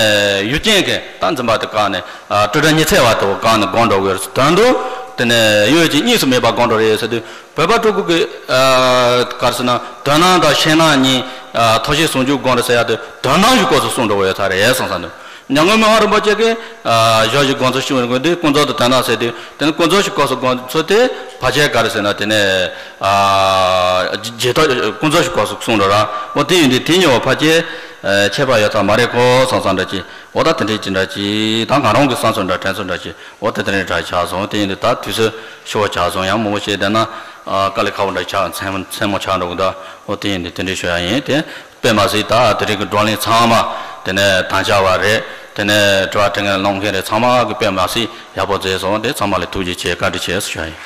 ཡུལ་ཅན་གྱི་ད་འཛིན་པ་དེ་བཀག་ནས་ཨ་སྤྲོས་བྲལ་ཉི་ཚེ་བར་དུ་བཀག་ནས་སྒོམ་འགྲོ་དགོས་རེད། དོན་དུ་དེ་ནས་ཡུལ་ཅན་གཉིས་སུ་མེད་པར་སྒོམ་འགྲོ་རེད་ཟེར་དུས། བོད་པ་ཕྲུ་གུ་གི་ཨ་ག་རེ་ཟེར་ན་དོན་སྣང་དང་ཕྱི་ནང་གཉིས་ཨ་ཐོག་ཤེས་ཟུང་འཇུག་སྒོམ་རེད་ཟེར་ཡ་དེ་དོན་སྣང་གི་སྐབས་སུ་གསུངས་འགྲོ་བའི་ཐ་རེད་བསམ་བསམ་འདུག་ཉམས་མགོན་མི་དབང་རིན་པོ་ཆེ་གིས་ཨ་གཞོགས་བཞི་སྒོམ་ཚུལ་ཞུ་བའི་དགོས་དུས་ཀུན་རྫོབ་ཏུ་དོན་སྣང་ཟེར་དུས་དེ་ནི་ཀུན་རྫོབ་ཀྱི་སྐབས་སུ་སྒོམ་ཚུལ་དེ་ཕལ་ཆེར་ག་རེ་ཟེར་ན་དེ་ནས་ཨ་རྗེས་ཐོབ་ཀུན་རྫོབ་ཀྱི་སྐབས་སུ་གསུངས་འགྲོ་ར། འོ་དེ་ཡིན་དུས་དེ་གཉིས་བར་ཕལ་ཆེར་ ཨ་ཁྱད་པར་ཡོད་ས་མ་རེད་ཀོ་བསམ་བསམ་འདྲ་ཅིག་འོ་ད་དེ་འདྲའི་ཅིག་འདྲ་ཅིག་ད་ང་རང་གི་བསམ་ཚུལ་འདྲ་དྲན་ཚུལ་འདྲ་ཅིག་འོ་དེ་དེ་འདྲའི་འདྲ་ཆགས་སོང་། དེ་ཡིན་དུས་ད་དུས་ཚོད་ཤོར་བ་ཆགས་སོང་། ཡང་མང་པོ་བཤད་བསྡད་ན་ཨ་དཀའ་ལས་ཁག་པོ་འདྲ་ཆགས་མཚན་མཚན་མོ་ཆགས་འགྲོ་གི་འདུག་འོ་དེ་ཡིན་དུས་དེ་འདྲའི་ཤོད་ཡ་ཡིན། དེ་དཔེ་མ་སྲིད་ད་དེ་རིང་གི་བགྲོ་གླེང་ཚང་མ་དེ་ནས་དམ་བཅའ་བ་རེད། དེ་ནས་དྲི་བ་དྲི་ངན་གནང་མཁན་རེད། ཚང་མ་གི་དཔེ་མ་སྲིད་ཡག་པོ་མཛད་སོང་། དེ་ཚང་མ་ལ་ཐུགས་རྗེ་ཆེ་བཀའ་དྲིན་ཆེ་ཞུ་ཡ་ཡིན།